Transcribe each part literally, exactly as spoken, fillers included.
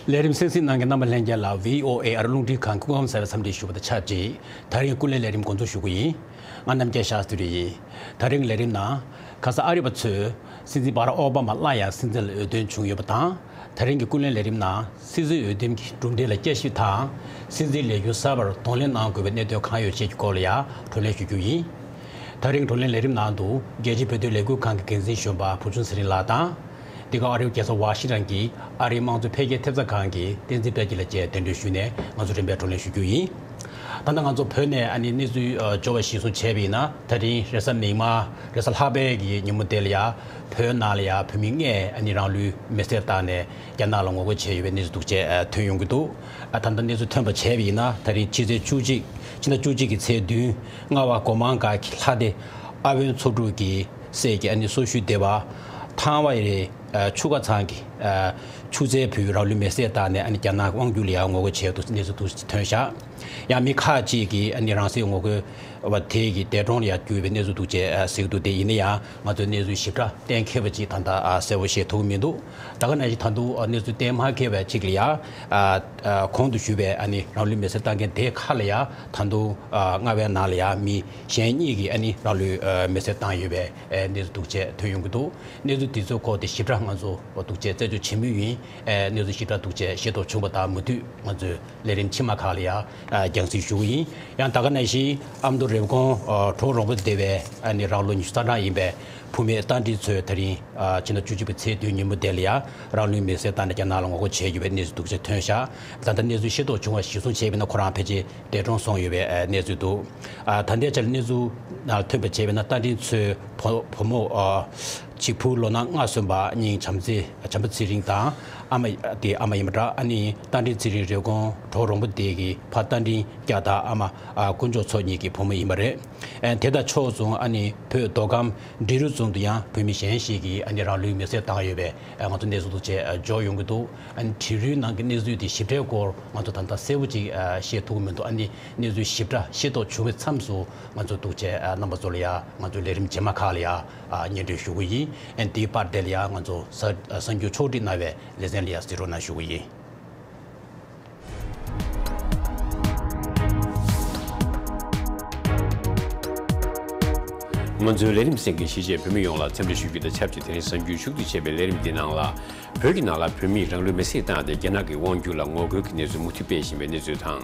ལས་རིམ་གསན་གཟིགས་གནང་མཁན་རྣམ་པ་ལྷན་རྒྱས་ལ་བྷི་ཨོ་ཨེ་ཨ་རི་རླུང་འཕྲིན་ཁང་གི་སྐུ་ཁམས་བཟང་བའི་འཚམས་འདྲི་ཞུ་བ་དང་ཆབས་ཅིག་དེ་རིང་སྐུ་ལས་ལས་རིམ་འགོ་འཛུགས་ཞུ་གི་ཡིན། ང་རྣམ་རྒྱལ་ཤཱ་སྟོད་རི་ཡིན། དེ་རིང་ལས་རིམ་ནང་ཁ་སང་ཨ་རི་བ་ཚོས་སྲིད་འཛིན་བྷ་རག་ཨོ་བྷ་མ་སླར་ཡང་སྲིད་འཛིན་ལ་འོས་ཐོན་བྱུང་ཡོད་པ་དང་། དེ་རིང་གི་སྐུ་ལས་ལས་རིམ་ནང་སྲིད་འཛིན་འོས་འདེམས་ཀྱི་གྲུབ་འབྲས་ལ་དཔྱད་ཞིབ་དང་། སྲིད་འཛིན་ལས་འགུལ་གསར་པར་གདོང་ལེན་གནང་དགོས་པའི་གནད་དོན་གང་ཡོད་བཅས་ཀྱི་སྐོར་ལ་ཡང་བགྲོ་གླེང་ཞུ་རྒྱུ་ཡིན། དེ་རིང་བགྲོ་གླེང་ལས་རིམ་ནང་དུ་རྒྱལ་སྤྱིའི་བོད་དོན་ལས་འགུལ་ཁང་གི་འགན་འཛིན་གཞོན་པ་བུ་ཆུང་ཚེ་རིང་ལགས་དང་། འདི་ག་ཨ་རིའི་རྒྱལ་ས་ཝ་ཤིང་ཊོན་གྱི་ཨ་རིའི་དམངས་གཙོ་འཕེལ་རྒྱས་ཐེབས་རྩ་ཁང་གི་བསྟན་འཛིན་དཔལ་སྐྱིད་ལགས་བཅས་གདན་འདྲེན་ཞུས་ནས་ང་ཚོ་རིམ་པས་བགྲོ་གླེང་ཞུ་རྒྱུ་ཡིན། ད་ལྟ་ང་ཚོ་བོད་ནས་ཨ་ནི་གནས་ཚུལ་ཨ་འབྱོར་བ་གཞིར་བཟུང་བྱས་པ་ཡིན་ན། དེ་རིང་རེས་གཟའ་མིག་དམར་རེས་གཟའ་ལྷག་པའི་གི་ཉིན་མོ་དེ་ལ་ཡ་བོད་ནང་ལ་ཡ་བོད་མི་ལྔས་ཨ་ནི་རང་ལུས་མེར་སྲེག་བཏང་ནས་རྒྱ་ནག་ལ་ངོ་རྒོལ་བྱས་ཡོད་པའི་གནས་ཚུལ་འདུག་ཅེས་ཨ་ཐོན་ཡོང་གི་འདུག་ཨ་ད་ལྟ་གནས་ཚུལ་ཐོན་པ་བྱས་པ་ཡིན་ན། དེ་རིང་ཕྱི་ཚེས་བཅུ་གཅིག་ཕྱི་ཟླ་བཅུ་གཅིག་གི་ཚེས་བདུན། རྔ་བ་སྒོ་མང་སྒར་གྱི་ལྷ་སྡེ་ཨ་དབོན་ཚོ་དྲུག་གི་སྲས་ཀྱི་ཨ་ནི་སོ་ཤུལ་སྡེ་པ་ཐང་བ་རེ་ཨ་ཆུ་ཁ་ཚང་གི་ཨ་ཆུ་ཚའི་བུས་རང་ལུས་མེར་སྲེག་བཏང་ནས་ཨ་ནི་རྒྱ་ནག་གི་དབང་སྒྱུར་ལ་ཡང་ངོ་རྒོལ་བྱས་འདུག་གནས་ཚུལ་འདུག་ཐོན་ཤག་ཡང་མི་ཁག་ཅིག་གིས་ཨ་ནི་རང་སྲིད་ངོ་རྒོལ་བ་དེ་གི་འདས་གྲོངས་ལ་ཡང་གྱུར་བའི་གནས་ཚུལ་འདུག་ཅེས་ཨ་གཟིགས་འདུག་དེ་ཡིན་ན་ཡང་ང་ཚོས་གནས་ཚུལ་ཞིབ་ཕྲ་གཏན་འཁེལ་བ་ཅིག་ད་ལྟ་ཨ་གསལ་པོ་ཤེས་ཐུབ་ཀྱི་མི་འདུག་ད་ག་ནང་བཞིན་ད་དུང་ཨ་གནས་ཚུལ་གཏན་མ་འཁེལ་བའི་ཅིག་ལ་ཡང་ཨ་ཨ་གོང་དུ་ཞུས་པའི་ཨ་ནི་རང་ལུས་མེར་སྲེག་བཏང་མཁན་དེ་ཁག་ལ་ཡང་ད་དུང་ཨ་རྔ་བའི་ནང་ལ་ཡང་མི་གཞན་གཉིས་ཀྱིས་ཨ་ནི་རང་ལུས་ཨ་མེར་སྲེག་བཏང་ཡོད་པའི་ཨ་གནས་ཚུལ་འདུག་ཅེས་ཐོན་ཡོང་གི་འདུག་གནས་ཚུལ་དེ་ཚོའི་སྐོར་དེ་ཞིབ་ཕྲ་ང་ཚོ་འདུག་ཅེས་རྩད་གཅོད་བྱེད་མུས་ཡིན། ཨ་གནས་ཚུལ་ཞིབ་ཕྲ་འདུག་ཅེས་ཤེས་རྟོགས་བྱུང་བ་དང་མུ་མཐུད་ང་ཚོས་ལས་རིམ་ཕྱི་མ་ཁག་ལ་ཡང་ཨ་རྒྱང་སྲིང་ཞུ་གི་ཡིན། ཡང་ད་ག་ནང་བཞིན་ཨ་མདོ་རེབ་གོང་ཨ་གྲོག་རོང་པོ་སྡེ་བའི་ཨ་ནི་རང་ལོ་ཉི་ཤུ་རྩ་གྲངས་ཡིན་པའི་བུད་མེད་རྟ་མགྲིན་མཚོས་དེ་རིང་ཨ་ཕྱི་ཟླ་བཅུ་གཅིག་པའི་ཚེས་བདུན་ཉིན་མོ་དེ་ལ་ཡང་རང་ལུས་མེར་སྲེག་བཏང་ནས་རྒྱ་ནག་ལ་ངོ་རྒོལ་བྱས་ཡོད་པའི་གནས་ཚུལ་འདུག་ཅེས་ཐོན་ཤག་ད་ལྟ་གནས་ཚུལ་ཤེས་རྟོགས་བྱུང་བ་གཞིར་བཟུང་བྱས་པ་ཡིན་ན་ཁོ་རང་ཕལ་ཆེར་འདས་གྲོངས་སོང་ཡོད་པའི་ཨ་གནས་ཚུལ་འདུག་ཨ་ད་ལྟའི་ཆར་གནས་ཚུལ་ནང་ཐོན་པ་བྱས་པ་ཡིན་ན་རྟ་མགྲིན་མཚོའི་བུ་བུ་མོ་ཨ་གཅིག་བུ་ལོ་ན་ལྔ་སོན་པ་གཉིས་བྱམས་བརྩེ་བྱམས་པ་ཚེ་རིང་དང་ཨ་མ་དེ་ཨ་མ་ཡིན་པ་འདྲ། ཨ་ནི་རྟ་མགྲིན་ཚེ་རིང་རེབ་གོང་གྲོག་རོང་པོ་སྡེ་གི་ཕ་རྟ་མགྲིན་སྐྱ་དང་ཨ་མ་ཨ་དཀོན་མཆོག་མཚོ་གཉིས་ཀྱི་བུ་མོ་ཡིན་པ་རེད། ཨ་དེ་དང་ཕྱོགས་མཚུངས་ཨ་ནི་བོད་མདོ་ཁམས་འབྲི་རུ་རྫོང་དུ་ཡང་བོད་མི་གཞན་ཞིག་གིས་ཨ་ནི་རང་ལུས་མེར་སྲེག་བཏང་ཡོད་པའི་ཨ་ང་ཚོ་གནས་ཚུལ་དུ་བཅས་ཨ་འབྱོར་ཡོང་གི་འདུག་ཨ་ནི་འབྲི་རུའི་ནང་གི་གནས་ཚུལ་དེ་ཞིབ་ཕྲའི་སྐོར་ང་ཚོ་ད་ལྟ་གསལ་པོ་ཅིག་ཨ་ཤེས་ཐུབ་ཀྱི་མི་འདུག་ཨ་ནི་གནས་ཚུལ་ཞིབ་ཕྲ་ཤེས་རྟོགས་བྱུང་བའི་མཚམས་སུ་ང་ཚོ་འདུག་བྱས་ཨ་རྣམ་པ་ཚོ་ལ་ཡང་ང་ཚོའི་ལས་རིམ་རྗེས་མ་ཁག་ལ་ཡང་ཨ་སྙན་སྒྲོན་ཞུ་གི་ཡིན། ཨ་ནི་དེའི་བར་དེ་ལ་ཡང་ང་ཚོ་གསར་གསར་འགྱུར་ཕྱོགས་སྒྲིག་གནང་བའི་ལེ་ཚན་ལ་ཡང་གཟིགས་རོགས་གནང་ཞུ་གི་ཡིན། ང་ཚོའི་ལས་རིམ་གསན་མཁན་གཞིས་བྱེས་བོད་མི་ཡོངས་ལ་འཚམས་འདྲི་ཞུ་རྒྱུ་དང་ཆབས་ཅིག་དེ་རིང་གཟའ་མཇུག་མཇུག་སྡུད་བྱས་པའི་ལས་རིམ་འདི་ནང་ལ། བོད་ཀྱི་ནང་ལ་བོད་མིས་རང་ལུས་མེར་སྲེག་བཏང་སྟེ་རྒྱ་ནག་གི་དབང་བསྒྱུར་ལ་ངོ་རྒོལ་གྱི་གནས་ཚུལ་མུ་མཐུད་སྤེལ་བཞིན་པའི་གནས་ཚུལ་དང་།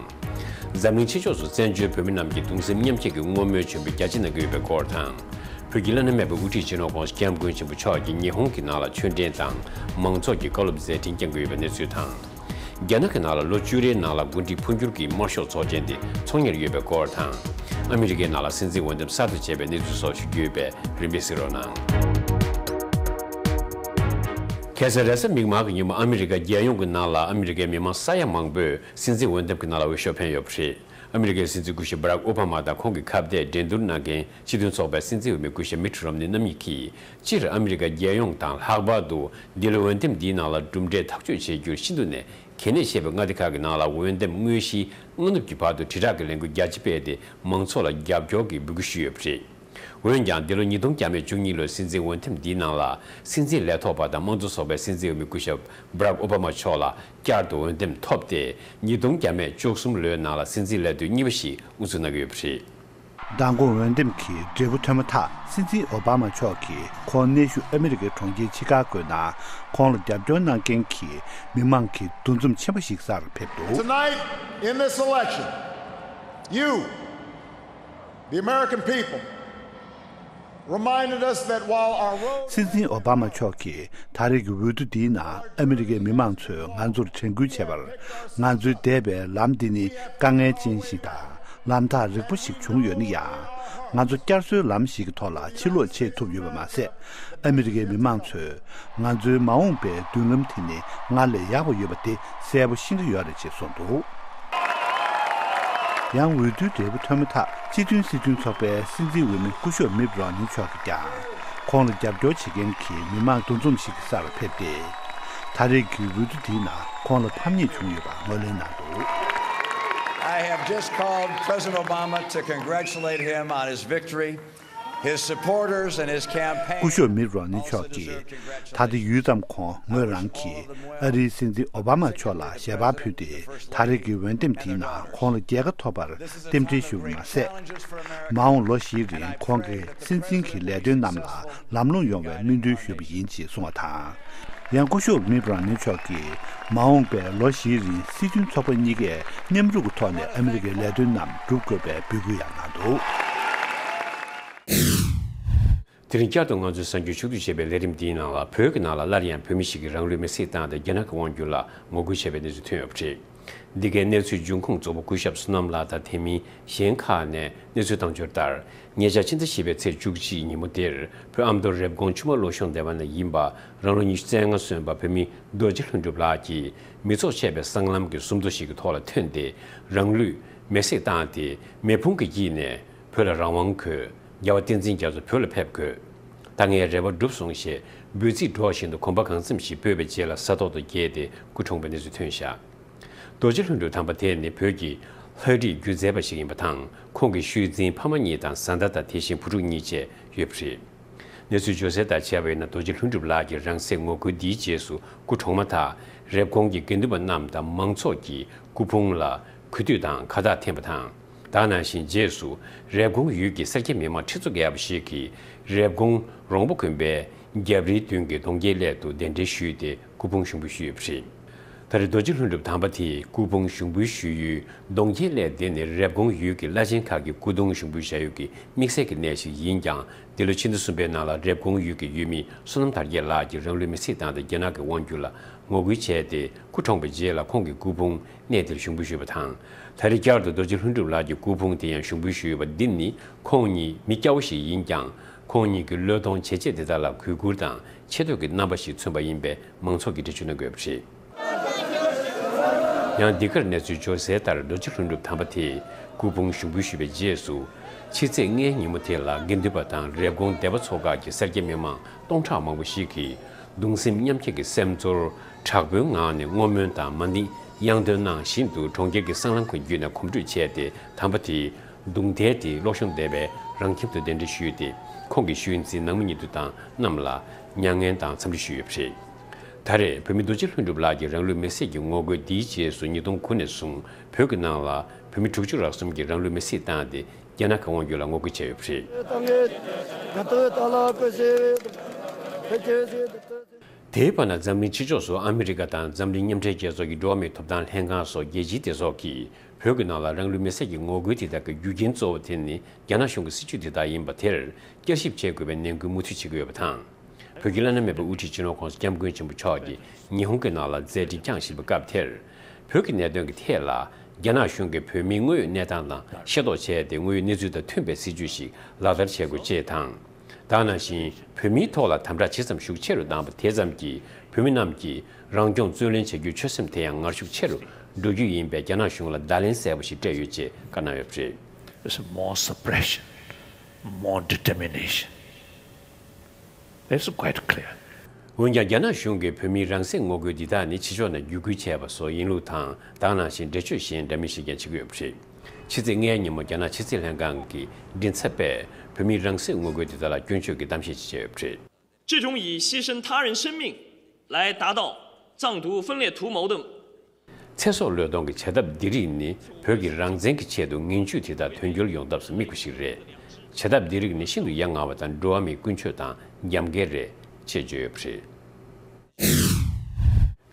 འཛམ་གླིང་ཕྱི་ཕྱོགས་སུ་བཙན་བྱོལ་བོད་མི་རྣམས་ཀྱི་གདུང་སེམས་མཉམ་སྐྱེད་ཀྱི་བསྔོ་སྨོན་མཆོད་འབུལ་རྒྱ་ཆེ་གནང་གི་ཡོད་པའི་སྐོར་དང་། བོད་ཀྱི་བླ་ན་མེད་པའི་དབུ་ཁྲིད་སྤྱི་ནོར་༧གོང་ས་༧སྐྱབས་མགོན་ཆེན་པོ་མཆོག་གིས་ཉི་ཧོང་གི་ནང་ལ་ཆོས་འབྲེལ་དང་མང་ཚོགས་ཀྱི་བཀའ་སློབ་མཛད་འཕྲིན་བསྐྱངས་ཀྱི་ཡོད་པའི་གནས་ཚུལ་དང་། རྒྱ་ནག་གི་ནང་ལ་ལོ་བཅུ་རེའི་ནང་ལ་འགོ་ཁྲིད་འཕོ་འགྱུར་གྱི་དམར་ཤོག་ཚོགས་ཆེན་དེ་ཚོགས་ཉེར་ཡོད་པའི་སྐོར་དང་། ཨ་མི་རི་ཀའི་ནང་ལ་སྲིད་འཛིན་འོས་འདེམས་གསར་དུ་བྱས་པའི་གནས་ཚུལ་སོགས་ཞུ་རྒྱུ་ཡོད་པས་རིམ་པས་གཟིགས་རོགས་གནང་། ཁ་སང་རེས་གཟའ་མིག་དམར་གྱི་ཉིན་མོ་ཨ་མི་རི་ཀ་རྒྱལ་ཡོངས་ཀྱི་ནང་ལ་ཨ་མི་རི་ཀའི་མི་མང་ས་ཡ་མང་པོས་སྲིད་འཛིན་འོས་འདེམས་ཀྱི་ནང་ལ་འོས་ཤོག་འཕེན་ཡོད་པ་རེད། ཨ་མི་རི་ཀའི་སྲིད་འཛིན་སྐུ་ཞབས་བྷ་རག་ཨོ་བྷ་མ་དང་ཁོང་གི་ཁ་གཏད་འགྲན་བསྡུར་གནང་མཁན་སྤྱི་མཐུན་ཚོགས་པའི་སྲིད་འཛིན་འོས་མི་སྐུ་ཞབས་མིཊ་རོམ་ནི་རྣམ་གཉིས་ཀྱིས། སྤྱིར་ཨ་མི་རི་ཀ་རྒྱལ་ཡོངས་དང་ལྷག་པར་དུ་འདི་ལོའི་འོས་འདེམས་འདིའི་ནང་ལ་གྲུབ་འབྲས་ཐག་གཅོད་བྱེད་རྒྱུར་ཤིན་ཏུ་ནས་གལ་གནད་ཆེ་བའི་མངའ་སྡེ་ཁག་གི་ནང་ལ་འོས་འདེམས་དངོས་གཞིའི་སྔ་ནུབ་ཀྱི་བར་དུ་དྲིལ་བསྒྲགས་ཀྱི་ལས་འགུལ་རྒྱ་ཆེ་སྤེལ་ཏེ་མང་ཚོགས་ལ་རྒྱབ་སྐྱོར་གྱི་འབོད་སྐུལ་ཞུས་ཡོད་པ་རེད། འོན་ཀྱང་འདི་ལོ་ཉིས་སྟོང་བརྒྱ་མེད་བཅུ་གཉིས་ལོའི་སྲིད་འཛིན་འོས་འདེམས་འདིའི་ནང་ལ་སྲིད་འཛིན་ལས་ཐོག་པ་དང་དམངས་གཙོ་ཚོགས་པའི་སྲིད་འཛིན་འོས་མི་སྐུ་ཞབས་བྷ་རག་ཨོ་བྷ་མ་མཆོག་ལ་བསྐྱར་དུ་འོས་འདེམས་ཐོབ་སྟེ་ཉིས་སྟོང་བརྒྱ་མེད་བཅུ་གསུམ་ལོའི་ནང་ལ་སྲིད་འཛིན་ལས་དོན་གཉིས་པ་ཞིག་དབུ་འཛུགས་གནང་གི་ཡོད་པ་རེད། མདང་དགོང་འོས་འདེམས་ཀྱི་འབྲས་བུ་ཐོན་མ་ཐག་སྲིད་འཛིན་ཨོ་བྷ་མ་མཆོག་གིས་ཁོང་གནས་བཞུགས་ཨ་མི་རི་ཀའི་གྲོང་ཁྱེར་ཆི་ཀ་གོའི་ནང་ཁོང་ལ་རྒྱབ་སྐྱོར་གནང་མཁན་གྱི་མི་མང་གི་འདུ་འཛོམས་ཆེན་པོ་ཞིག་སར་ཕེབས་འདུག Tonight, in this election, you, the American people, reminded us that while our road སྲིད་འཛིན་ཨོ་བྷ་མ་མཆོག་གིས་ད་རེས་ཀྱི་འོས་བསྡུ་འདིའི་ནང་ཨ་མི་རི་ཀའི་མི་མང་ཚོས་ང་ཚོར་དྲན་སྐུལ་བྱས་པར། ང་ཚོའི་འདས་པའི་ལམ་འདི་ནི་དཀའ་ངལ་ཅན་ཞིག་དང་། ལམ་ཐག་རིང་པོ་ཞིག་བྱུང་ཡོད་ན་ཡང་། ང་ཚོ་བསྐྱར་གསོའི་ལམ་ཞིག་གི་ཐོག་ལ་ཕྱིར་ལོག་བྱེད་ཐུབ་ཡོད་པ་མ་ཟད། ཨ་མི་རི་ཀའི་མི་མང་ཚོས་ང་ཚོའི་མ་འོངས་པའི་མདུན་ལམ་དེ་ནི་སྔར་ལས་ཡག་པ་ཡོད་པ་དེ་གསལ་པོ་ཤེས་ཀྱི་ཡོད་རེད་ཅེས་གསུངས་འདུག་ཡང་འོས་བསྡུའི་འབྲས་བུ་ཐོན་མ་ཐག་སྤྱི་མཐུན་སྲིད་དོན་ཚོགས་པའི་སྲིད་འཛིན་འོས་མི་སྐུ་ཞབས་མིཊ་རོམ་ནི་མཆོག་གིས་ཀྱང་། ཁོང་ལ་རྒྱབ་སྐྱོར་བྱེད་མཁན་གྱི་མི་མང་འདུ་འཛོམས་ཤིག་གི་སར་ཕེབས་ཏེ། ད་རེས་ཀྱི་འོས་བསྡུ་དེའི་ནང་ཁོང་ལ་ཕམ་ཉེས་བྱུང་ཡོད་པ་ངོས་ལེན་གནང་འདུག I have just called President Obama to congratulate him on his victory. His supporters and his campaign. སྐུ་ཞབས་མིད་རོམ་ནེ་མཆོག་གིས་ད་ལྟ་ཡུད་ཙམ་གོང་ངོས་རང་གིས་ཨ་རིའི་སྲིད་འཛིན་ཨོ་བྷ་མ་མཆོག་ལ་ཞལ་པར་ཕུལ་ཏེ། ད་རེས་ཀྱི་འོས་འདེམས་དེའི་ནང་ཁོང་ལ་རྒྱལ་ཁ་ཐོབ་པར་རྟེན་འབྲེལ་ཞུ་བ་མ་ཟད། མ་འོངས་ལོ་བཞིའི་རིང་ཁོང་གིས་སྲིད་འཛིན་གྱི་ལས་དོན་རྣམས་ལ་ལམ་ལྷོང་ཡོང་བའི་སྨོན་འདུན་ཞུས་པ་ཡིན་ཞེས་གསུངས་པ་དང་། ཡང་སྐུ་ཞབས་མིད་རོམ་ནེ་མཆོག་གིས་མ་འོངས་པའི་ལོ་བཞིའི་རིང་སྲིད་དོན་ཚོགས་པ་གཉིས་ཀས་མཉམ་རུབ་ཀྱི་ཐོག་ནས་ཨ་མི་རི་ཀའི་ལས་དོན་རྣམས་སྒྲུབ་དགོས་པའི་འབོད་སྐུལ་ཡང་གནང་འདུག། དེ་རིང་བསྐྱར་དུ་ང་ཚོའི་གསར་འགྱུར་ཕྱོགས་བསྡུས་བྱས་པའི་ལས་རིམ་འདིའི་ནང་ལ། བོད་ཀྱི་ནང་ལ་སླར་ཡང་བོད་མི་ཞིག་གིས་རང་ལུས་མེར་སྲེག་བཏང་སྟེ་རྒྱ་ནག་གི་དབང་བསྒྱུར་ལ་ངོ་རྒོལ་བྱས་པའི་གནས་ཚུལ་ཐོན་ཡོད་པ་རེད། འདི་གའི་གནས་ཚུལ་འབྱུང་ཁུངས་གཙོ་བོ་སྐུ་ཞབས་བསོད་ནམས་ལགས་དང་དེ་མིན་གཞན་ཁག་ནས་གནས་ཚུལ་བཏང་འབྱོར་ལྟར། ཉེ་ཆར་ཕྱི་ཟླ་བཞི་པའི་ཚེས་བཅུ་གཅིག་ཉིན་མོ་དེར་བོད་ཨ་མདོ་རེབ་གོང་ཆུ་དམར་ལུང་གཤོང་སྡེ་བ་ན་ཡིན་པ། རང་ལོ་ཉི་ཤུ་རྩ་ལྔ་སོན་པ་བོད་མི་རྡོ་རྗེ་ལྷུན་གྲུབ་ལགས་ཀྱིས་མི་ཚོགས་ཆད་པའི་སྲང་ལམ་གྱི་སུམ་མདོ་ཞིག་གི་ཐོག་ལ་ཐོན་ཏེ། རང་ལུས་མེར་སྲེག་བཏང་སྟེ་མེ་ཕུང་གི་དཀྱིལ་ནས་བོད་ལ་རང་དབང་དགོས། རྒྱལ་བ་བསྟན་འཛིན་རྒྱ་མཚོ་བོད་ལ་ཕེབས་དགོས། ད་ངའི་རེ་བ་འགྲུབ་སོང་ཞེས་འབོད་ཚིག་སྒྲོག་བཞིན་དུ་གོམ་པ་གང་འཚམ་ཞིག་སྤོས་པའི་རྗེས་ལ་ས་ཐོག་ཏུ་འགྱེལ་ཏེ་སྐུ་གྲོངས་པའི་གནས་ཚུལ་ཐོན་བཞག། རྡོ་རྗེ་ལྷུན་གྲུབ་དམ་པ་དེ་ནི་བོད་ཀྱི་ལྷ་བྲིས་སྒྱུ་རྩལ་པ་ཞིག་ཡིན་པ་དང་། ཁོང་གི་ཤུལ་འཛིན་ཕ་མ་གཉིས་དང་བཟའ་ཟླ་དང་དེ་བཞིན་བུ་ཕྲུག་གཉིས་བཅས་ཡོད་པ་རེད། གནས་ཚུལ་འབྱོར་གསལ་ལྟར་བྱས་པ་ཡིན་ན། རྡོ་རྗེ་ལྷུན་གྲུབ་ལགས་ཀྱི་རང་སྲེག་ངོ་རྒོལ་འདིའི་རྗེས་སུ་སྐུ་གྲོངས་མ་ཐག་རེབ་གོང་གི་དགེ་འདུན་པ་རྣམས་དང་མང་ཚོགས་ཀྱིས་སྐུ་ཕུང་ལ་གུས་འདུད་དང་ཁ་བཏགས་འཐེན་པ་དང་། ད་ག་ནང་བཞིན་རྗེས་སུ་རེབ་གོང་ཡུལ་གྱི་སེར་སྐྱ་མི་མང་ཁྲི་ཚོ་བརྒལ་བ་ཞིག་གིས་རེབ་གོང་རོང་པོ་དགོན་པའི་རྒྱབ་རིའི་མདུན་གྱི་གདུང་རྒྱལ་སླད་དུ་གདན་འདྲེན་ཞུས་ཏེ་སྐུ་ཕུང་ཞུགས་འབུལ་ཞུས་ཡོད་པ་རེད། ད་རེས་རྡོ་རྗེ་ལྷུན་གྲུབ་དམ་པ་དེས་སྐུ་ཕུང་ཞུགས་འབུལ་ཞུ་ཡུལ་གདུང་རྒྱལ་སླད་དེ་ནི་རེབ་གོང་ཡུལ་གྱི་བླ་ཆེན་ཁག་གི་སྐུ་གདུང་ཞུགས་འབུལ་བྱ་ཡུལ་གྱི་དམིགས་བསལ་གྱི་གནས་ཤིག་ཡིན་ཀྱང་། འདི་ལོ་ཕྱི་ཟླ་གསུམ་པའི་ནང་ལ་རེབ་གོང་ཡུལ་གྱི་ཡུལ་མི་བསོད་ནམས་དར་རྒྱས་ལགས་ཀྱིས་རང་ལུས་མེར་སྲེག་བཏང་སྟེ་རྒྱ་ནག་གི་དབང་བསྒྱུར་ལ་ངོ་རྒོལ་བྱས་ཏེ་སྐུ་གྲོངས་པའི་རྗེས་ལ་ཁོང་གི་སྐུ་ཕུང་གནས་དེར་ཞུགས་འབུལ་ཞུས་པ་དང་། ད་རེས་བསྐྱར་དུ་རྡོ་རྗེ་ལྷུན་གྲུབ་ལགས་ཀྱི་སྐུ་ཕུང་དེ་ཡང་ཞུགས་འབུལ་ཞུས་ཡོད་པ་འདི་ནི། ཁོང་ཉིད་མི་སྐྱ་བོ་ཞིག་ཡིན་ཀྱང་། ཁོང་ཉིད་ཀྱི་བློས་གཏོང་བྱས་རྗེས་དེ་དག་ལ་གུས་བཀུར་དང་ཆེ་བསྟོད་ཀྱི་རྣམ་པ་ཞིག་མཚོན་པ་ཡིན་པས་མང་ཚོགས་ཀྱིས་འགྲེལ་བརྗོད་གནང་གི་ཡོད་པ་རེད། ཡང་འདི་གར་གནས་ཚུལ་འབྱོར་གསལ་ལྟར། རྡོ་རྗེ་ལྷུན་གྲུབ་དམ་པ་དེས་སྐུ་ཕུང་ཞུགས་འབུལ་ཞུས་པའི་རྗེས་སུ། ཕྱི་ཚེས་ལྔའི་ཉིན་མོ་དེ་ལ་དགེ་འདུན་པ་དང་རེབ་གོང་སྡེ་པ་ཚོ་ཁག་གི་སེར་སྐྱ་མི་མང་སྟོང་ཕྲག་མང་པོ་ཞིག་གིས་གདུང་སེམས་མཉམ་སྐྱེད་ཀྱི་སེམས་ཚོར་དྲག་པོའི་ངང་ནས་བསྔོ་སྨོན་དང་མ་ཎི་དབྱངས་འདོན་གནང་བཞིན་དུ། གྲོང་ཁྱེར་གྱི་སྲང་ལམ་ཁག་བརྒྱུད་ནས་གོམ་བགྲོད་བྱས་ཏེ། དམ་པ་དེའི་གདུང་རྟེན་དེ་ལུང་གཤོང་སྡེ་བའི་རང་ཁྱིམ་དུ་གདན་འདྲེན་ཞུས་ཏེ། ཁོང་གི་ཤུལ་འཛིན་ནང་མི་ཉེ་དུ་དང་རྣམས་ལ་མྱ་ངན་དང་འཚམས་འདྲི་ཞུས་ཡོད་པ་རེད། ད་རེས་བོད་མི་རྡོ་རྗེ་ལྷུན་གྲུབ་ལགས་ཀྱི་རང་ལུས་མེར་སྲེག་གི་ངོ་རྒོལ་འདིའི་རྗེས་སུ་ཉིས་སྟོང་དགུ་ནས་བཟུང་བོད་ཀྱི་ནང་ལ་བོད་མི་དྲུག་ཅུ་ལྷག་ཙམ་གྱིས་རང་ལུས་མེར་སྲེག་བཏང་སྟེ་རྒྱ་ནག་གི་དབང་བསྒྱུར་ལ་ངོ་རྒོལ་བྱས་ཡོད་པ་རེད། དེའི་བར་ན་འཛམ་གླིང་ཕྱི་ཕྱོགས་སུ་ཨ་མི་རི་ཀ་དང་འཛམ་གླིང་མཉམ་འབྲེལ་རྒྱལ་ཚོགས་ཀྱི་འགྲོ་བ་མིའི་ཐོབ་ཐང་ལྷན་ཁང་སོགས་རྒྱལ་སྤྱིའི་སྡེ་ཚོགས་ཀྱིས་བོད་ཀྱི་ནང་ལ་རང་ལུས་མེར་སྲེག་གི་ངོ་རྒོལ་དེ་དག་གི་རྒྱུ་རྐྱེན་གཙོ་བོ་དེ་ནི་རྒྱ་ནག་གཞུང་གི་སྲིད་བྱུས་དེ་དག་ཡིན་པ་དེར་བསྐྱར་ཞིབ་བྱེད་དགོས་པའི་ནན་སྐུལ་མུ་མཐུད་བྱེད་ཀྱི་ཡོད་པ་དང་། བོད་ཀྱི་བླ་ན་མེད་པའི་དབུ་ཁྲིད་སྤྱི་ནོར་༸གོང་ས་༸སྐྱབས་མགོན་ཆེན་པོ་མཆོག་གིས་ཉི་ཧོང་གི་ནང་ལ་མཛད་འཕྲིན་བསྐྱངས་བཞིན་པའི་སྐབས་དེར། བོད་ཀྱི་གནད་དོན་གྱི་ཐད་ལ་རྒྱ་ནག་གཞུང་གིས་བོད་མིའི་དངོས་ཡོད་གནས་སྟངས་དང་ཤེས་རྟོགས་བྱས་ཏེ། དངོས་ཡོད་གནས་ཚུལ་དང་མཐུན་པའི་སྲིད་བྱུས་ཤིག་ལག་བསྟར་བྱེད་དགོས་ཅེས་དང་། ད་ག་ནང་བཞིན་བོད་མིའི་ཐོག་ལ་དམ་དྲག་ཇི་ཙམ་ཤུགས་ཆེ་རུ་བཏང་བ་དེ་ཙམ་གྱིས། བོད་མི་རྣམས་ཀྱིས་རང་སྐྱོང་རྩོད་ལེན་བྱ་རྒྱུའི་ཆོད་སེམས་དེ་ཡང་ངར་ཤུགས་ཆེ་རུ་འགྲོ་རྒྱུ་ཡིན་པས། རྒྱ་ནག་གཞུང་ལ་བརྡ་ལན་གསལ་པོ་ཞིག་སྤྲད་ཡོད་ཅེས་བཀའ་གནང་ཡོད་པ་རེད། It's more suppression, more determination. It's quite clear. འོན་ཀྱང་། རྒྱ་ནག་གཞུང་གིས་བོད་མིའི་རང་སྲེག་ངོ་རྒོལ་འདི་དག་ནི་ཕྱི་ཕྱོགས་ནས་བརྒྱུད་སྐུལ་བྱས་པ་སོགས་ཡིན་ལུགས་དང་། ད་ག་ནང་བཞིན་འགྲེལ་བརྗོད་གཞན་འདྲ་མིན་ཞིག་ཀྱང་བྱེད་ཀྱི་ཡོད་པ་རེད། ཕྱི་ཚེས་ལྔའི་ཉིན་མོ་རྒྱ་ནག་ཕྱི་སྲིད་ལྷན་ཁང་གི་མགྲིན་ཚབ་པས་བོད་མིའི་རང་སྲེག་ངོ་རྒོལ་འདི་དག་ལ་སྐྱོན་བརྗོད་ཀྱི་གཏམ་བཤད་ཅིག་བྱས་ཡོད་པ་རེད། 这种以牺牲他人生命来达到藏独分裂图谋的 ཚེ་སྲོག་བློས་གཏོང་གི་བྱེད་ཐབས་འདི་རིགས་ནི་བོད་ཀྱི་རང་བཙན་གྱི་ཆེད་དུ་ངན་ཇུས་དེ་དག་དོན་འཁྱོལ་ཡོང་ཐབས་སུ་དམིགས་པ་ཞིག་རེད། བྱེད་ཐབས་འདི་རིགས་ནི་ཤིན་ཏུ་ཡ་ང་བ་དང་འགྲོ་བ་མིའི་ཀུན་སྤྱོད་དང་རྒྱབ་འགལ་རེད་ཅེས་བརྗོད་ཡོད་པ་རེད།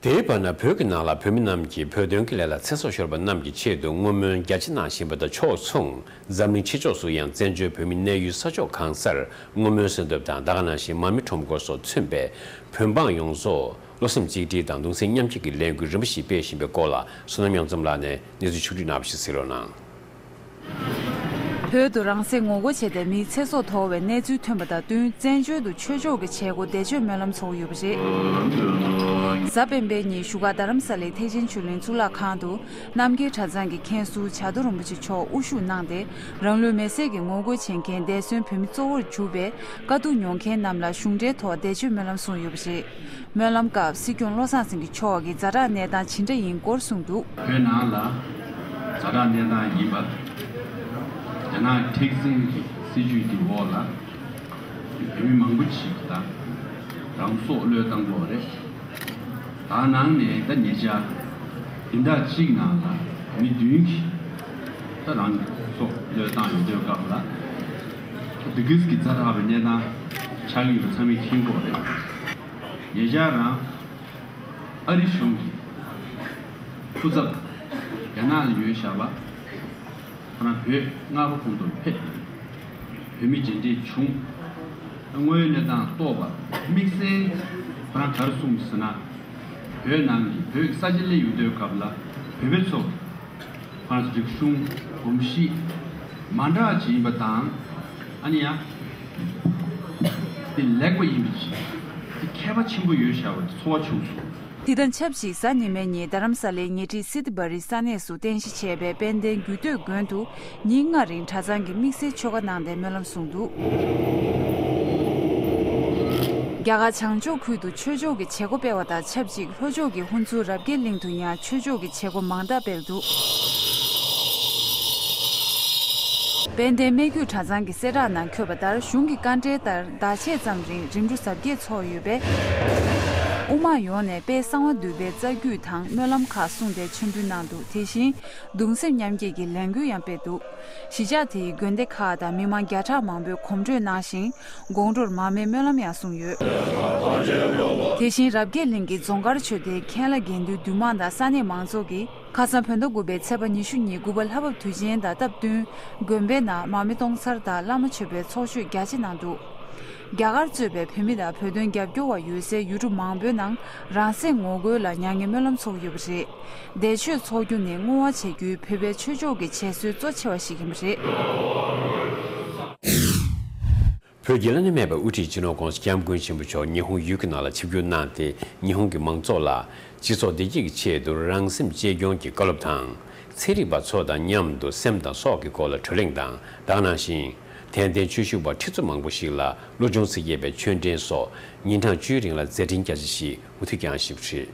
དེའི་བར་ན། བོད་ཀྱི་ནང་ལ་བོད་མི་རྣམས་ཀྱིས་བོད་དོན་གྱི་ལས་ལ་ཚེ་སྲོག་ཤོར་བ་རྣམས་ཀྱི་ཆེད་དུ་བསྔོ་སྨོན་རྒྱ་ཆེ་གནང་བཞིན་པ་དང་ཕྱོགས་མཚུངས། འཛམ་གླིང་ཕྱི་ཕྱོགས་སུ་ཡང་བཙན་བྱོལ་བོད་མིའི་གནས་ཡུལ་ས་ཕྱོགས་གང་སར་བསྔོ་སྨོན་གསོལ་འདེབས་དང་། ད་ག་ནང་བཞིན་མར་མེ་ཁྲོམ་སྐོར་སོགས་མཚོན་པའི་བོད་འབངས་ཡོངས་རྫོགས་བློ་སེམས་གཅིག་སྒྲིལ་དང་གདུང་སེམས་མཉམ་སྐྱེད་ཀྱི་ལས་འགུལ་རིམ་པ་ཞིག་སྤེལ་བཞིན་པའི་སྐོར་ལ། བསོད་ནམས་དབྱངས་འཛོམས་ལགས་ནས་གནས་ཚུལ་ཕྱོགས་བསྒྲིགས་གནང་བ་ཞིག་གཟིགས་རོགས་གནང་། བོད་དུ་རང་སྲེག་ངོ་རྒོལ་བྱས་ཏེ་མིའི་ཚེ་སྲོག་དོར་བའི་གནས་ཚུལ་ཐོན་པ་དང་བསྟུན། བཙན་བྱོལ་དུ་ཆོས་ཕྱོགས་ཀྱི་བྱེད་སྒོ་བདེ་སྤྱོད་སྨོན་ལམ་ཚོགས་ཡོད་པ་རེད། གཟའ་སྤེན་པའི་ཉིན་བཞུགས་སྒར་རྡ་རམ་ས་ལའི་ཐེག་ཆེན་ཆོས་གླིང་གཙུག་ལག་ཁང་དུ། རྣམ་རྒྱལ་གྲྭ་ཚང་གི་མཁན་ཟུར་བྱ་རྡོ་རིན་པོ་ཆེ་མཆོག་དབུ་བཞུགས་གནང་སྟེ། རང་ལུས་མེར་སྲེག་གི་ངོ་རྒོལ་བྱེད་མཁན་འདས་གསོན་བོད་མི་གཙོ་བོར་གྱུར་པའི་དཀའ་སྡུག་མྱོང་མཁན་རྣམས་ལ་གཞུང་འབྲེལ་ཐོག་བདེ་སྤྱོད་སྨོན་ལམ་གསུངས་ཡོད་པ་རེད། སྨོན་ལམ་སྐབས་སྲིད་སྐྱོང་བློ་བཟང་སེང་གེ་མཆོག་གིས་ཛ་དྲག་གནས་སྟངས་ཇི་འདྲ་ཡིན་སྐོར་གསུངས་འདུག། བོད་ནང་ལ་ཛ་དྲག་གནས་སྟངས་ཡིན་པ། རྒྱ་ནག་མཁྲེགས་འཛིན་གྱི་སྲིད་བྱུས་ཀྱི་འོག་ལ། མི་མང་པོ་ཞིག་ད་རང་སྲོག་བློས་བཏང་དགོས་རེད། ད་ནང་ནས་ད་ཉེ་ཆར་བདུན་ཕྲག་གཅིག་ནང་ལ་མི་བདུན་གྱིས་ད་རང་སྲོག་བློས་བཏང་ཡོད་དུས་སྐབས་ལ། ད་འདི་གིས་ཀྱི་ཛ་དྲག་པའི་གནས་སྟངས་ཆགས་ཀྱི་ཡོད་པ་ཚང་མས་མཁྱེན་གྱི་ཡོད་རེད། ཉེ་ཆར་རང་ཨ་རི་གཞུང་གི་སྐུ་ཚབ་རྒྱ་ནག་ལ་ཡོད་བཞག་པ། ཁོ་རང་བོད་མངའ་རིས་ཁོངས་གཏོགས་ཕེབས། བོད་མི་མཇལ་འཕྲད་བྱུང་། དངོས་ཡོད་གནས་སྟངས་རྟོགས་པ་དམིགས་བསལ་ཁོ་རང་ག་རེ་གསུངས་ཟེར་ན། བོད་ནང་གི་བོད་ཀྱི་ས་ཆ་སླེབས་ཡོང་དུས་སྐབས་ལ་བོད་པ་ཚོ་ཁོ་རང་ཚོ་རིག་གཞུང་གོམས་གཤིས་མ་འདྲ་ཅིག་ཡིན་པ་དང་། ཨ་ནི་ཡང་དེ་ལེགས་པ་ཡིན་པ་ཅིག་དེ་ཁྱད་པར་ཆེན་པོ་ཡོད་བཞག་པ་དེ་ཚོར་བ་བྱུང་སོང་། དེ་དང་ཆབས་ཅིག་གཟའ་ཉི་མའི་ཉིན་རྡ་རམ་ས་ལའི་ཉེ་འཁྲིས་སི་ཏི་བ་རི་ས་གནས་སུ་རྟེན་གཞི་བྱས་པའི་དཔལ་ལྡན་རྒྱུད་སྟོད་དགོན་དུ་ཉིན་ལྔ་རིང་གྲྭ་ཚང་གི་དམིགས་བསལ་ཆོ་ག་གནང་སྟེ་སྨོན་ལམ་གསུངས་འདུག། རྒྱ་གར་བྱང་ཕྱོགས་ཁུལ་དུ་ཆོས་ཕྱོགས་ཀྱི་བྱེད་སྒོ་སྤེལ་བ་དང་ཆབས་ཅིག་ལྷོ་ཕྱོགས་ཀྱི་ཧུན་སུར་རབ་རྒྱས་གླིང་དུ་ཡང་ཆོས་ཕྱོགས་ཀྱི་བྱེད་སྒོ་མང་དག་སྤེལ་འདུག། དཔལ་ལྡན་སྨད་རྒྱུད་གྲྭ་ཚང་གི་གསལ་བསྒྲགས་ནང་འཁོད་པ་ལྟར། གཞུང་གི་བཀའ་འབྲེལ་ལྟར་ཟླ་ཕྱེད་ཙམ་རིང་རིམ་གྲོ་གཟབ་རྒྱས་ཚོགས་ཡོད་པས། དབུ་མ་ཡོངས་ནས་དཔལ་གསང་བ་འདུས་པའི་རྩ་རྒྱུད་དང་སྨོན་ལམ་ཁག་གསུངས་ཏེ་མཆོད་འབུལ་གནང་འདུག། དེ་བཞིན་གདུང་སེམས་མཉམ་སྐྱེད་ཀྱི་ལས་འགུལ་ཡང་སྤེལ་འདུག། གཞིས་ཆགས་དེའི་དགོན་སྡེ་ཁག་དང་མི་མང་བརྒྱ་ཕྲག་མང་པོས་གོམ་བགྲོད་གནང་ཞིང་། དགོང་དྲོར་མར་མེའི་སྨོན་ལམ་ཡང་གསུངས་ཡོད། དེ་བཞིན་རབ་རྒྱས་གླིང་གི་རྫོང་དཀར་ཆོས་སྡེའི་མཁན་བླ་དགེ་འདུན་འདུས་མང་དང་ས་གནས་མང་ཚོགས་ཀྱིས། ཁ་སང་བོད་ཟླ་དགུ་པའི་ཚེས་པ་ཉི་ཤུ་ཉིན་དགུ་པ་ལྷ་བབས་དུས་ཆེན་དང་སྟབས་བསྟུན། དགོན་པའི་ནང་མར་མེ་གཏོང་ཚར་དང་བླ་མ་མཆོད་པའི་ཚོགས་མཆོད་རྒྱ་ཆེ་གནང་འདུག། རྒྱ་གར་གཙོས་པའི་བོད་མི་དང་བོད་དོན་རྒྱབ་སྐྱོར་བ་ཡོད་སའི་ཡུལ་གྲུ་མང་པོའི་ནང་རང་སྲེག་ངོ་རྒོལ་ལ་མྱ་ངན་སྨོན་ལམ་འཚོགས་ཡོད་པ་རེད། འདས་མཆོད་འཚོགས་རྒྱུ་ནི་བསྔོ་བ་བྱེད་རྒྱུའི་བོད་པའི་ཆོས་ཕྱོགས་ཀྱི་བྱེད་སྲོལ་གཙོ་ཆེ་བ་ཞིག་ཡིན་པ་རེད། བོད་ཀྱི་བླ་ན་མེད་པའི་དབུ་ཁྲིད་སྤྱི་ནོར་༧གོང་ས་༧སྐྱབས་མགོན་ཆེན་པོ་མཆོག་ཉི་ཧོང་ཡུལ་གྱི་ནང་ལ་ཆིབས་བསྒྱུར་གནང་སྟེ། ཉི་ཧོང་གི་མང་ཚོགས་ལ་སྤྱི་ཚོགས་བདེ་སྐྱིད་ཀྱི་ཆེད་དུ་རང་སེམས་གཅེས་སྐྱོང་གི་བཀའ་སློབ་དང་། ཚན་རིག་པ་ཚོ་དང་མཉམ་དུ་སེམས་དང་སྲོག་གི་སྐོར་ལ་གྲོས་གླེང་དང་། དེ་ནང་བཞིན་དད་ལྡན་ཆོས་ཞུ་བ་ཁྲི་ཚོ་མང་པོ་ཞིག་ལ་བློ་སྦྱོང་ཚིག་བརྒྱད་པའི་ཆོས་འབྲེལ་སོགས་ཉིན་གྲངས་བཅུའི་རིང་ལ་མཛད་འཕྲིན་རྒྱ་ཆེ་ཞིག་མུ་མཐུད་བསྐྱངས་བཞིན་པ་རེད།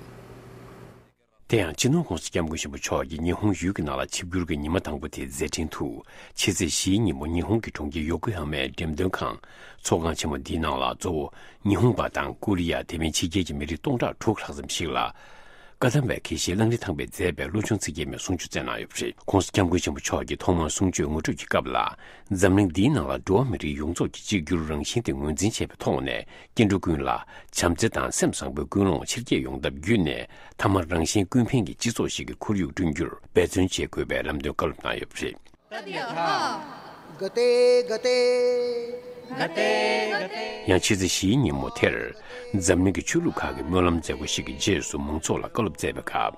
དེ་ཡང་སྤྱི་ནོར་༧གོང་ས་༧སྐྱབས་མགོན་ཆེན་པོ་མཆོག་གིས་ཉི་ཧོང་ཡུལ་གྱི་ནང་ལ་ཆིབས་བསྒྱུར་གྱི་ཉི་མ་དང་པོ་དེའི་མཛད་འཕྲིན་དུ། ཕྱི་ཚེས་བཞིའི་ཉིན་མོ་ཉི་ཧོང་གི་གྲོང་ཁྱེར་ཡོ་ཀོ་ཧ་མའི་འགྲེམས་སྟོན་ཁང་། ཚོགས་ཁང་ཆེན་མོ་འདིའི་ནང་ལ་གཙོ་བོ་ཉི་ཧོང་པ་དང་ཀོ་རི་ཡ། དེ་མིན་ཕྱི་རྒྱལ་གྱི་མི་རིགས་སྟོང་ཕྲག་དྲུག་ལྷག་ཙམ་ཞིག་ལ། བཀའ་གདམས་པའི་དགེ་བཤེས་གླང་རི་ཐང་པས་མཛད་པའི་བློ་སྦྱོང་ཚིག་བརྒྱད་མའི་གསུང་ཆོས་སྩལ་གནང་ཡོད་པ་རེད། ༸གོང་ས་༸སྐྱབས་མགོན་ཆེན་པོ་མཆོག་གིས་ཐོག་མར་གསུང་ཆོས་ངོ་སྤྲོད་ཀྱི་སྐབས་ལ། འཛམ་གླིང་འདིའི་ནང་ལ་འགྲོ་བ་མི་རིགས་ཡོངས་རྫོགས་ཀྱི་གཅིག་གྱུར་རང་བཞིན་དེ་ངོས་འཛིན་བྱས་པའི་ཐོག་ནས། སྐྱེ་འགྲོ་ཀུན་ལ་བྱམས་བརྩེ་དང་སེམས་བཟང་པོའི་ཀུན་སློང་ཆེར་སྐྱེད་ཡོང་ཐབས་བརྒྱུད་ནས། ཐ་མར་རང་གཞན་ཀུན་ཕན་གྱི་སྤྱི་ཚོགས་ཤིག་གི་ཁོར་ཡུག་བསྐྲུན་རྒྱུར་འབད་བརྩོན་བྱེད་དགོས་པའི་ལམ་སྟོན་བཀའ་སློབ་གནང་ཡོད་པ་རེད། ཡང་ཕྱི་ཚེས་བཞིའི་ཉིན་མོ་དེར། འཛམ་གླིང་གི་ཆོས་ལུགས་ཁག་གི་སྨོན་ལམ་མཛད་སྒོ་ཞིག་གི་རྗེས་སུ་མང་ཚོགས་ལ་བཀའ་སློབ་སྩལ་བའི་སྐབས།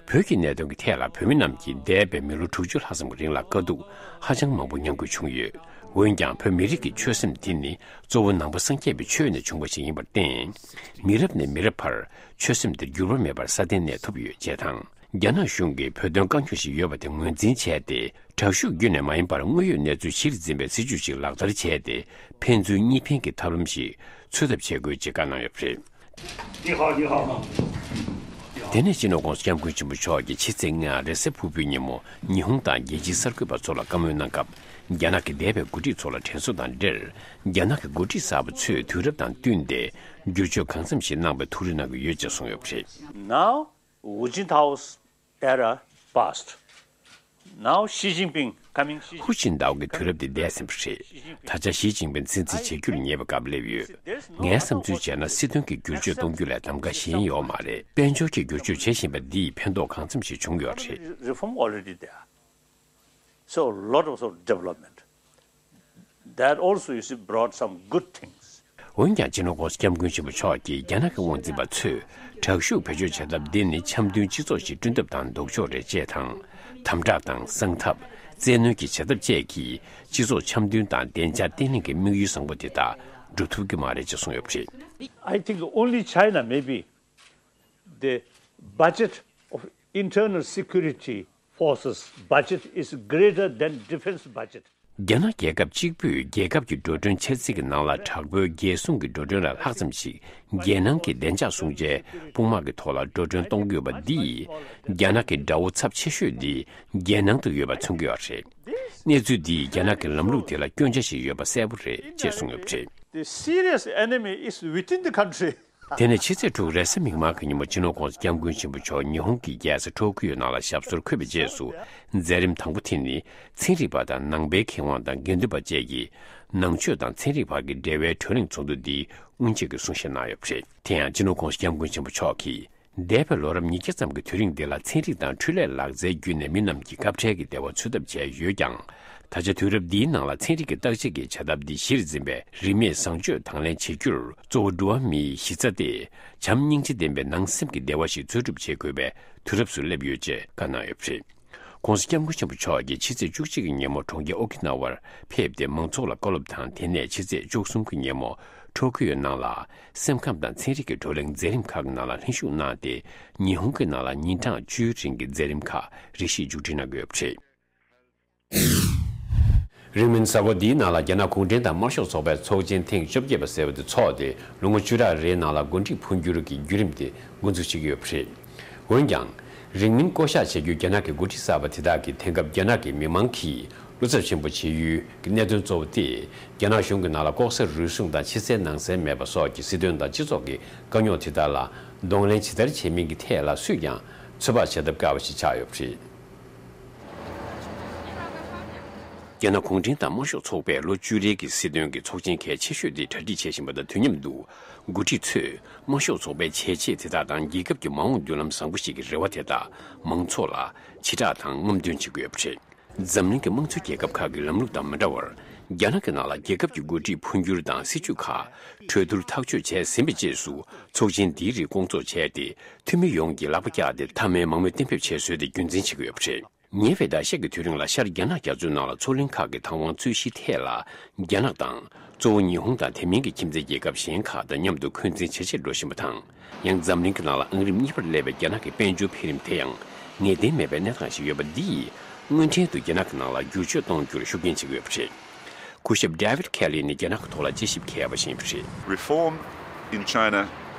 བོད་ཀྱི་གནད་དོན་གྱི་ཐད་ལ་བོད་མི་རྣམས་ཀྱིས་འདས་པའི་མི་ལོ་དྲུག་ཅུ་ལྷག་ཙམ་གྱི་རིང་ལ་དཀའ་སྡུག་ཧ་ཅང་མང་པོ་མྱངས་དགོས་བྱུང་ཡོད། འོན་ཀྱང་བོད་མི་རིགས་ཀྱི་ཆོས་སེམས་འདི་ནི་གཙོ་བོ་ནང་པ་སངས་རྒྱས་པའི་ཆོས་ནས་བྱུང་བ་ཞིག་ཡིན་པར་བརྟེན། མི་རབས་ནས་མི་རབས་བར་ཆོས་སེམས་འདིར་འགྱུར་བ་མེད་པར་སྲ་བརྟན་གནས་ཐུབ་ཡོད་ཅེས་དང་། རྒྱ་ནག་གཞུང་གིས་བོད་དོན་དཀའ་རྙོག་ཞིག་ཡོད་པ་དེ་ངོས་འཛིན་བྱས་ཏེ། དྲག་ཤུགས་བརྒྱུད་ནས་མ་ཡིན་པར་དངོས་ཡོད་གནས་ཚུལ་གཞིར་འཛིན་པའི་སྲིད་ཇུས་ཤིག་ལག་བསྟར་བྱས་ཏེ། ཕན་ཚུན་གཉིས་ཕན་གྱི་ཐབས་ལམ་ཞིག་འཚོལ་ཐབས་བྱེད་དགོས་ཅེས་བཀའ་གནང་ཡོད་པ་རེད། 你好，你好。 དེ་ནས་སྤྱི་ནོར་༸གོང་ས་༸སྐྱབས་མགོན་ཆེན་པོ་མཆོག་གིས་ཕྱི་ཚེས་ལྔ་རེས་གཟའ་ཕུར་བུའི་ཉིན་མོ་ཉི་ཧོང་དང་རྒྱལ་སྤྱིའི་གསར་འགོད་པ་ཚོ་ལ་བཀའ་མོལ་གནང་སྐབས། རྒྱ་ནག་གི་འདས་པའི་འགོ་ཁྲིད་ཚོ་ལ་དྲན་གསོ་དང་འབྲེལ། རྒྱ་ནག་གི་འགོ་ཁྲིད་གསར་པ་ཚོས་དུས་རབས་དང་བསྟུན་ཏེ་བསྒྱུར་བཅོས་གང་འཚམ་ཞིག་གནང་བའི་ཐུགས་རེ་གནང་གི་ཡོད་ཅེས་གསུངས་ཡོད་པ་རེད། Now, Hu Jintao's era passed. Now Xi Jinping coming. Xi ཧུའུ་ཅིན་ཏའོ་གི་དུས་རབས་འདི་འདས་ཟིན་པ་རེད། ད་ཆ་ཞི་ཅིན་ཕིང་སྲིད་འཛིན་བྱེད་རྒྱུར་ཉེ་བའི་སྐབས་སླེབས་ཡོད། ངའི་བསམ་ཚུལ་བྱས་ན། སྲིད་དོན་གྱི་བསྒྱུར་བཅོས་གཏོང་རྒྱུ་ལས་གདམ་ག་གཞན་ཡོད་མ་རེད། དཔལ་འབྱོར་གྱི་བསྒྱུར་བཅོས་བྱེད་བཞིན་པ་འདིས་ཕན་ཐོགས་གང་འཚམ་ཞིག་བྱུང་ཡོད་རེད། Reform already there. So lot of, sort of development. That also, you see, brought some good things. འོན་ཀྱང་། སྤྱི་ནོར་༸གོང་ས་༸སྐྱབས་མགོན་ཆེན་པོ་མཆོག་གིས་རྒྱ་ནག་གི་དབང་འཛིན་པ་ཚོས་དྲག་ཤུགས་བེད་སྤྱོད་བྱ་ཐབས་འདི་ནི་འཆམ་མཐུན་སྤྱི་ཚོགས་ཤིག་བསྐྲུན་ཐབས་དང་ལྡོག་ཕྱོགས་རེད་ཅེས་དང་། དམ་དྲག་དང་། གསང་ཐབས། བཙན་གནོན་གྱི་བྱ་ཐབས་བཅས་ཀྱིས་སྤྱི་ཚོགས་འཆམ་མཐུན་དང་བདེ་འཇགས་བརྟན་ལྷིང་གི་དམིགས་ཡུལ་བཟང་པོ་དེ་དག་འགྲུབ་ཐུབ་ཀྱི་མ་རེད་ཅེས་གསུངས་ཡོད་པ་རེད། I think only China, maybe, the budget of internal security forces budget is greater than defense budget. རྒྱ་ནག་རྒྱལ་ཁབ་གཅིག་པུས་རྒྱལ་ཁབ་ཀྱི་འགྲོ་གྲོན་འཆར་རྩིས་ཀྱི་ནང་ལ་དྲག་པོའི་རྒྱལ་སྲུང་གི་འགྲོ་གྲོན་ལས་ལྷག་ཙམ་ཞིག་རྒྱལ་ནང་གི་བདེ་འཇགས་སྲུང་བྱའི་དཔུང་དམག་གི་ཐོག་ལ་འགྲོ་གྲོན་གཏོང་གི་ཡོད་པ་འདིས། རྒྱ་ནག་གི་དགྲ་བོ་ཚབས་ཆེ་ཤོས་འདི་རྒྱལ་ནང་དུ་ཡོད་པ་མཚོན་གྱི་ཡོད་རེད། གནས་ཚུལ་འདིས་རྒྱ་ནག་གི་ལམ་ལུགས་དེ་ལ་སྐྱོན་ཆ་ཞིག་ཡོད་པ་གསལ་པོ་རེད་ཅེས་གསུངས་ཡོད་པ་རེད། The serious enemy is within the country. དེ་ནས་ཕྱི་ཚེས་དྲུག་རེས་གཟའ་མིག་དམར་གྱི་ཉིན་མོ་སྤྱི་ནོར་༸གོང་ས་༸སྐྱབས་མགོན་ཆེན་པོ་མཆོག་ཉི་ཧོང་གི་རྒྱལ་ས་ཊོ་ཀི་ཡོ་ནང་ལ་ཞབས་སོར་འཁོད་པའི་རྗེས་སུ། མཛད་རིམ་དང་པོ་དེ་ནི་ཚན་རིག་པ་དང་ནང་པའི་མཁས་དབང་དང་དགེ་འདུན་པ་བཅས་ཀྱིས་ནང་ཆོས་དང་ཚན་རིག་བར་གྱི་འབྲེལ་བའི་གྲོས་གླེང་ཚོགས་འདུ་འདི་དབུ་འབྱེད་ཀྱི་གསུང་བཤད་གནང་ཡོད་པ་རེད། དེ་ཡང་སྤྱི་ནོར་༸གོང་ས་༸སྐྱབས་མགོན་ཆེན་པོ་མཆོག་གིས། འདས་པའི་ལོ་རབས་ཉིས་བརྒྱ་ཙམ་གྱི་དུས་རིང་འདི་ལ་ཚན་རིག་དང་འཕྲུལ་ལས་ལག་རྩལ་བརྒྱུད་ནས་མི་རྣམས་ཀྱིས་སྐབས་འཕྲལ་གྱི་བདེ་བ་འཚོལ་ཐབས་བྱས་ཡོད་ཀྱང་། ད་ཆ་དུས་རབས་འདིའི་ནང་ལ་ཚན་རིག་གི་བརྟག་དཔྱད་ཀྱི་བྱ་ཐབས་འདི་གཞིར་འཛིན་པའི་རིན་མེད་བཟང་སྤྱོད་དང་ལེན་བྱེད་རྒྱུར་གཙོ་བོ་འགྲོ་བ་མིའི་གཞི་རྩ་སྟེ། བྱམས་སྙིང་རྗེ་ལྡན་པའི་ནང་སེམས་ཀྱི་བདེ་བ་ཞིག་འཚོལ་སྒྲུབ་བྱེད་དགོས་པའི་དུས་རབས་སུ་སླེབས་ཡོད་ཅེས་བཀའ་གནང་ཡོད་པ་རེད། ༸གོང་ས་༸སྐྱབས་མགོན་ཆེན་པོ་མཆོག་གིས་ཕྱི་ཚེས་བཅུ་གཅིག་གི་ཉིན་མོ་གྲོང་ཁྱེར་ཨོ་ཀི་ན་ཝར་ཕེབས་ཏེ་མང་ཚོགས་ལ་བཀའ་སློབ་དང་། དེ་ནས་ཕྱི་ཚེས་བཅུ་གསུམ་གྱི་ཉིན་མོ་ཊོ་ཀི་ཡོ་ནང་ལ་སེམས་ཁམས་དང་ཚན་རིག་གི་བགྲོ་གླེང་མཛད་རིམ་ཁག་གི་ནང་ལ་ལྷན་ཞུགས་གནང་སྟེ། ཉི་ཧོང་གི་ནང་ལ་ཉིན་གྲངས་བཅུའི་རིང་གི་མཛད་རིམ་ཁག་རེ་ཞིག་མཇུག་སྒྲིལ་གནང་གི་ཡོད་པ་རེད། རིང་མིན་གཟའ་འཁོར་འདིའི་ནང་ལ་རྒྱ་ནག་གུང་ཁྲན་ཏང་དམར་ཤོག་ཚོགས་པའི་ཚོགས་ཆེན་ཐེངས་བཅོ་བརྒྱད་པ་ཟེར་བ་དེ་འཚོགས་ཏེ། ལོ་ངོ་བཅུ་ཕྲག་རེའི་ནང་ལ་འགོ་ཁྲིད་འཕོ་འགྱུར་གྱི་བརྒྱུད་རིམ་དེ་འགོ་འཛུགས་བྱེད་ཀྱི་ཡོད་པ་རེད། འོན་ཀྱང་། རིང་མིན་བསྐོ་གཞག་བྱ་རྒྱུའི་རྒྱ་ནག་གི་འགོ་ཁྲིད་གསར་པ་དེ་དག་གིས་དེང་སྐབས་རྒྱ་ནག་གི་མི་མང་གིས་བློ་འཚབ་ཆེན་པོ་བྱེད་ཡུལ་གྱི་གནད་དོན་གཙོ་བོ་སྟེ། རྒྱ་ནག་གཞུང་གི་ནང་ལ་ལྐོག་ཟ་རུལ་སུངས་དང་ཕྱི་གསལ་ནང་གསལ་མེད་པ་སོགས་ཀྱི་སྲིད་དོན་དང་སྤྱི་ཚོགས་ཀྱི་དཀའ་རྙོག་དེ་དག་ལ་གདོང་ལེན་ཇི་ལྟར་བྱེད་མིན་གྱི་ཐད་ལ་སུས་ཀྱང་ཚོད་དཔག་བྱེད་ཐབས་དཀའ་བ་ཞིག་ཆགས་ཡོད་པ་རེད། རྒྱ་ནག་གུང་ཁྲན་ཏང་དམར་ཤོག་ཚོགས་པས་ལོ་བཅུ་རེའི་གི་སྲིད་དོན་གྱི་ཚོགས་ཆེན་གལ་ཆེ་ཤོས་དེ་གྲ་སྒྲིག་བྱེད་བཞིན་པ་དང་དུས་མཉམ་དུ། འགོ་ཁྲིད་ཚོས་དམར་ཤོག་ཚོགས་པའི་བྱས་རྗེས་དེ་དག་དང་རྒྱལ་ཁབ་ཀྱི་མ་འོངས་མདུན་ལམ་བཟང་པོ་ཞིག་གི་རེ་བ་དེ་དག་མང་ཚོགས་ལ་ཕྱི་བསྒྲགས་དང་རྔམ་སྟོན་བྱེད་དགོས་པ་རེད། འཛམ་གླིང་གི་དམངས་གཙོའི་རྒྱལ་ཁབ་ཁག་གི་ལམ་ལུགས་དང་མི་འདྲ་བར། རྒྱ་ནག་གི་ནང་ལ་རྒྱལ་ཁབ་ཀྱི་འགོ་ཁྲིད་འཕོ་འགྱུར་དང་སྲིད་བྱུས་ཁག་གྲོས་བསྡུར་ཐག་གཅོད་བྱས་ཟིན་པའི་རྗེས་སུ། ཚོགས་ཆེན་འདིའི་རིགས་སྐོང་ཚོགས་བྱས་ཏེ། འཐུས་མི་ཡོངས་ཀྱིས་ལག་པ་བཀྱགས་ཏེ་མཐའ་མའི་མང་མོས་གཏན་འབེབས་བྱས་སྲོལ་དེ་རྒྱུན་འཛིན་བྱེད་ཀྱི་ཡོད་པ་རེད། ཉེ་བའི་ཟླ་ཤས་ཀྱི་དུས་རིང་ལ་ཤར་རྒྱ་ནག་རྒྱ་མཚོའི་ནང་ལ་མཚོ་གླིང་ཁག་གི་དང་བང་རྩོད་གཞི་ཐད་ལ། རྒྱ་ནག་དང་གཙོ་བོ་ཉི་ཧོང་དང་དེ་མིན་གྱི་ཁྱིམ་མཚེས་རྒྱལ་ཁབ་གཞན་ཁག་དང་མཉམ་དུ་འཁོན་འཛིན་ཇེ་ཆེར་འགྲོ་བཞིན་པ་དང་། ཡང་འཛམ་གླིང་གི་ནང་ལ་ཨང་རིམ་གཉིས་པར་སླེབས་པའི་རྒྱ་ནག་གི་དཔལ་འབྱོར་འཕེལ་རིམ་དེ་ཡང་ངེས་གཏན་མེད་པའི་གནས་སྟངས་ཤིག་ཡོད་པ་འདི་ཡིས། སྔོན་ཐོན་དུ་རྒྱ་ནག་གི་ནང་ལ་བསྒྱུར་བཅོས་གཏོང་རྒྱུར་ཤུགས་རྐྱེན་བྱེད་ཀྱི་ཡོད་པ་རེད། སྐུ་ཞབས་David Kelly ནི་རྒྱ་ནག་གི་ཐོག་ལ་དཔྱད་ཞིབ་མཁས་པ་ཞིག་ཡིན་པ་རེད། Reform in China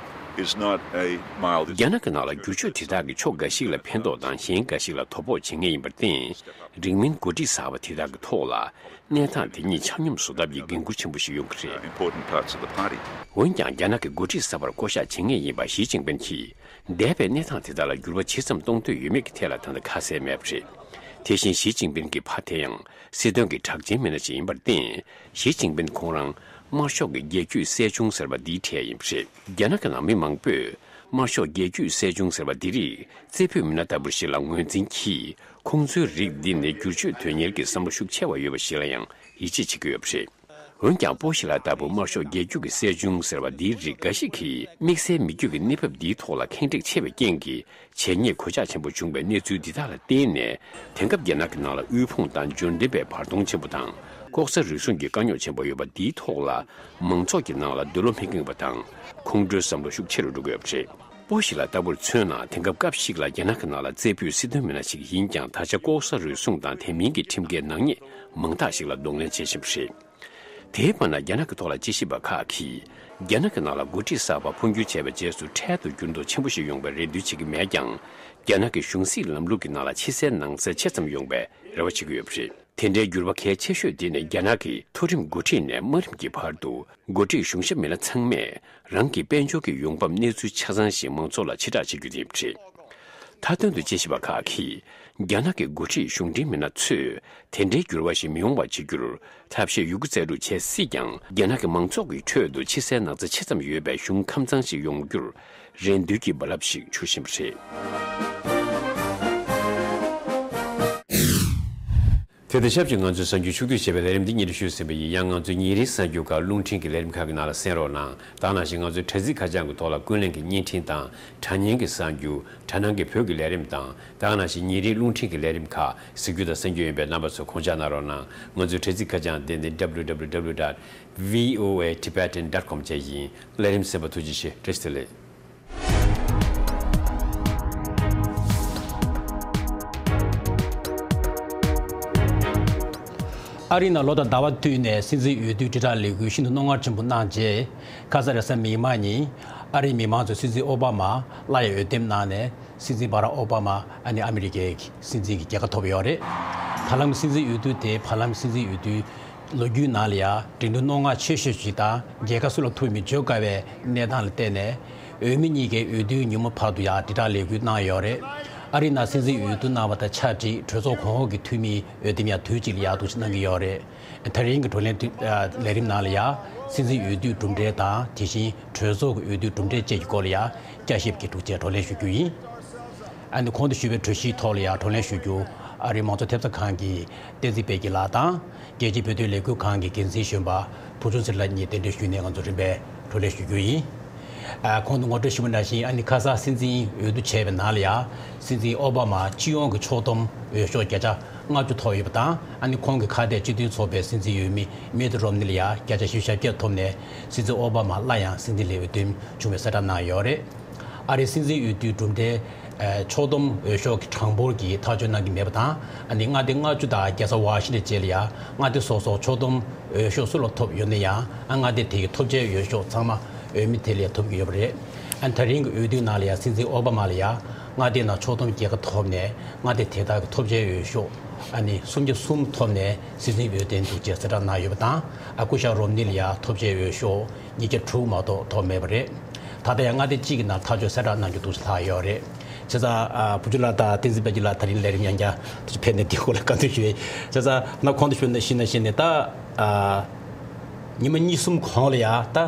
is not a mild issue. རྒྱ་ནག་གི་ནང་ལ་བསྒྱུར་བཅོས་དེ་དག་གིས་ཕྱོགས་འགའ་ཞིག་ལ་ཕན་ཐོགས་དང་གཞན་འགའ་ཞིག་ལ་དོ་ཕོག་བྱེད་ངེས་ཡིན་པར་བརྟེན། རིང་མིན་འགོ་ཁྲིད་གསར་པ་དེ་དག་གི་ཐོག་ལ་གནས་སྟངས་དེ་ཉིད་ཆ་སྙོམས་བཟོ་ཐབས་ཀྱི་འགན་འཁུར་ཆེན་པོ་ཞིག་ཡོང་གི་རེད། Important parts of the party. འོན་ཀྱང་རྒྱ་ནག་གི་འགོ་ཁྲིད་གསར་པར་བསྐོ་གཞག་བྱེད་ངེས་ཡིན་པ་ཞི་ཅིན་ཕིན་གྱིས། འདས་པའི་གནས་སྟངས་དེ་དག་ལ་འགྱུར་བ་ཇི་ཙམ་གཏོང་འདོད་ཡོད་མེད་ཀྱི་ཐད་ལ་ད་ལྟ་ཁ་གསལ་མེད་པ་རེད། དེ་བཞིན་ཞི་ཅིན་ཕིན་གྱི་ཕ་དེ་ཡང་སྲིད་དོན་གྱི་གྲགས་ཅན་མི་སྣ་ཞིག་ཡིན་པར་བརྟེན། ཞི་ཅིན་ཕིན་ཁོང་རང་དམར་ཤོག་གི་རྒྱལ་རྒྱུད་སྲས་ཆུང་ཟེར་བ་འདིའི་གྲས་ཡིན་པ་རེད། རྒྱ་ནག་གི་ནང་མི་མང་པོས་དམར་ཤོག་རྒྱལ་རྒྱུད་སྲས་ཆུང་ཟེར་བ་འདི་རིགས་རྩེ་ཕུད་མི་སྣ་ལྟ་བུ་ཞིག་ལ་ངོས་འཛིན་གྱིས། ཁོང་ཚོའི་རིགས་འདི་ནི་བསྒྱུར་བཅོས་དོན་གཉེར་གྱི་བསམ་བློ་ཤུགས་ཆེ་བ་ཡོད་པ་ཞིག་ལ་ཡང་ཡིད་ཆེས་བྱེད་ཀྱི་ཡོད་པ་རེད། འོན་ཀྱང་པོ་ཤི་ལ་ལྟ་བུ་དམར་ཤོག་རྒྱལ་རྒྱུད་ཀྱི་སྲས་ཆུང་ཟེར་བ་འདིའི་རིགས་འགའ་ཞིག་གིས་དམིགས་བསལ་མི་རྒྱུད་ཀྱི་གནས་བབ་འདིའི་ཐོག་ལ་ཁེངས་དྲེགས་ཆེ་བའི་རྐྱེན་གྱིས། བྱས་ཉེས་གོད་ཆག་ཆེན་པོ་བྱུང་བའི་གནས་ཚུལ་འདི་དག་ལ་བརྟེན་ནས། དེང་སྐབས་རྒྱ་ནག་གི་ནང་ལ་དབུལ་ཕོངས་དང་འབྱོར་ལྡན་པའི་བར་སྟོང་ཆེན་པོ་དང་། ལྐོག་ཟ་རུལ་སུངས་ཀྱི་དཀའ་རྙོག་ཆེན་པོ་ཡོད་པ་འདིའི་ཐོག་ལ། མང་ཚོགས་ཀྱི་ནང་ལ་འདོད་བློ་མི་ཁེངས་པ་དང་། ཁོང་ཁྲོའི་བསམ་བློ་ཤུགས་ཆེ་རུ་འགྲོ་གི་ཡོད་པ་རེད། པོ་ཤི་ལ་ལྟ་བུར་མཚོན་ན། དེང་སྐབས་སྐབས་ཤིག་ལ་རྒྱ་ནག་གི་ནང་ལ་རྩེ་ཕུད་སྲིད་དོན་མི་སྣ་ཞིག་ཡིན་ཀྱང་། ད་ཆ་ལྐོག་ཟ་རུལ་སུངས་དང་དེ་མིན་གྱི་ཁྲིམས་འགལ་ནག་ཉེས་མང་དག་ཞིག་ལ་གདོང་ལེན་བྱེད་བཞིན་པ་རེད། དེའི་བར་ན། རྒྱ་ནག་གི་ཐོག་ལ་དཔྱད་ཞིབ་པ་ཁག་གིས། རྒྱ་ནག་གི་ནང་ལ་འགོ་ཁྲིད་གསར་པ་འཕོ་འགྱུར་བྱས་པའི་རྗེས་སུ། འཕྲལ་དུ་འགྱུར་ལྡོག་ཆེན་པོ་ཞིག་ཡོང་བའི་རེ་འདུན་བྱེད་ཀྱི་མེད་ཀྱང་། རྒྱ་ནག་གི་གཞུང་སྲིད་ལམ་ལུགས་ཀྱི་ནང་ལ་ཕྱི་གསལ་ནང་གསལ་ཆེ་ཙམ་ཡོང་བའི་རེ་བ་བྱེད་ཀྱི་ཡོད་པ་རེད། དེ་འདྲའི་འགྱུར་བ་གལ་ཆེ་ཤོས་དེ་ནི། རྒྱ་ནག་གི་མཐོ་རིམ་འགོ་ཁྲིད་ནས་དམའ་རིམ་གྱི་བར་དུ། འགོ་ཁྲིད་གཞུང་ཞབས་མི་སྣ་ཚང་མས། རང་གི་དཔལ་འབྱོར་གྱི་ཡོང་འབབ་གནས་ཚུལ་ཆ་ཚང་ཞིག་མང་ཚོགས་ལ་ཕྱི་བསྒྲགས་བྱེད་རྒྱུ་དེ་ཡིན་པ་རེད། མཐའ་དོན་དུ་དཔྱད་ཞིབ་པ་ཁག་གིས། རྒྱ་ནག་གི་འགོ་ཁྲིད་གཞུང་འབྲེལ་མི་སྣ་ཚོས། དེ་འདྲའི་འགྱུར་བ་ཞིག་མི་ཡོང་བ་བྱེད་རྒྱུར། ཐབས་ཤེས་ཡོད་རྒུ་རྩལ་སྤྲུགས་བྱེད་སྲིད་ཀྱང་། རྒྱ་ནག་གི་མང་ཚོགས་ཀྱི་ཁྲོད་དུ་ཕྱི་གསལ་ནང་གསལ་ཆེ་ཙམ་ཡོད་པའི་གཞུང་ཁམས་གཙང་ཞིག་ཡོང་རྒྱུར། རེ་འདུན་གྱི་རྦ་རླབས་ཤིག་འཕྱུར་བཞིན་པ་རེད། དེ་དང་ཆབས་ཅིག་ང་ཚོའི་གསར་འགྱུར་ཕྱོགས་བསྡུས་བྱས་པའི་ལས་རིམ་འདི་སྙན་སྒྲོན་ཞུས་ཟིན་པ་ཡིན། ཡང་ང་ཚོའི་ཉིན་རེའི་གསར་འགྱུར་ཁག་རླུང་འཕྲིན་གྱི་ལས་རིམ་ཁག་གི་ནང་ལ་གསན་རོགས་གནང་། ད་ག་ནང་བཞིན་ང་ཚོའི་དྲ་ཚིགས་ཁ་བྱང་གི་ཐོག་ལ་ཀུན་གླེང་གི་བརྙན་འཕྲིན་དང་། དྲ་བརྙན་གྱི་གསར་འགྱུར། དྲ་སྣང་གི་བོད་ཀྱི་ལས་རིམ་དང་། ད་ག་ནང་བཞིན་ཉིན་རེའི་རླུང་འཕྲིན་གྱི་ལས་རིམ་ཁག་གཟིགས་རྒྱུ་དང་གསན་རྒྱུ་ཡིན་པས། རྣམ་པ་ཚོ་དགོངས་འཇགས་གནང་རོགས་གནང་། ང་ཚོའི་དྲ་ཚིགས་ཁ་བྱང་དེ་ནི་W W W dot V O A Tibetan dot com བཅས་ཡིན། ལས་རིམ་གསན་པར་ཐུགས་རྗེ་ཆེ། བཀྲ་ཤིས་བདེ་ལེགས། ཨ་རིའི་ནང་ལོ་དང་ཟླ་བ་བསྟུད་ནས་སྲིད་འཛིན་འོས་བསྡུའི་དྲིལ་བསྒྲགས་ལས་འགུལ་ཤིན་ཏུ་རྣོ་ངར་ཆེན་པོ་གནང་རྗེས། ཁ་ས་རེས་གཟའ་མིག་དམར་ཉིན་ཨ་རིའི་མི་མང་ཚོས་སྲིད་འཛིན་ཨོ་བྷ་མ་སླར་ཡང་འོས་འདེམས་གནང་ནས། སྲིད་འཛིན་བྷ་རག་ཨོ་བྷ་མ་ཨ་ནི་ཨ་མི་རི་ཀའི་སྲིད་འཛིན་གྱི་རྒྱལ་ཁ་ཐོབ་ཡོད་རེད། ད་ལམ་སྲིད་འཛིན་འོས་བསྡུ་དེ་བར་ལམ་སྲིད་འཛིན་འོས་བསྡུའི་ ལོ་རྒྱུས་ནང་ལ་ཡང་འགྲན་བསྡུར་རྣོ་ངར་ཆེ་ཤོས་ཤིག་དང་རྒྱལ་ཁ་སུ་ལ་ཐོབ་མིན་བརྗོད་དཀའ་བའི་གནས་སྟངས་ལ་བརྟེན་ནས། འོས་མི་གཉིས་ཀས་འོས་བསྡུའི་ཉིན་མོ་བར་དུ་ཡང་དྲིལ་བསྒྲགས་ལས་འགུལ་གནང་ཡོད་རེད། ཨ་རིའི་ནང་སྲིད་འཛིན་འོས་བསྡུ་གནང་བ་དང་ཆབས་ཅིག་གྲོས་ཚོགས་གོང་འོག་གི་འཐུས་མིའི་འོས་འདེམས་ཡང་དུས་གཅིག་ལ་ཡག་ཐག་ཆོད་གནང་གི་ཡོད་རེད། ད་རིང་གི་བགྲོ་གླེང་དུས་ཨ་ལས་རིམ་ནང་ལ་ཡང་སྲིད་འཛིན་འོས་བསྡུའི་གྲུབ་འབྲས་དང་དེ་བཞིན་གྲོས་ཚོགས་ཀྱི་འོས་བསྡུའི་གྲུབ་འབྲས་བཅས་ཀྱི་སྐོར་ལ་ཡང་བསྐྱར་ཞིབ་ཀྱི་འདུག་ཅེས་བགྲོ་གླེང་ཞུ་རྒྱུ་ཡིན། ཨ་ནི་གོང་དུ་ཞུས་པའི་གྲོས་གཞིའི་ཐོག་ལ་ཡང་བགྲོ་གླེང་ཞུ་རྒྱུ་ཨ་རིའི་མང་གཙོ་ཐེབས་རྩ་ཁང་གི་བསྟན་འཛིན་དཔལ་སྐྱིད་ལགས་དང་། རྒྱལ་སྤྱིའི་བོད་དོན་ལས་འགུལ་ཁང་གི་འགན་འཛིན་གཞོན་པ་བུ་ཆུང་ཚེ་རིང་ལགས་གཉིས་གདན་འདྲེན་ཞུས་ནས་ང་ཚོ་རིམ་པས་བགྲོ་གླེང་ཞུ་རྒྱུ་ཡིན། ཨ་གོང་དུ་ངོ་སྤྲོད་ཞུས་པ་ནང་བཞིན། ཨ་ནི་ཁ་སང་སྲིད་འཛིན་འོས་བསྡུ་བྱས་པའི་ནང་ལ་ཡང་སྲིད་འཛིན་ཨོ་བྷ་མ་སྤྱི་ཡོངས་ཀྱི་ཕྱོགས་བསྡོམས་འོས་ཤོག་བརྒྱ་ཆ་ལྔ་བཅུ་ཐོབ་ཡོད་པ་དང་། ཨ་ནི་ཁོང་གི་ཁ་གཏད་སྤྱི་མཐུན་ཚོགས་པའི་སྲིད་འཛིན་འོས་མི་མིད་རོམ་ནི་ལ་ཡང་བརྒྱ་ཆ་བཞི་བཅུ་ཞེ་བརྒྱད་ཐོབ་ནས། སྲིད་འཛིན་ཨོ་བྷ་མ་སླར་ཡང་སྲིད་འཛིན་ལ་འོས་འདེམས་བྱུང་བའི་གསལ་བསྒྲགས་གནང་ཡོད་རེད། ཨ་རིའི་སྲིད་འཛིན་འོས་བསྡུའི་གྲུབ་འབྲས། ཨ་ཕྱོགས་བསྡོམས་འོས་ཤོག་གི་གྲངས་འབོར་གྱིས་ཐག་གཅོད་གནང་གི་མེད་པ་དང་། ཨ་ནི་མངའ་སྡེ་ལྔ་བཅུ་དང་རྒྱལ་ས་ཝ་ཤིང་ཊོན་བཅས་ལ་ཡང་མངའ་སྡེ་སོ་སོར་ཕྱོགས་བསྡོམས་འོས་ཤོག་སུ་ལ་ཐོབ་ཡོད་ན་ཡང་། ཨ་མངའ་སྡེ་དེ་གི་ཐོབ་ཆའི་འོས་ཤོག་ཚང་མ་འོས་མི་དེ་ལ་ཐོབ་ཀྱི་ཡོད་པ་རེད། ཨ་ནི་ད་རིང་གི་འོས་བསྡུའི་ནང་ལ་ཡང་སྲིད་འཛིན་ཨོ་བྷ་མ་ལ་ཡང་མངའ་སྡེའི་ནང་ཕྱོགས་བསྡོམས་རྒྱལ་ཁ་ཐོབ་ནས། མངའ་སྡེ་དེ་དག་གི་ཐོབ་ཆའི་འོས་ཤོག་ཨ་ནི་སུམ་བརྒྱ་གསུམ་ཐོབ་ནས་སྲིད་འཛིན་འོས་བསྡད་འདུག་ཅེས་གསལ་བསྒྲགས་གནང་ཡོད་པ་དང་། ཨ་སྐུ་ཞབས་རོམ་ནི་ལ་ཡང་ཐོབ་ཆའི་འོས་ཤོག་ཉིས་བརྒྱ་དྲུག་མ་གཏོགས་ཐོབ་མེད་པ་རེད། ད་ལྟ་ཡང་མངའ་སྡེ་གཅིག་གི་ནང་ཐག་གཅོད་གསལ་བསྒྲགས་གནང་རྒྱུ་འདུག་ཅེས་ལྷག་ཡོད་རེད། བྱས་ཙང་ཨ་བུ་ཆུང་ལགས་དང་བསྟན་འཛིན་དཔལ་སྐྱིད་ལགས་ད་རིང་ལས་རིམ་ཡང་བསྐྱར་དུ་ཕེབས་ནས་འདིའི་སྐོར་ལ་བཀའ་འདྲི་ཞུ་ཡས། བྱས་ཙང་ནམ་གོང་དུ་ཞུས་ནང་བཞིན་ནས་ད་ཨ་ཉི་མ་གཉིས་གསུམ་གོང་ལ་ཡང་ད་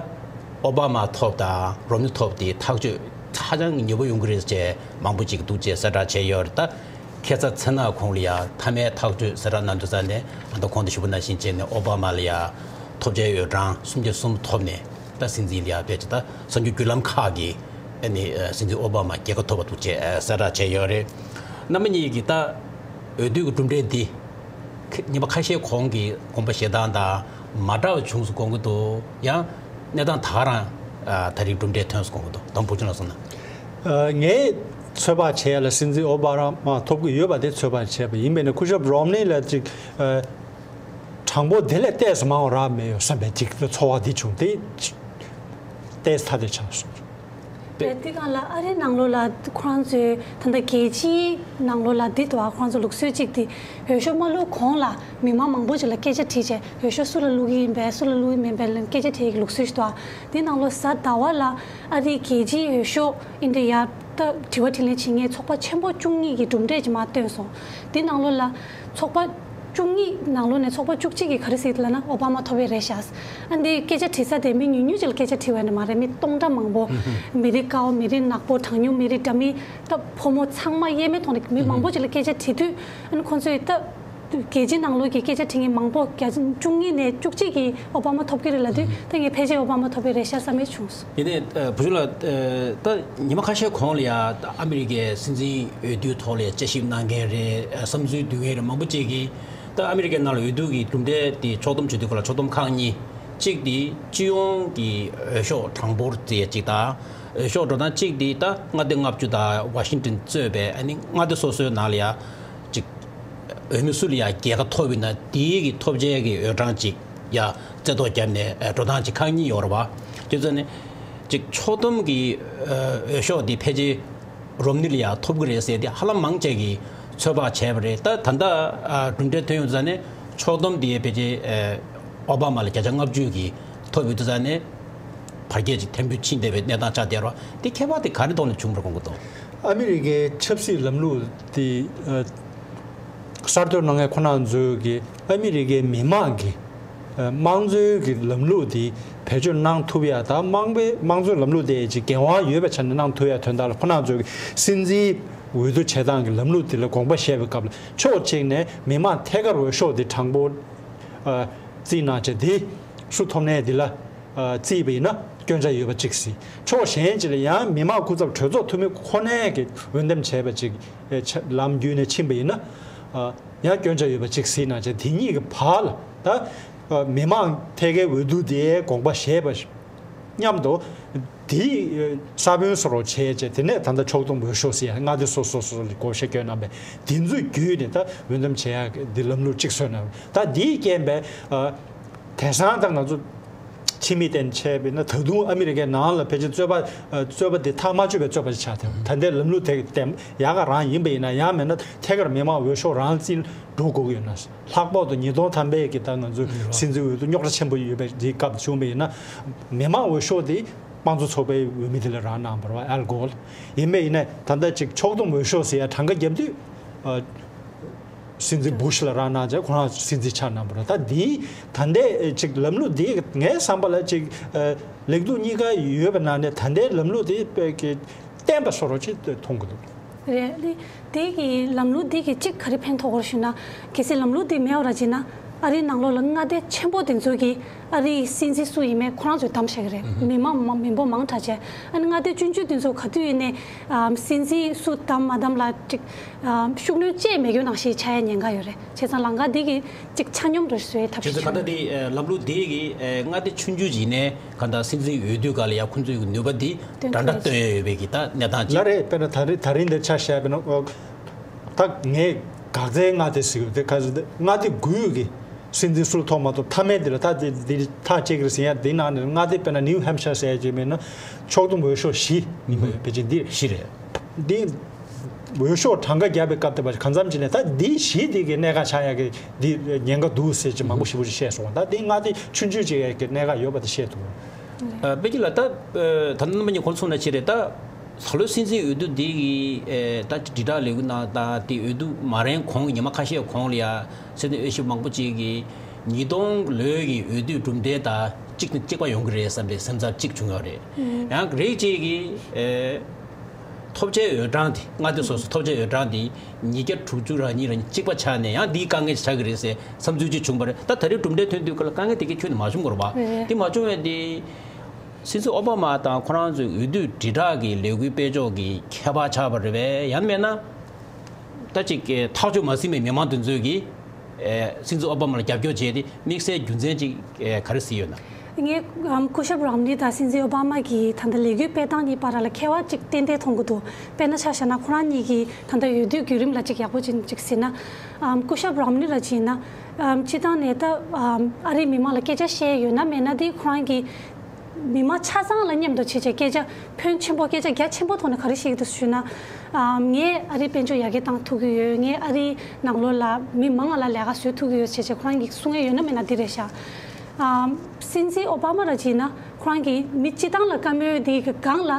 ཨོ་བྷ་མ་ཐོབ་དང་རོམ་ནི་ཐོབ་དེ་ཐག་གཅོད་ཧ་ཅང་གི་ཉེ་པོ་ཡོང་གི་རེད་ཅེས་མང་པོ་ཅིག་འདུག་ཅེས་གསལ་བསྒྲགས་བྱས་ཡོད་རེད། ད་ཁ་སང་མཚན་ནག་གོང་ལ་ཡང་མཐའ་མའི་ཐག་གཅོད་གསལ་བསྒྲགས་གནང་དུས་ཙ་ནས། ཨ་ད་གོང་དུ་ཞུས་པ་ནང་བཞིན་བྱས་ནས་ཨོ་བྷ་མ་ལ་ཡང་ཐོབ་ཆའི་འོས་གྲངས་སུམ་བརྒྱ་གསུམ་ཐོབ་ནས། ད་སྲིད་འཛིན་ལ་ཡང་ཕལ་ཆེར་ད་གསར་འགྱུར་བརྒྱུད་ལམ་ཁག་གིས་ཨ་ནི་སྲིད་འཛིན་ཨོ་བྷ་མ་རྒྱལ་ཁ་ཐོབ་པ་འདུག་ཅེས་གསལ་བསྒྲགས་བྱས་ཡོད་རེད། རྣམ་པ་གཉིས་ཀྱིས་ད་འོས་བསྡུ་གི་གྲུབ་འབྲས་འདི་ཉི་མ་ཁ་ཤས་གོང་གི་དགོངས་པ་བཞེས་སྟངས་དང་མ་འདྲ་བ་བྱུང་སོང་དགོངས་ཀྱི་འདུག་ཡང་གནས་སྟངས་ད་ག་རང་ད་རིང་གྲུབ་འབྲས་ཐོན་སོང་དགོངས་ཀྱི་འདུག་དང་པོ་བུ་ཆུང་ལ་གསུངས་ན། ངས་ཚོད་དཔག་བྱས་ཡ་ལ་སྲིད་འཛིན་ཨོ་བྷ་མ་ཐོབ་ཀྱི་ཡོད་པ་དེ་ཚོད་དཔག་བྱས་པ་ཡིན་པས་ན། སྐུ་ཞབས་རོམ་ནི་ལ་ཅིག་གྲངས་འབོར་དེ་ལས་ཏོག་ཙམ་མང་བ་རག་མེད་ཡོད་བསམ་པའི་ཅིག་ཚོར་བ་དེ་བྱུང་སྟེ། ཏོག་ཙམ་ཐ་དད་ཆགས་སོང་། དེ་དེ་གང་ལ་ཨ་རིའི་ནང་ལོགས་ལ་ཁོ་རང་ཚོའི་ད་ལྟ་རྒྱལ་སྤྱིའི་ནང་ལོགས་ལ་འདི་དུ་བ་ཁོ་རང་ཚོ་ལུགས་སྲོལ་གཅིག་དེ། འོས་ཤོག་མ་བླུགས་གོང་ལ་མི་མང་མང་པོ་ཅིག་ལ་སྐད་ཆ་དྲིས་བྱས། འོས་ཤོག་སུ་ལ་བླུག་གི་ཡིན་པས་སུ་ལ་བླུག་གི་མིན་པས་ལ་སྐད་ཆ་དྲིས་ཀྱི་ལུགས་སྲོལ་ཞིག་འདུག་དེའི་ནང་ལོགས་གཟའ་ཟླ་བ་ལ་ཨ་རིའི་རྒྱལ་སྤྱིའི་འོས་ཤོག་ཨིན་དྲ་ཡ་ད་དྲི་བ་དྲིས་ལན་བྱེད་མཁན་ཚོགས་པ་ཆེན་པོ་བཅུ་གཉིས་ཀྱི་གྲུབ་འབྲས་ཅིག་མར་བཏོན་སོང་། དེའི་ནང་ལོགས་ལ་ཚོགས་པ་བཅུ་གཉིས་ནང་ལོགས་ནས་ཚོགས་པ་བཅུ་གཅིག་གིས་ག་རེ་ཟེར་ལབ་ན་ཨོ་བྷ་མ་ཐོབ་པའི་རེད་ཤག་ཨ་འདི་སྐད་ཆ་དྲི་ས་དེ་མི་ཉུང་ཉུང་ཅིག་ལ་སྐད་ཆ་དྲི་བ་ནི་མ་རེད། མི་སྟོང་ཕྲག་མང་པོ། མི་རིགས་དཀར་པོ། མི་རིགས་ནག་པོ། གྲངས་ཉུང་མི་རིགས། འདྲ་མིན་ད་ཕོ་མོ་ཚང་མ་དབྱེར་མེད་ཐོག་ནས་མི་མང་པོ་ཅིག་ལ་སྐད་ཆ་དྲིས་དུས། ཨ་ནི་ཁོང་ཚོས་ད་རྒྱལ་སྤྱིའི་ནང་ལོགས་ཀྱི་སྐད་ཆ་དྲི་མཁན་མང་པོ་བརྒྱ་ཆ་བཅུ་གཉིས་ནས་བཅུ་གཅིག་གིས་ཨོ་བྷ་མ་ཐོབ་ཀྱི་རེད་ལབ་དུས། ད་ངས་ཕལ་ཆེར་ཨོ་བྷ་མ་ཐོབ་པའི་རེད་ཤག་བསམ་པ་བྱུང་སོང་། ཡིན་ནའི་ཨ་བུ་ཆུང་ལགས། ཨ་ད་ཉི་མ་ཁ་ཤས་གོང་ལ་ཡ་ད་ཨ་མི་རི་ཀའི་སྲིད་འཛིན་འོས་བསྡུའི་ཐོག་ལ་ཡ་དཔྱད་ཞིབ་གནང་མཁན་རེད། ཨ་བསམ་ཚུལ་འདོན་མཁན་རེད། མང་པོ་ཅིག་གིས་ད་ཨ་མི་རི་ཀའི་ནང་ལ་འོས་བསྡུ་གི་གྲུབ་འབྲས་དེ་ཕྱོགས་བསྡོམས་བྱེད་དུས་སྐབས་ལ་ཕྱོགས་བསྡོམས་ཁག་གཉིས། གཅིག་དེ་སྤྱི་ཡོངས་ཀྱི་འོས་ཤོག་གྲངས་འབོར་ཅིག་དང་། འོས་ཤོག་འགྲོ་སྟངས་གཅིག་དེ་ད་མངའ་སྡེ་ལྔ་བཅུ་དང་ཝ་ཤིང་ཊོན་གཙོས་པའི་ཨ་ནི་མངའ་སྡེ་སོ་སོའི་ནང་ལ་ཡ་ཅིག་འོས་མི་སུ་ལ་ཡ་རྒྱལ་ཁ་ཐོབ་ཡིན་ན་དེའི་གི་ཐོབ་ཆའི་གི་འོས་གྲངས་ཅིག་ཡ་རྩེ་ཐོག་བརྒྱབ་ནས་འགྲོ་སྟངས་ཅིག་ཁག་གཉིས་ཡོད་རེད་བ། དེ་ཚོ་ནི་ཅིག་ཕྱོགས་བསྡོམས་ཀྱི་འོས་ཤོག་དེ་ཕལ་ཆེར་རོམ་ནི་ལ་ཡ་ཐོབ་ཀྱི་རེད་ཟེར་དེ་ཧ་ལམ་མང་ཆེ་གིས་ཚོད་དཔག་བྱས་པ་རེད། ད་ད་ལྟ་གྲུབ་འབྲས་ཐོན་ཡོང་དུས་ཙ་ནས་ཕྱོགས་བསྡོམས་དེ་ཕལ་ཆེར་ཨོ་བྷ་མ་ལ་བརྒྱ་ཆ་ལྔ་བཅུ་གིས་ཐོབ་ཡོད་དུས་ཙ་ནས་བར་ཁྱད་ཅིག་ཐེབས་རྒྱུ་ཕྱིན་བསྡད་པའི་གནས་སྟངས་ཆགས་བསྡད་རེད་བ། དེ་ཁྱད་པར་དེ་ག་རེ་ཐོག་ནས་བྱུང་བར་དགོངས་ཀྱི་འདུག་ཨ་མི་རི་ཀའི་ཆབ་སྲིད་ལམ་ལུགས་དེ་གསར་གཏོད་གནང་མཁན་ཁོ་རང་ཚོའི་གི་ཨ་མི་རི་ཀའི་མི་མང་གི་དམངས་གཙོའི་གི་ལམ་ལུགས་དེ་བེད་སྤྱོད་གནང་ཐུབ་ཡ་དང་། དམངས་པའི་དམངས་གཙོའི་ལམ་ལུགས་དེ་ཅིག་འགན་དབང་ཡོད་པའི་ཆ་ནས་གནང་ཐུབ་ཡ་དོན་དག་ལ་ཁོ་རང་ཚོའི་གི་སྲིད་འཛིན་འོས་བསྡུ་བྱེད་སྟངས་ཀྱི་ལམ་ལུགས་དེ་ལ་དགོངས་པ་བཞེས་པའི་སྐབས་ལ། ཕྱོགས་གཅིག་ནས་མི་མང་ཐད་ཀར་འོས་ཤོག་དེ་གྲངས་འབོར་རྩིས་གནང་བྱས། དེ་སུ་ཐོབ་ནའི་དེ་ལ་རྩིས་པ་ཡིན་ན་སྐྱོན་ཆ་ཡོད་པ་གཅིག་ཟིན། ཕྱོགས་གཞན་གཅིག་ལ་ཡང་མི་མང་སྐུ་ཚབ་གྲོས་ཚོགས་འཐུས་མི་ཁོ་ནའི་གི་འོས་འདེམས་བྱས་པ་ཅིག་ལམ་བརྒྱུད་ནས་ཕྱིན་པ་ཡིན་ན། ཡང་སྐྱོན་ཆ་ཡོད་པ་གཅིག་ཟིན་གནང་བྱས། དེ་གཉིས་ཀྱི་བར་ལ་ད་མི་མང་ཐད་ཀའི་འོས་བསྡུ་དེའི་དགོངས་པ་བཞེས་པ་མཉམ་དུ། དེ་ས་བོན་བཟོ་རོགས་བྱས་བྱས། དེ་ནས་ད་ལྟ་ཕྱོགས་བསྡོམས་འོས་ཤོག་ཟེར་ཡ་མངའ་སྡེ་སོ་སོ་སོ་སོ་ལ་བགོ་བཤའ་བསྐྱོན་གནང་བས། དེ་ཚོ་བརྒྱུད་ནས་ད་འོས་འདེམས་བྱེད་ཡ་འདི་ལམ་ལུགས་གཅིག་བཟོས་གནང་བས། ད་འདིའི་རྐྱེན་པས་དེང་སང་ད་ང་ཚོ་ ཕྱི་མིག་བསྟན་བྱས་པས་ན། ད་དུང་ཨ་མི་རི་ཀའི་ནང་ལ་ཕལ་ཆེར་རྩོད་པ་ཨ་རྩོད་པ་དེ་ཐག་མ་ཆོད་པའི་རྩོད་པ་ཞིག་ཆགས་ཐལ། ད་ལྟའི་ལམ་ལུགས་དེ་བདེན་ཡག་ག་རང་ཡིན་པ་ཡིན་ན་ཡང་མིན་ན་ཐད་ཀར་མི་མང་འོས་ཤོག་རང་ལ་རྩིས་འགྲོ་དགོས་ཀྱི་ཡོད་ན། ལྷག་པར་དུ་ཉིས་སྟོང་ཐམ་པའི་གི་ད་ང་ཚོའི་སྲིད་འཛིན་འོས་བསྡུ་རྙོག་དྲ་ཆེན་པོ་ཡོད་པའི་དེའི་སྐབས་བྱུང་བ་ཡིན་ན། མི་མང་འོས་ཤོག་དེ་དམངས་གཙོ་ཚོགས་པའི་འོས་མི་དེ་ལ་རག་གནང་བ་རེད་བ། ཨལ་གོར། ཡིན་པ་ཡིན་ན་ད་ལྟ་ཅིག་ཕྱོགས་བསྡོམས་འོས་ཤོག་ཟེར་ཡ་གྲངས་ཀ་བརྒྱབ་དུས། ཨ། སྲིད་འཛིན་བུ་ཤི་ལ་རག་གནང་བྱས་ཁོ་རང་སྲིད་འཛིན་ཆགས་གནང་བ་རེད། ད་འདིའི་ད་ལྟའི་ཅིག་ལམ་ལུགས་འདི་ངའི་བསམ་པ་ལ་ཅིག་ཨ་ལེགས་སྡུག་གཉིས་ཀ་ཡོད་པའི་ནང་ནས་ད་ལྟའི་ལམ་ལུགས་འདི་དཔེ་གི་བརྟན་པ་བཟོ་འདྲ་ཅིག་མཐོང་གི་འདུག། རེད། དེ་དེ་གི་ལམ་ལུགས་འདི་གི་ཅིག་ག་རེ་ཕན་ཐོགས་ཀྱི་རེད་ཞུ་ན། གལ་སྲིད་ལམ་ལུགས་འདི་མེད་པ་ར་བྱས་ན། ཨ་རིའི་ནང་ལོགས་ལ་མངའ་སྡེ་ཆེན་པོ་དེ་ཚོ་གིས་ཨ་རིའི་སྲིད་འཛིན་སུ་ཡིན་མིན་ཁོ་རང་ཚོས་བདམས་བཞག་གི་རེད། མི་མང་མང་མི་འབོར་མང་དྲགས་བྱས། ཨ་ནི་མངའ་སྡེ་ཆུང་ཆུང་དེ་ཚོ་ག་དུས་ཡིན་ནའི་ཨམ་སྲིད་འཛིན་སུ་བདམས་མ་བདམས་ལ་ཅིག་ཨམ་ཤུགས་སྣོན་བཅས་མེད་རྒྱུ་ནང་བཞིན་ཆགས་ཡ་ཉེན་ཁ་ཡོད་རེད། བྱས་ཙང་ལམ་ཁ་འདི་གིས་ཅིག་ཆ་སྙོམས་འདྲ་བཟོ་ཡའི་ཐབས་བྱས་ཤིག་ཙང་ག་བྱུང་། ད་འདི་ཨ་ལམ་ལུགས་འདི་གིས་ཨ་མངའ་སྡེ་ཆུང་ཆུང་ཅིག་ཡིན་ནའི་གང་ལྟར་སྲིད་འཛིན་འོས་བསྡུ་སྒང་ལ་ཡ་ཁོང་ཚོའི་ནུས་པ་འདི་འདྲ་འདྲ་སྟོན་ཡ་ཡོད་པའི་གི་ད་གནས་སྟངས་ཅིག་ལ་རེད། དཔེར་ན་ད་རེས་ད་རེས་འདིར་ཆ་བཞག་པ་ཡིན་ན། ཨོ། ད་ངས་འགག་རྩའི་མངའ་སྡེ་ཟེར་གྱི་ཡོད་དེ། ག་ཚོད་དེ་མངའ་སྡེ་དགུ་ཡོད་ཀྱི་སྲིད་འཛིན་སུ་ལ་ཐོབ་མ་ཐོབ་མཐའ་མའི་འདི་ལ་ད་དེ་འདི་ཐག་བཅད་ཀྱི་རེད་ཟེར་ཡ། དེའི་ནང་ནས་མངའ་སྡེ་དཔེར་ན་ནིའུ་ཧེམ་ཤར་ཟེར་ཡ་ཅིག་མིན་ན་ཕྱོགས་བསྡོམས་འོས་ཤོག་བཞི་ཡིན་པ་ཡོད་པའི་ཅིག་འདི་བཞི་རེད། འདི་འོས་ཤོག་གྲངས་ཀ་བརྒྱབ་པའི་སྐབས་དེ་བར་གང་འཚམ་ཅིག་ནས་ད་འདི་བཞི་འདི་གི་གནད་འགག་ཆགས་ཡ་གི་འདི་ཉེན་ཁ་འདུག་ཟེར་ཅིག་མང་པོ་ཞེ་པོ་ཅིག་བཤད་སོང་། ད་འདི་མངའ་སྡེ་ཆུང་ཆུང་ཅིག་ཡ་གི་གནད་འགག་ཡོད་པ་དེ་བཤད་འདུག། ཨ། པེ་ཅིན་ལགས། ད་ཨ་ད་ལྟ་རྣམ་པ་གཉིས་གོ་སོང་ན་ཅི་རེད། ད་ད་ལོའི་སྲིད་འཛིན་འོས་བསྡུ་འདི་གི་ཨ་ད་དྲིལ་བསྒྲགས་ལས་འགུལ་ནང་ད་དེ་འོས་བསྡུ་མ་རན་གོང་གི་ཉི་མ་ཁ་ཤས་གོང་ལ་ཡ་སྲིད་དོན་དབྱེ་ཞིབ་མང་པོ་ཅིག་གིས་ཉིས་སྟོང་ལོའི་གི་འོས་བསྡུའི་གྲུབ་འབྲས་དང་གཅིག་ནས་གཅིག་པ་ཡོང་གི་རེད་བསམ་པའི་སེམས་འཚབ་ཅིག་བྱུང་ཡོད་རེད། ཡང་རིགས་གཅིག་གིས་ཨ་ཐོབ་བྱའི་འོས་གྲངས་དེ། མངའ་སྡེ་སོ་སོ་ཐོབ་བྱའི་འོས་གྲངས་དེ་ཉིས་བརྒྱ་དྲུག་ཅུ་ར་གཉིས་ར་གཅིག་པ་ཆགས་ནས་ཡང་འདིའི་དཀའ་ངལ་ཆགས་ཀྱི་རེད་ཟེར་བསམ་ཚུལ་ཅིག་བྱུང་བ་རེད། ད་ད་རེས་གྲུབ་འབྲས་ཐོན་དུས་སྐབས་ལ་དཀའ་ངལ་དེ་གའི་ཁྱོན་ནས་མ་བྱུང་བ་རེད་པ། རེད་རེད། དེ་མ་བྱུང་བས་དེ། སྲིད་འཛིན་ཨོ་བྷ་མ་དང་ཁོ་རང་ཚོའི་འོས་བསྡུ་དྲིལ་བསྒྲགས་ཀྱི་ལས་འགུལ་སྤེལ་ཕྱོགས་ཀྱི་ཁྱད་པར་ཆགས་པ་རེད་པས། ཡང་མིན་ན་ད་ཅིག་ཐག་གཅོད་མ་ཟིན་པའི་མི་མང་དེ་ཚོས་ཀྱིས་ཨེ་སྲིད་འཛིན་ཨོ་བྷ་མ་ལ་རྒྱབ་སྐྱོར་བྱས་ཏེ་དམིགས་བསལ་རྒྱུ་མཚན་ཅིག་ཨེ་ག་རེ་གཟིགས་ཡོད་ན། ངས་ཨམ་སྐུ་ཞབས་རོམ་ནི་དང་སྲིད་འཛིན་ཨོ་བྷ་མ་གི་ད་ལྟ་ལས་འགུལ་སྤེལ་སྟངས་གཉིས་བར་ལ་ཁྱད་པར་ཅིག་ཏན་ཏན་མཐོང་གི་འདུག། དཔེར་ན་ཆ་བཞག་ན་ཁོ་རང་གཉིས་ཀྱི་ད་ལྟ་འོས་བསྡུའི་བརྒྱུད་རིམ་ལ་ཅིག་ཡག་པོ་ཅིག་ཅིག་གཟིགས་ན། ཨམ་སྐུ་ཞབས་རོམ་ནི་ལ་ཅིག་ཡིན་ན། ཨམ་སྤྱིར་བཏང་ནས་ད་ཨམ་ཨ་རིའི་མི་མང་ལ་སྐད་ཆ་བཤད་ཡོད་ན་མེད་ན་དེ་ཁོ་རང་གི་མི་མང་ཆ་ཚང་ལ་མཉམ་དུ་བྱས་བྱས་སྐད་ཆ་ཕོན་ཆེན་པོ། སྐད་ཆ་རྒྱ་ཆེན་པོ་ཐོག་ནས་ག་རེ་བཤད་ཀྱི་འདུག་ཞུས་ན། ཨམ་ངས་ཨ་རིའི་དཔལ་འབྱོར་ཡར་རྒྱས་བཏང་ཐུབ་ཀྱི་ཡོད། ངས་ཨ་རིའི་ནང་ལོགས་ལ་མི་མང་ལ་ལས་ཀ་བཟོ་ཐུབ་ཀྱི་ཡོད་བྱས་བྱས་ཁོ་རང་གིས་གསུང་ཡས་ཡོད་ན་མེད་ན་འདི་རེད་ཤག། ཨམ་སྲིད་འཛིན་ཨོ་བྷ་མ་ར་བྱས་ན་ཁོ་རང་གིས་མི་སྤྱི་བཏང་ལ་བཀའ་མོལ་འདི་གི་སྒང་ལ།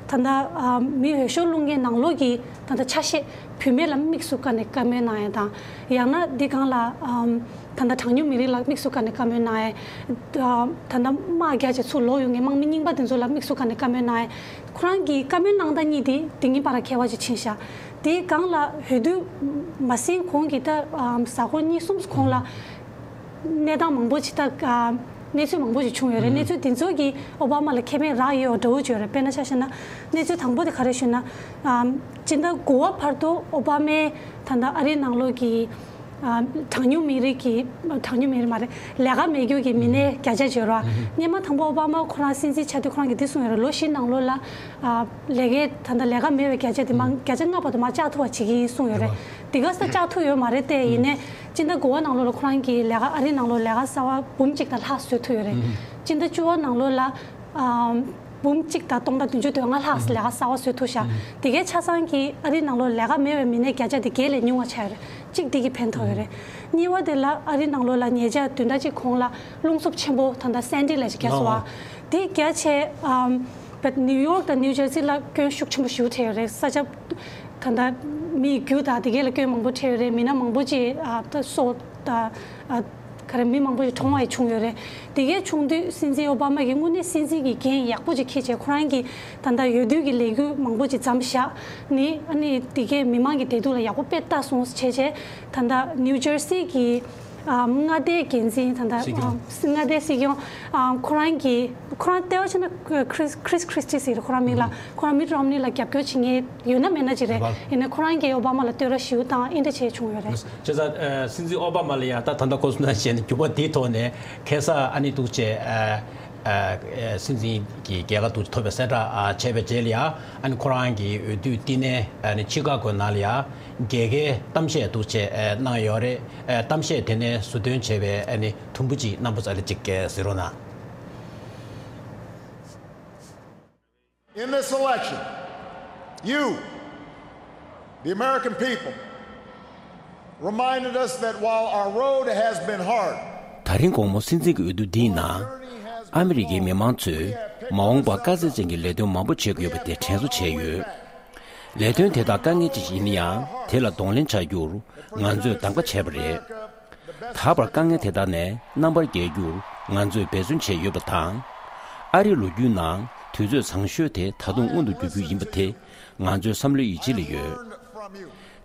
ད་ལྟ་ཨམ་མི་འོས་ཤོག་བླུག་མཁན་ནང་ལོགས་ཀྱི་ད་ལྟ་ཆ་ཤས་བུད་མེད་ལ་དམིགས་སུ་བཀར་ནས་བཀའ་མོལ་གནང་ཡས་དང་། ཡང་ན་འདི་སྒང་ལ་ཨམ་ད་ལྟ་གྲངས་ཉུང་མི་རིགས་ལ་དམིགས་སུ་བཀར་ནས་བཀའ་མོལ་གནང་ཡས། ཨམ་ད་ལྟ་དམག་རྒྱག་བྱས་ཚུར་ལོག་ཡོང་མཁན་དམག་མི་རྙིང་པ་དེ་ཚོ་ལ་དམིགས་སུ་བཀར་ནས་བཀའ་མོལ་གནང་ཡས། ཁོ་རང་གིས་བཀའ་མོལ་གནང་སྟངས་གཉིས་དེ་དེ་གཉིས་བར་ལ་ཁྱད་པར་ཅིག་ཕྱིན་ཤག། དེའི་སྒང་ལ་འོས་བསྡུ་མ་ཟིན་གོང་གི་ད་ཨམ་གཟའ་འཁོར་གཉིས་གསུམ་གོང་ལ། གནས་སྟངས་མང་པོ་ཅིག་ད་ཨ་གནས་ཚུལ་མང་པོ་ཞིག་བྱུང་ཡོད་རེད། ཨུམ། གནས་ཚུལ་དེ་ཚོ་གིས་ཨོ་བྷ་མ་ལ་ཁེ་ཕན་རག་ཡོད་པ་འདྲ་བོ་ཅིག་ཡོད་རེད། དཔེར་ན་ཆ་བཞག་ན་གནས་ཚུལ་དང་པོ་དེ་ག་རེ་ཞུས་ན། ཨ་སྤྱི་ཟླ་དགུ་པ་བར་དུ་ཨོ་བྷ་མས་ད་ལྟ་ཨ་རིའི་ནང་ལོགས་ཀྱི་ཨ་གྲངས་ཉུང་མི་རིགས་ཀྱི། གྲངས་ཉུང་མི་རིགས་མ་རེད། ལས་ཀ་མེད་རྒྱུ་གི་མི་སྣའི་ཨུམ། བརྒྱ་ཆ་བརྗོད་རོགས། ཨུམ། སྔོན་མ་དང་པོ་ཨོ་བྷ་མ་ཁོ་རང་སྲིད་འཛིན་ཆགས་དུས་ཁོ་རང་གིས་འདི་གསུངས་ཡོད་རེད། ལོ་བཞི་ནང་ལོགས་ལ་ཨ་ལས་ཀའི་ད་ལྟ་ལས་ཀ་མེད་པའི་བརྒྱ་ཆ་དེ་མ་ཨུམ། བརྒྱ་ཆ་ལྔ་བར་དུ་མར་བཅག་ཐུབ་པ་བྱེད་ཀྱི་ཡིན་གསུངས་ཡོད་རེད། རེད་པ། དེ་ག་ས་བཅག་ཐུབ་ཡོད་མ་རེད་དེ། ཨུམ། ཡིན་ནའི། སྤྱི་ཟླ་དགུ་པ་ནང་ལོགས་ལ་ཁོ་རང་གིས་ལས་ཀ་ཨ་རིའི་ནང་ལོགས་ལས་ཀ་གསར་པ་འབུམ་གཅིག་དང་ལྷག་བཟོས་ཐུབ་ཡོད་རེད། ཨུམ། སྤྱི་ཟླ་བཅུ་པ་ནང་ལོགས་ལ་ཨམ་འབུམ་གཅིག་དང་སྟོང་ཕྲག་བདུན་ཅུ་དོན་ལྔ་ལྷག་ཨུམ། ལས་ཀ་གསར་པ་བཟོས་ཐུབ་ཤག། ཨུམ། དེ་གའི་ཆ་ཚང་གིས་ཨ་རིའི་ནང་ལོགས་ལས་ཀ་མེད་པའི་མི་སྣའི་བརྒྱ་ཆ་དེ་བརྒྱད་ལས་ཉུང་བ་ཆགས་ཡོད་རེད། གཅིག་དེ་གིས་ཕན་ཐོགས་ཡོད་རེད། ཨུམ། གཉིས་པ་དེ་ལ་ཨ་རིའི་ནང་ལོགས་ལ་ཉེ་ཆར་བདུན་ཕྲག་གཅིག་གོང་ལ་རླུང་འཚུབ་ཆེན་པོ་ད་ལྟ་སན་ཌི་ལབ་ཅིག་བརྒྱབ་སོང་བ། ཨོ། དེ་བརྒྱབ་བྱས་ཨམ་བད་ནིའུ་ཡོག་དང་ནིའུ་ཇར་སི་ལ་སྐྱོན་ཤུགས་ཆེན་པོ་ཞེ་པོ་ཐེབས་ཡོད་རེད། ས་ཆ་ད་ལྟ་མི་རྒྱུ་དང་དེ་གས་ལ་སྐྱོན་མང་པོ་ཐེབས་ཡོད་རེད། མི་སྣ་མང་པོ་ཅིག་ཨ་ད་སྲོག་ད་ཨ་ག་རེ་མི་མང་པོ་ཞིག་གྲོངས་པ་ཡང་བྱུང་ཡོད་རེད། དེ་གས་བྱུང་དུས་སྲིད་འཛིན་ཨོ་བྷ་མ་གིས་དངོས་གནས་སྲིད་འཛིན་གྱི་འགན་ཡག་པོ་ཅིག་འཁྱེར་བྱས་ཁོ་རང་གིས་ད་ལྟ་འོས་བསྡུ་གི་ལས་འགུལ་མང་པོ་ཅིག་མཚམས་བཞག་ནི། ཨ་ནི་དེ་གས་མི་མང་གི་བདེ་སྡུག་ལ་ཡག་པོ་དཔེ་ལྟ་སོང་བྱས་བྱས་ད་ལྟ་ནིའུ་ཇར་སི་གི་ཨ་མངའ་སྡེའི་འགན་འཛིན་ད་ལྟ་སྲིད་སྐྱོང་། ཨ་མངའ་སྡེའི་སྲིད་སྐྱོང་ཨ་ཁོ་རང་གིས་ཁོ་རང་ལྟེ་བ་བྱས་ན་ཁྲིས་ཁྲིས་ཁྲིས་ཊི་ཟེར་ཁོ་རང་མིང་ལ། ཨུམ། ཁོ་རང་མིཊ་རོམ་ནི་ལ་རྒྱབ་སྐྱོར་བྱེད་མཁན་ཡོད་ན་མེད་ན་ཅིག་རེད། རེད་པ། ཡིན་ནའི་ཁོ་རང་གིས་ཨོ་བྷ་མ་ལ་བསྟོད་ར་ཞེ་པོ་བཏང་། ཨེ་འདྲ་བྱས་བྱུང་ཡོད་རེད། བྱས་ཙང་ཨ་སྲིད་འཛིན་ཨོ་བྷ་མ་ལ་ཡང་ད་ད་ལྟ་ཁོ་ཚོ་ནང་བྱས་ནས་འགྱུར་བ་དེའི་ཐོག་ནས་ཁ་སང་ཨ་ནི་འདུག་བྱས་ཨ་ཨ་ཨ་སྲིད་འཛིན་གྱི་རྒྱལ་ཁ་འདུག་ཐོབ་པའི་གསལ་བསྒྲགས་ཨ་བྱས་པའི་རྗེས་ལ་ཡང་ཨ་ནི་ཁོ་རང་གི་འོས་བསྡུའི་བསྟི་གནས་ཨ་ནི་ཆི་ཀ་གོ་ནང་ལ་ཡང་རྒྱལ་ཁའི་གཏམ་བཤད་འདུག་བྱས་ཨ་གནང་ཡོད་རེད། ཨ་གཏམ་བཤད་དེ་ནས་ཟུར་འདོན་བྱས་པའི་ཨ་ནི་དུམ་བུ་ཅིག་རྣམ་པ་ཚོ་ཨ་ནི་ཅིག་གཟིགས་རོགས་གནང་། In this election, you, the American people, reminded us that while our road has been hard, ད་རིང་དགོང་མོ་སྲིད་འཛིན་གྱི་འོས་བསྡུ་འདིའི་ནང་ཨ་མི་རི་ཀའི་མི་མང་ཚོས་མ་འོངས་པར་དཀའ་ཚེགས་ཅན་གྱི་ལས་དོན་མང་པོ་བྱེད་དགོས་པ་དེ་དྲན་གསོ་བྱས་ཡོད། ལས་དོན་དེ་དག་དཀའ་ངལ་ཅན་ཞིག་ཡིན་ན་ཡང་དེ་ལ་གདོང་ལེན་བྱ་རྒྱུར་ང་ཚོས་གདམ་ག་བྱས་པ་རེད། ད་བར་དཀའ་ངལ་དེ་དག་ནས་རྣམ་པར་རྒྱལ་རྒྱུར་ང་ཚོས་འབད་བརྩོན་བྱས་ཡོད་པ་དང་། ཨ་རིའི་ལོ་རྒྱུས་ནང་དུས་ཚོད་བཟང་ཤོས་དེ་ད་དུང་མངོན་དུ་འགྱུར་རྒྱུ་ཡིན་པ་དེ་ང་ཚོའི་བསམ་བློའི་ཡིད་ཆེས་ལ་ཡོད།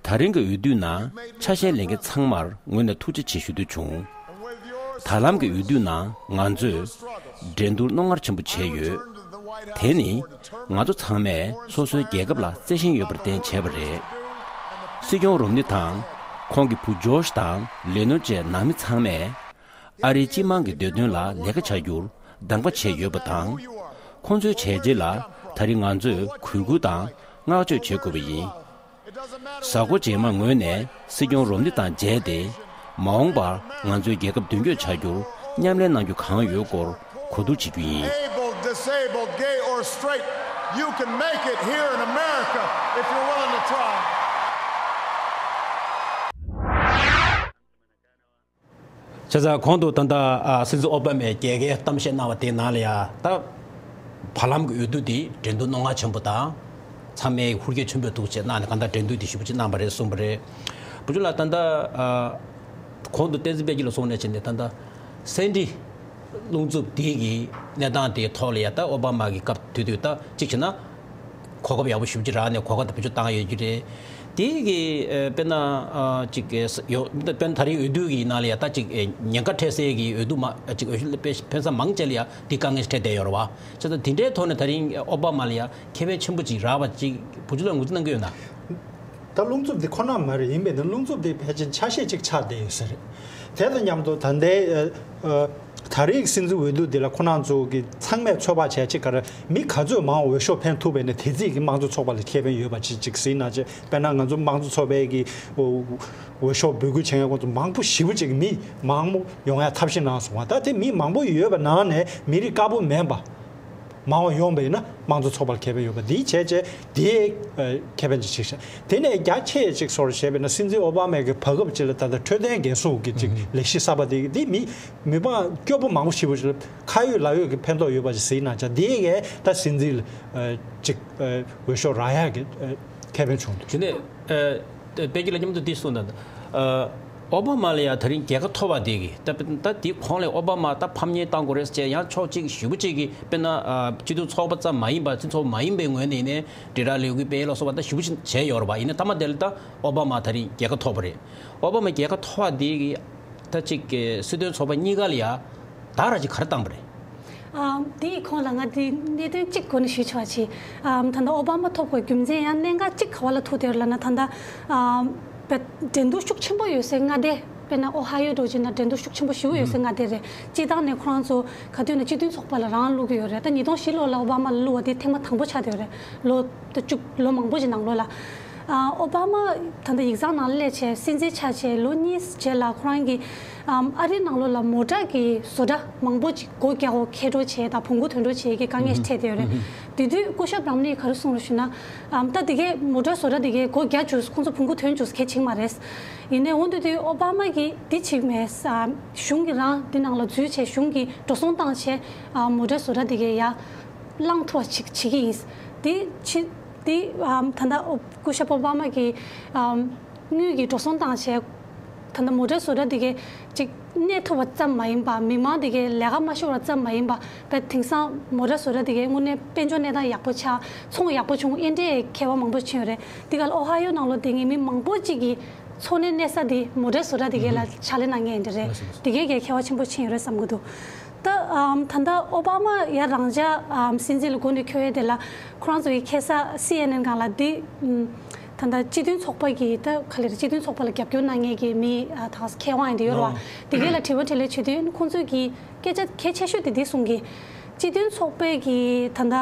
ད་རིང་གི་འོས་བསྡུའི་ནང་ཆ་ཤས་ལེན་མཁན་ཚང་མར་ངོས་ནས་ཐུགས་རྗེ་ཆེ་ཞུ་འདོད་བྱུང་། ད་ལམ་གྱི་འོས་བསྡུའི་ནང་ང་ཚོས་འགྲན་བསྡུར་རྣོ་ངར་ཆེན་པོ་བྱས་ཡོད། དེ་ནི་ང་ཚོ་ཚང་མས་སོ་སོའི་རྒྱལ་ཁབ་ལ་བརྩེ་ཞེན་ཡོད་པར་བརྟེན་བྱས་པ་རེད། སྲིད་སྐྱོང་རོམ་ནི་དང་ཁོང་གི་བུ་ཇོརྗ་དང་ལེ་ནོ་བཅས་ནང་མི་ཚང་མས་ཨ་རིའི་སྤྱི་དམངས་ཀྱི་བདེ་དོན་ལ་ལས་ཀ་བྱ་རྒྱུར་གདམ་ག་བྱས་ཡོད་པ་དང་། ཁོང་ཚོའི་བྱས་རྗེས་ལ་ད་རིང་ང་ཚོས་གུས་བཀུར་དང་བསྔགས་བརྗོད་བྱེད་དགོས་པ་ཡིན། གཟའ་འཁོར་རྗེས་མ་ངོས་ནས་སྲིད་སྐྱོང་རོམ་ནི་དང་མཇལ་ཏེ། མ་འོངས་པར་ང་ཚོའི་རྒྱལ་ཁབ་མདུན་སྐྱོད་བྱ་རྒྱུར་མཉམ་ལས་གནང་རྒྱུ་གང་ཡོད་སྐོར་གོ་བསྡུར་བྱེད་རྒྱུ་ཡིན། Able, disabled, gay or straight, you can make it here in America if you're willing to try. བྱས་ཙང་གོང་དུ་ད་ལྟ་ཨ་སྲིད་འཛིན་ཨོ་བྷ་མས་རྒྱལ་ཁའི་གཏམ་བཤད་གནང་བ་དེའི་ནང་ལ་ཡ་ད་བར་ལམ་གྱི་འོས་བསྡུ་དེ་འགྲན་བསྡུར་རྣོ་ངར་ཆེན་པོ་དང་། ཚང་མས་ཧུར་སྐྱེད་ཆེན་པོས་འདུག་ཅེས་གནང་ནས་གང་ལྟར་འགྲན་བསྡུར་དེ་ཞེ་པོ་ཅིག་གནང་བ་རེད་གསུངས་པ་རེད། བུ་ཆུང་ལགས་ད་ལྟ་ཨ་གོང་དུ་བསྟན་འཛིན་དཔལ་སྐྱིད་ལགས་གསུངས་ནས་བྱས་ནས་ད་ལྟ་སེ་འབྲས་རླུང་འཚུབ་དེ་གི་གནས་སྟངས་དེའི་ཐོག་ལ་ཡ་ད་ཨོ་བྷ་མ་གི་སྐབས་དེ་དུས་ད་གཅིག་བྱས་ན། གོ་སྐབས་ཡག་པོ་ཞེ་པོ་ཅིག་རག་ནས་གོ་སྐབས་དེ་བེད་སྤྱོད་བཏང་ཡོད་ཀྱི་རེད། དེ་གི་ཨ་དཔེར་ན་ཨ་ཅིག་ཡོད་དཔེར་ན་ད་རིང་འོས་བསྡུ་གི་ནང་ལ་ཡ་ད་ཅིག་ཉེན་ཁ་འཕྲད་སའི་གི་འོས་བསྡུ་མ་ཅིག་འོས་ཤོག་ཕེབས་ས་མང་ཆེ་ལ་ཡ་དེ་དཀའ་ངལ་ཞིག་འཕྲད་བསྡད་ཡོད་རེད་བ། བྱས་ཙང་དེ་འདྲའི་ཐོག་ནས་ད་རིང་ཨོ་བྷ་མ་ལ་ཡ་ཁེ་ཕན་ཆེན་པོ་ཅིག་རག་པ་ཅིག་བུ་ཆུང་ལགས་ངོས་འཛིན་གནང་གི་ཡོད་ན། ད་རླུང་འཚུབ་འདི་ཁོ་ན་མ་རེད། ཡིན་པས་ན་རླུང་འཚུབ་འདི་ཕལ་ཆེར་ཆ་ཤས་ཅིག་ཆགས་བསྡད་ཡོད་ས་རེད། དེ་དང་མཉམ་དུ་ད་ལྟའི་ཨ་ཨ་ད་རེས་ཀྱི་སྲིད་འཛིན་འོས་བསྡུ་འདི་ལ་ཁོ་རང་ཚོ་གི་ཚང་མས་ཚོད་དཔག་བྱས་ཅིག་ག་རེ་མི་ག་ཚོད་མང་འོས་ཤོག་འཕེན་ཐུབ་པས་ན་དེ་རྩིས་ཀྱི་དམངས་གཙོ་ཚོགས་པ་ལ་ཁེ་ཕན་ཡོད་པ་ཅིག་ཅིག་ཟིན་ན་ཅིག་དཔེར་ན་ང་ཚོ་དམངས་གཙོ་ཚོགས་པའི་གི་འོས་ཤོག་འབོད་སྐུལ་བྱེད་མཁན་ཁོང་ཚོ་མང་པོ་ཞེ་པོ་ཅིག་མི་མང་པོ་ཡོང་ཡ་ཐབས་ཤེས་གནང་སོང་བ། ད་དེ་མི་མང་པོ་ཡོད་པ་ནང་ནས་མི་རིགས་དཀར་པོ་མིན་པ། མང་བ་ཡོང་བ་ཡིན་ན་དམངས་གཙོ་ཚོགས་པར་ཁེ་ཕན་ཡོད་པ་འདིའི་བྱས་རྗེས་འདིའི་ཨ་ཁེ་ཕན་ཅིག་ཆགས་ཤག་དེ་ནས་རྒྱ་ཆེ་ཅིག་སོར་བྱས་པས་ན་སྲིད་འཛིན་ཨོ་བྷ་མའི་གི་བར་སྐབས་ཅིག་ལ་ད་ལྟ་འཕྲོད་བསྟེན་འགན་སྲུང་གི་ཅིག་ལས་གཞི་གསར་པ་དེ་འདི་མི་མི་མང་སྐྱོ་པོ་མང་པོ་ཞེ་པོ་ཅིག་ལ་ཁ་ཡོད་ལག་ཡོད་ཀྱི་ཕན་ཐོགས་ཡོད་པ་ཅིག་ཟིན་ན་ཅང་འདིའི་གི་ད་སྲིད་འཛིན་ལ་ཨ་ཅིག་ཨ་འོས་ཤོག་རག་ཡག་གི་ཨ་ཁེ་ཕན་བྱུང་འདུག་དེ་ནས་ཨ་དཔལ་སྐྱིད་ལགས་མཉམ་དུ་འདི་གསུངས་དང་། ཨ་ཨོ་བྷ་མ་ལ་ཡང་ད་རིང་རྒྱལ་ཁ་ཐོབ་པ་དེ་གི་ད་ད་དེ་གོང་ལ་ཨོ་བྷ་མ་ད་ཕམ་ཉེས་བཏང་དགོས་རེད་ཟེར་ཡང་ཕྱོགས་གཅིག་ཞེ་པོ་གཅིག་གི་དཔེར་ན་ཨ་སྤྱི་མཐུན་ཚོགས་པ་ཙམ་མ་ཡིན་པ་སྤྱི་ཚོགས་མ་ཡིན་པའི་ངོས་ནས་ནས་དྲིལ་བསྒྲགས་ལས་འགུལ་སྤེལ་ལ་སོགས་པ་ད་ཞེ་པོ་ཅིག་བྱས་ཡོད་རེད་པ། ཡིན་ན་མཐའ་མ་དེ་ལ་ད་ཨོ་བྷ་མ་ད་རིང་རྒྱལ་ཁ་ཐོབ་པ་རེད། ཨོ་བྷ་མ་རྒྱལ་ཁ་ཐོབ་པ་དེ་གི་ད་གཅིག་གི་སྲིད་དོན་ཚོགས་པ་གཉིས་ཀ་ལ་ཡ་ད་ར་ཅིག་ག་རེ་བཏང་པ་རེད། ཨ་དེའི་གོང་ལ་ང་དེ་གནད་དོན་གཅིག་སྒོ་ནས་ཞུས་ཆོག་ཅིག་ཨ་ད་ལྟ་ཨོ་བྷ་མ་ཐོབ་དགོས་རྒྱུ་མཚན་ཡང་གནད་འགག་གཅིག་ག་བ་ལ་ཐུག་བསྡད་ཡོད་ལབ་ན། ད་ལྟ་ཨ་བས་འགྲན་བསྡུར་ཤུགས་ཆེན་པོ་ཡོད་སའི་མངའ་སྡེ། དཔེར་ན་ཨོ་ཧ་ཡོ་འདྲ་བྱས་ན་འགྲན་བསྡུར་ཤུགས་ཆེན་པོ་ཞེ་པོ་ཡོད་སའི་མངའ་སྡེ་རེད། སྤྱིར་བཏང་ནས་ཁོ་རང་ཚོ་ག་དུས་ནས་སྤྱི་མཐུན་ཚོགས་པ་ལ་རང་བླུག་གི་ཡོད་རེད། ད་ཉིས་སྟོང་བཞི་ལོ་ལ་ཨོ་བྷ་མ་ལ་བླུག་པ་དེ་ཐེངས་མ་དང་པོ་ཆགས་བསྡད་ཡོད་རེད། ལོ་ད་བཅུ་ལོ་མང་པོ་ཞིག་ནང་ལོགས་ལ། ཨ་ཨོ་བྷ་མ་ད་ལྟ་ཡིག་ཚང་ནང་སླེབས་བྱས་སྲིད་འཛིན་ཆགས་བྱས་ལོ་གཉིས་རྗེས་ལ་ཁོ་རང་གིས་ཨམ་ཨ་རིའི་ནང་ལོགས་ལ་མོ་ཊ་གི་བཟོ་གྲྭ་མང་པོ་ཅིག་སྒོ་རྒྱག་འོ་ཁེ་སྤྲོད་བྱས་དང་བོང་གུ་ཐོན་སྤྲོད་བྱས་ཀྱི་དཀའ་ངལ་ཞིག་འཕྲད་བསྡད་ཡོད་རེད། དེ་དུས་སྐུ་ཞབས་རམ་ནིས་ག་རེ་གསུངས་རེད་ཞུ་ན། ཨམ་ད་དེ་གའི་མོ་ཊ་བཟོ་གྲྭ་དེ་གའི་སྒོ་རྒྱག་བཅུག་ཁོང་ཚོ་བོང་གུ་ཐོན་བཅུག་གལ་ཆེན་མ་རེད། ཡིན་ནའི་འོ་དེ་དུས་ཨོ་བྷ་མ་གིས་དེ་བྱེད་མེད། ཨམ་གཞུང་གིས་རང་དེ་ནང་ལ་འཛུལ་བྱས་གཞུང་གིས་འགྲོ་སོང་བཏང་བྱས་ཨམ་མོ་ཊ་བཟོ་གྲྭ་དེ་གའི་ཡ་བླངས་ཐུབ་པ་ཅིག་བྱེད་ཀྱི་ཡིན། དེ་ཕྱི་དེ་ཨམ་ད་ལྟ་ཨོ་སྐུ་ཞབས་ཨོ་བྷ་མ་གིས་ཨམ་དངུལ་གྱི་འགྲོ་སོང་བཏང་བྱས། ད་ལྟ་མོ་ཊ་བཟོ་གྲྭ་དེ་གའི་ཅིག་གནས་ཐུབ་པ་ཙམ་མ་ཡིན་པ་མི་མང་དེ་གའི་ལས་ཀ་མ་ཤོར་བ་ཙམ་མ་ཡིན་པ་བས་དེང་སང་མོ་ཊ་བཟོ་གྲྭ་དེ་གའི་དངོས་གནས་དཔལ་འབྱོར་གནས་སྟངས་ཡག་པོ་ཆགས་ཚོང་ཡག་པོ་བྱུང་ཨེ་འདྲའི་ཁྱད་པར་མང་པོ་ཕྱིན་ཡོད་རེད། དེ་ག་ལ་ཨོ་ཧ་ཡོ་ནང་ལོགས་བསྡད་མཁན་མི་མང་པོ་ཅིག་གི་འཚོ་གནས་གནས་ས་དེ་མོ་ཊ་བཟོ་གྲྭ་དེ་གའི་ལ་ཕྱག་ལས་གནང་མཁན་དེ་རེད། དེ་གའི་གའི་ཁྱད་པར་ཆེན་པོ་ཕྱིན་ཡོད་རེད་བསམ་གི་འདུག་ད་ཨམ་ད་ལྟ་ཨོ་བྷ་མ་ཡ་རང་ཅག་ཨམ་སྲིད་འཛིན་ལ་སྒོ་ནས་འཁྱོལ་ཡས་དེ་ལ་ཁོ་རང་ཚོ་གི་ཁ་སང་སི་ཨེན་ཨེན་སྒང་ལ་འདི་ཨམ་ད་ལྟ་སྤྱི་མཐུན་ཚོགས་པ་གི་ད་ག་ལེར་སྤྱི་མཐུན་ཚོགས་པ་ལ་རྒྱབ་སྐྱོར་གནང་མཁན་གྱི་མི་ཨ་ད་མཁས་དབང་ཡིན་དེ་ཡོད་རེད་བ། དེ་གས་ལ་དྲི་བ་དྲིས་ལན་བྱེད་དུས་ཁོང་ཚོས་ཀྱི་སྐད་ཆ་གལ་ཆེ་ཤོས་དེ་འདི་གསུང་གི། སྤྱི་མཐུན་ཚོགས་པའི་གི་ད་ལྟ་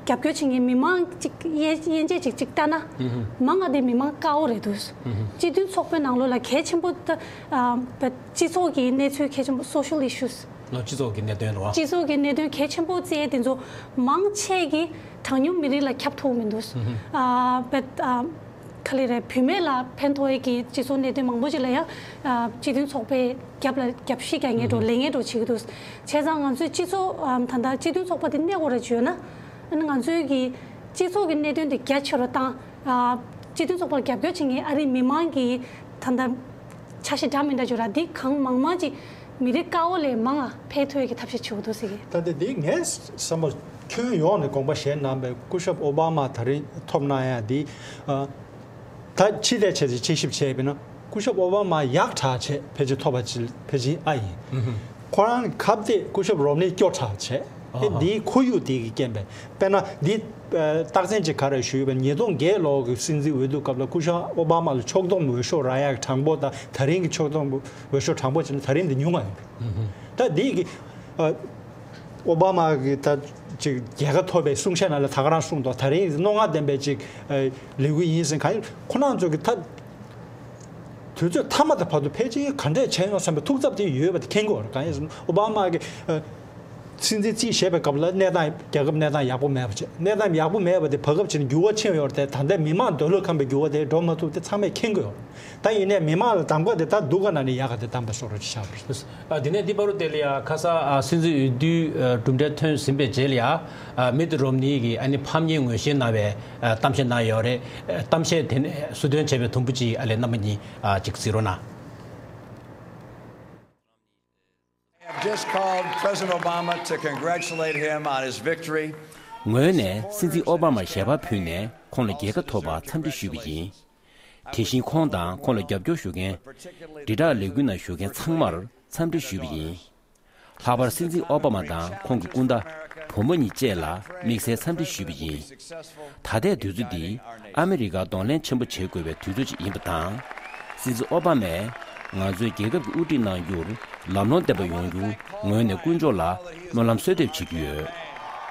རྒྱབ་སྐྱོར་བྱེད་མཁན་མི་མང་གཅིག་དབྱེ་དབྱེ་འབྱེད་ཅིག་ཅིག་ལྟ་ན། མང་ང་དེ་མི་མང་དཀར་པོ་རེད་འདུག་སྤྱི་མཐུན་ཚོགས་པའི་ནང་ལོགས་ལ་གལ་ཆེན་པོ་ད་ཨ་སྤྱི་ཚོགས་ཀྱི་གནས་ཚུལ་གལ་ཆེན་པོ་social issues ལ་སྤྱི་ཚོགས་ཀྱི་གནད་དོན་རེད་བ། སྤྱི་ཚོགས་ཀྱི་གནད་དོན་གལ་ཆེན་པོ་བརྩི་ཡས་དེ་ཚོ་མང་ཆེ་གི་ གྲངས་ཉུང་མི་རིགས་ལ་ཁྱབ་ཐུབ་མི་འདུག་ཨ་བེད་ཨ་ག་ལེ་རེད། བུད་མེད་ལ་ཕན་ཐོགས་ཡས་ཀྱི་སྤྱི་ཚོགས་གནད་དོན་མང་པོ་ཅིག་ལ་ཡང་ཨ་སྤྱི་མཐུན་ཚོགས་པའི་རྒྱབ་ལ་རྒྱབ་བཤིག་རྒྱག་ངེས་འགྲོ་ལས་ངེས་འགྲོ་བྱེད་ཀྱི་འདུག་བྱས་ཙང་ང་ཚོའི་སྤྱི་ཚོགས་ཨ་ད་ལྟ་སྤྱི་མཐུན་ཚོགས་པ་དེ་གནས་སྐོར་ར་བརྗོད་ན། ཨ་ནི་ང་ཚོའི་གི་སྤྱི་ཚོགས་ཀྱི་གནད་དོན་དེ་རྒྱ་ཆེ་རུ་བཏང་། ཨ་སྤྱི་མཐུན་ཚོགས་པར་རྒྱབ་སྐྱོར་བྱེད་མཁན་ཨ་རིའི་མི་མང་གི་ད་ལྟ་འཆར་གཞི་འདྲ་མི་འདྲ་བརྗོད་ར་འདི་གང་མང་མང་ཅིག་མི་རིགས་དཀར་པོ་ལས་མང་ང་ཕེབས་ཐུབ་ཡས་ཀྱི་ཐབས་ཤེས་བྱེད་དགོས་འདུག་ཟེར་གི། ད་ལྟ་འདི་ངས་བསམ་པ་ཁྱོན་ཡོངས་ནས་དགོངས་པ་བཞེས་གནང་བའི་སྐུ་ཞབས་ཨོ་བྷ་མ་ད་རེས་ཐོབ་གནང་ཡ་འདི། ཨ་ད་ཕྱི་ལས་བྱས་ཏེ་དཔྱད་ཞིབ་བྱས་པས་ན་སྐུ་ཞབས་ཨོ་བྷ་མ་ཡག་དྲག་བྱས་ཕལ་ཆེར་ཐོབ་པ་ཅིག་ཕལ་ཆེར་ཨ་ཡིན། ཁོ་རང་གི་ཁ་གཏད་སྐུ་ཞབས་རོམ་ནི་སྐྱོ་དྲག་བྱས། ཨེ་འདིའི་ཁོར་ཡུག་དེ་གི་རྐྱེན་པས། དཔེར་ན་འདི་ཨ་རྟགས་མཚན་ཅིག་ག་རེ་ཞུས་པ། ཉིས་སྟོང་བརྒྱད་ལོ་གི་སྲིད་འཛིན་འོས་བསྡུ་སྐབས་ལ་སྐུ་ཞབས་ཨོ་བྷ་མ་ལ་ཕྱོགས་བསྡོམས་འོས་ཤོག་རག་ཡག་གྲངས་འབོར་དང་ད་རིང་གི་ཕྱོགས་བསྡོམས་འོས་ཤོག་གྲངས་འབོར་བྱས་ན་ད་རིང་འདི་ཉུང་བ་ཡིན། ད་འདི་གི་ཨ་ཨོ་བྷ་མ་གི་ད་ཅིག་རྒྱལ་ཁ་ཐོབ་པའི་གསུང་བཤད་ནང་ལ་ད་ག་རང་གསུངས་འདུག་ད་རིང་རྣོ་ངར་ལྡན་པའི་ཅིག་ཨ་ལས་འགུལ་ཡིན་ཟེར་གང་ཡིན་ཁོ་རང་ཚོ་གི་ད། དུས་ཚོད་མཐའ་མ་དེ་བར་དུ་ཕལ་ཆེར་ག་འདྲས་བྱས་ཡོང་བསམ་པའི་ཐུགས་འཚབ་དེ་ཡོད་པ་དེ་མཁྱེན་གྱི་ཡོད་རེད། གང་ཡིན་ཟེར་ན་ཨོ་བྷ་མ་གི་ཨ་སྲིད་འཛིན་རྩིས་བཞེས་པའི་སྐབས་ལ་གནས་སྟངས་རྒྱལ་ཁབ་གནས་སྟངས་ཡག་པོ་མེད་པ་བྱས། གནས་སྟངས་ཡག་པོ་མེད་པ་དེ་བར་སྐབས་ཕྱིན་འགྱུར་བ་ཕྱིན་ཡོད་རེད་དེ། ད་ལྟའི་མི་མང་འདོད་བློ་ཁེངས་པའི་འགྱུར་བ་དེ་འགྲོ་མ་ཐུབ་དེ་ཚང་མས་མཁྱེན་གྱི་ཡོད་རེད། ད་ཡིན་ནའི་མི་མང་ལ་གདམ་ག་དེ་ད་སྡུག་ག་ན་ནས་ཡག་ག་དེ་གདམ་པ་སོགས་རོགས་ཅིག་བྱ་བ་རེད། ཨ་དེ་ནས་འདི་བར་དུ་དེ་ལ་ཡ་ཁ་ས་ཨ་སྲིད་འཛིན་འོས་བསྡུའི་ཨ་གྲུབ་འབྲས་ཐོན་ཟིན་པའི་རྗེས་ལ་ཡ་ཨ་མིད་རོམ་ནི་གིས་ཨ་ནི་ཕམ་ཉེས་ངོས་བཞེས་གནང་བའི་ཨ་གཏམ་བཤད་གནང་ཡོད་རེད། ཨ་གཏམ་བཤད་དེ་ནས་ཟུར་འདོན་བྱས་པའི་དུམ་བུ་ཅིག་ཨ་ལས་རྣམ་པ་གཉིས་ཨ་ཅིག་གཟིགས་རོགས་གནང་། I have just called President Obama to congratulate him on his victory. ངོས་ནས་སྲིད་འཛིན་ཨོ་བྷ་མར་ཞལ་པར་ཕུལ་ནས་ཁོང་ལ་རྒྱལ་ཁ་ཐོབ་པར་འཚམས་འདྲི་ཞུས་པ་ཡིན། དེ་བཞིན་ཁོང་དང་ཁོང་ལ་རྒྱབ་སྐྱོར་ཞུ་མཁན། དྲིལ་བསྒྲགས་ལས་འགུལ་ནང་ཞུགས་མཁན་ཚང་མར་འཚམས་འདྲི་ཞུས་པ་ཡིན། ལྷག་པར་སྲིད་འཛིན་ཨོ་བྷ་མ་དང་ཁོང་གི་སྐུ་ཟླ། བུ་མོ་གཉིས་བཅས་ལ་དམིགས་བསལ་འཚམས་འདྲི་ཞུས་པ་ཡིན། ད་ལྟའི་དུས་ཚོད་འདི་ཨ་མི་རི་ཀར་གདོང་ལེན་ཆེན་པོ་བྱེད་དགོས་པའི་དུས་ཚོད་ཅིག་ཡིན་པ་དང་། སྲིད་འཛིན་ཨོ་བྷ་མས་ང་ཚོའི་རྒྱལ་ཁབ་ཀྱི་དབུ་ཁྲིད་གནང་རྒྱུར་ལམ་ལྷོང་ལྡན་པ་ཡོང་རྒྱུ་ངོས་ནས་དཀོན་མཆོག་ལ་སྨོན་ལམ་གསོལ་འདེབས་བྱེད་ཀྱི་ཡོད།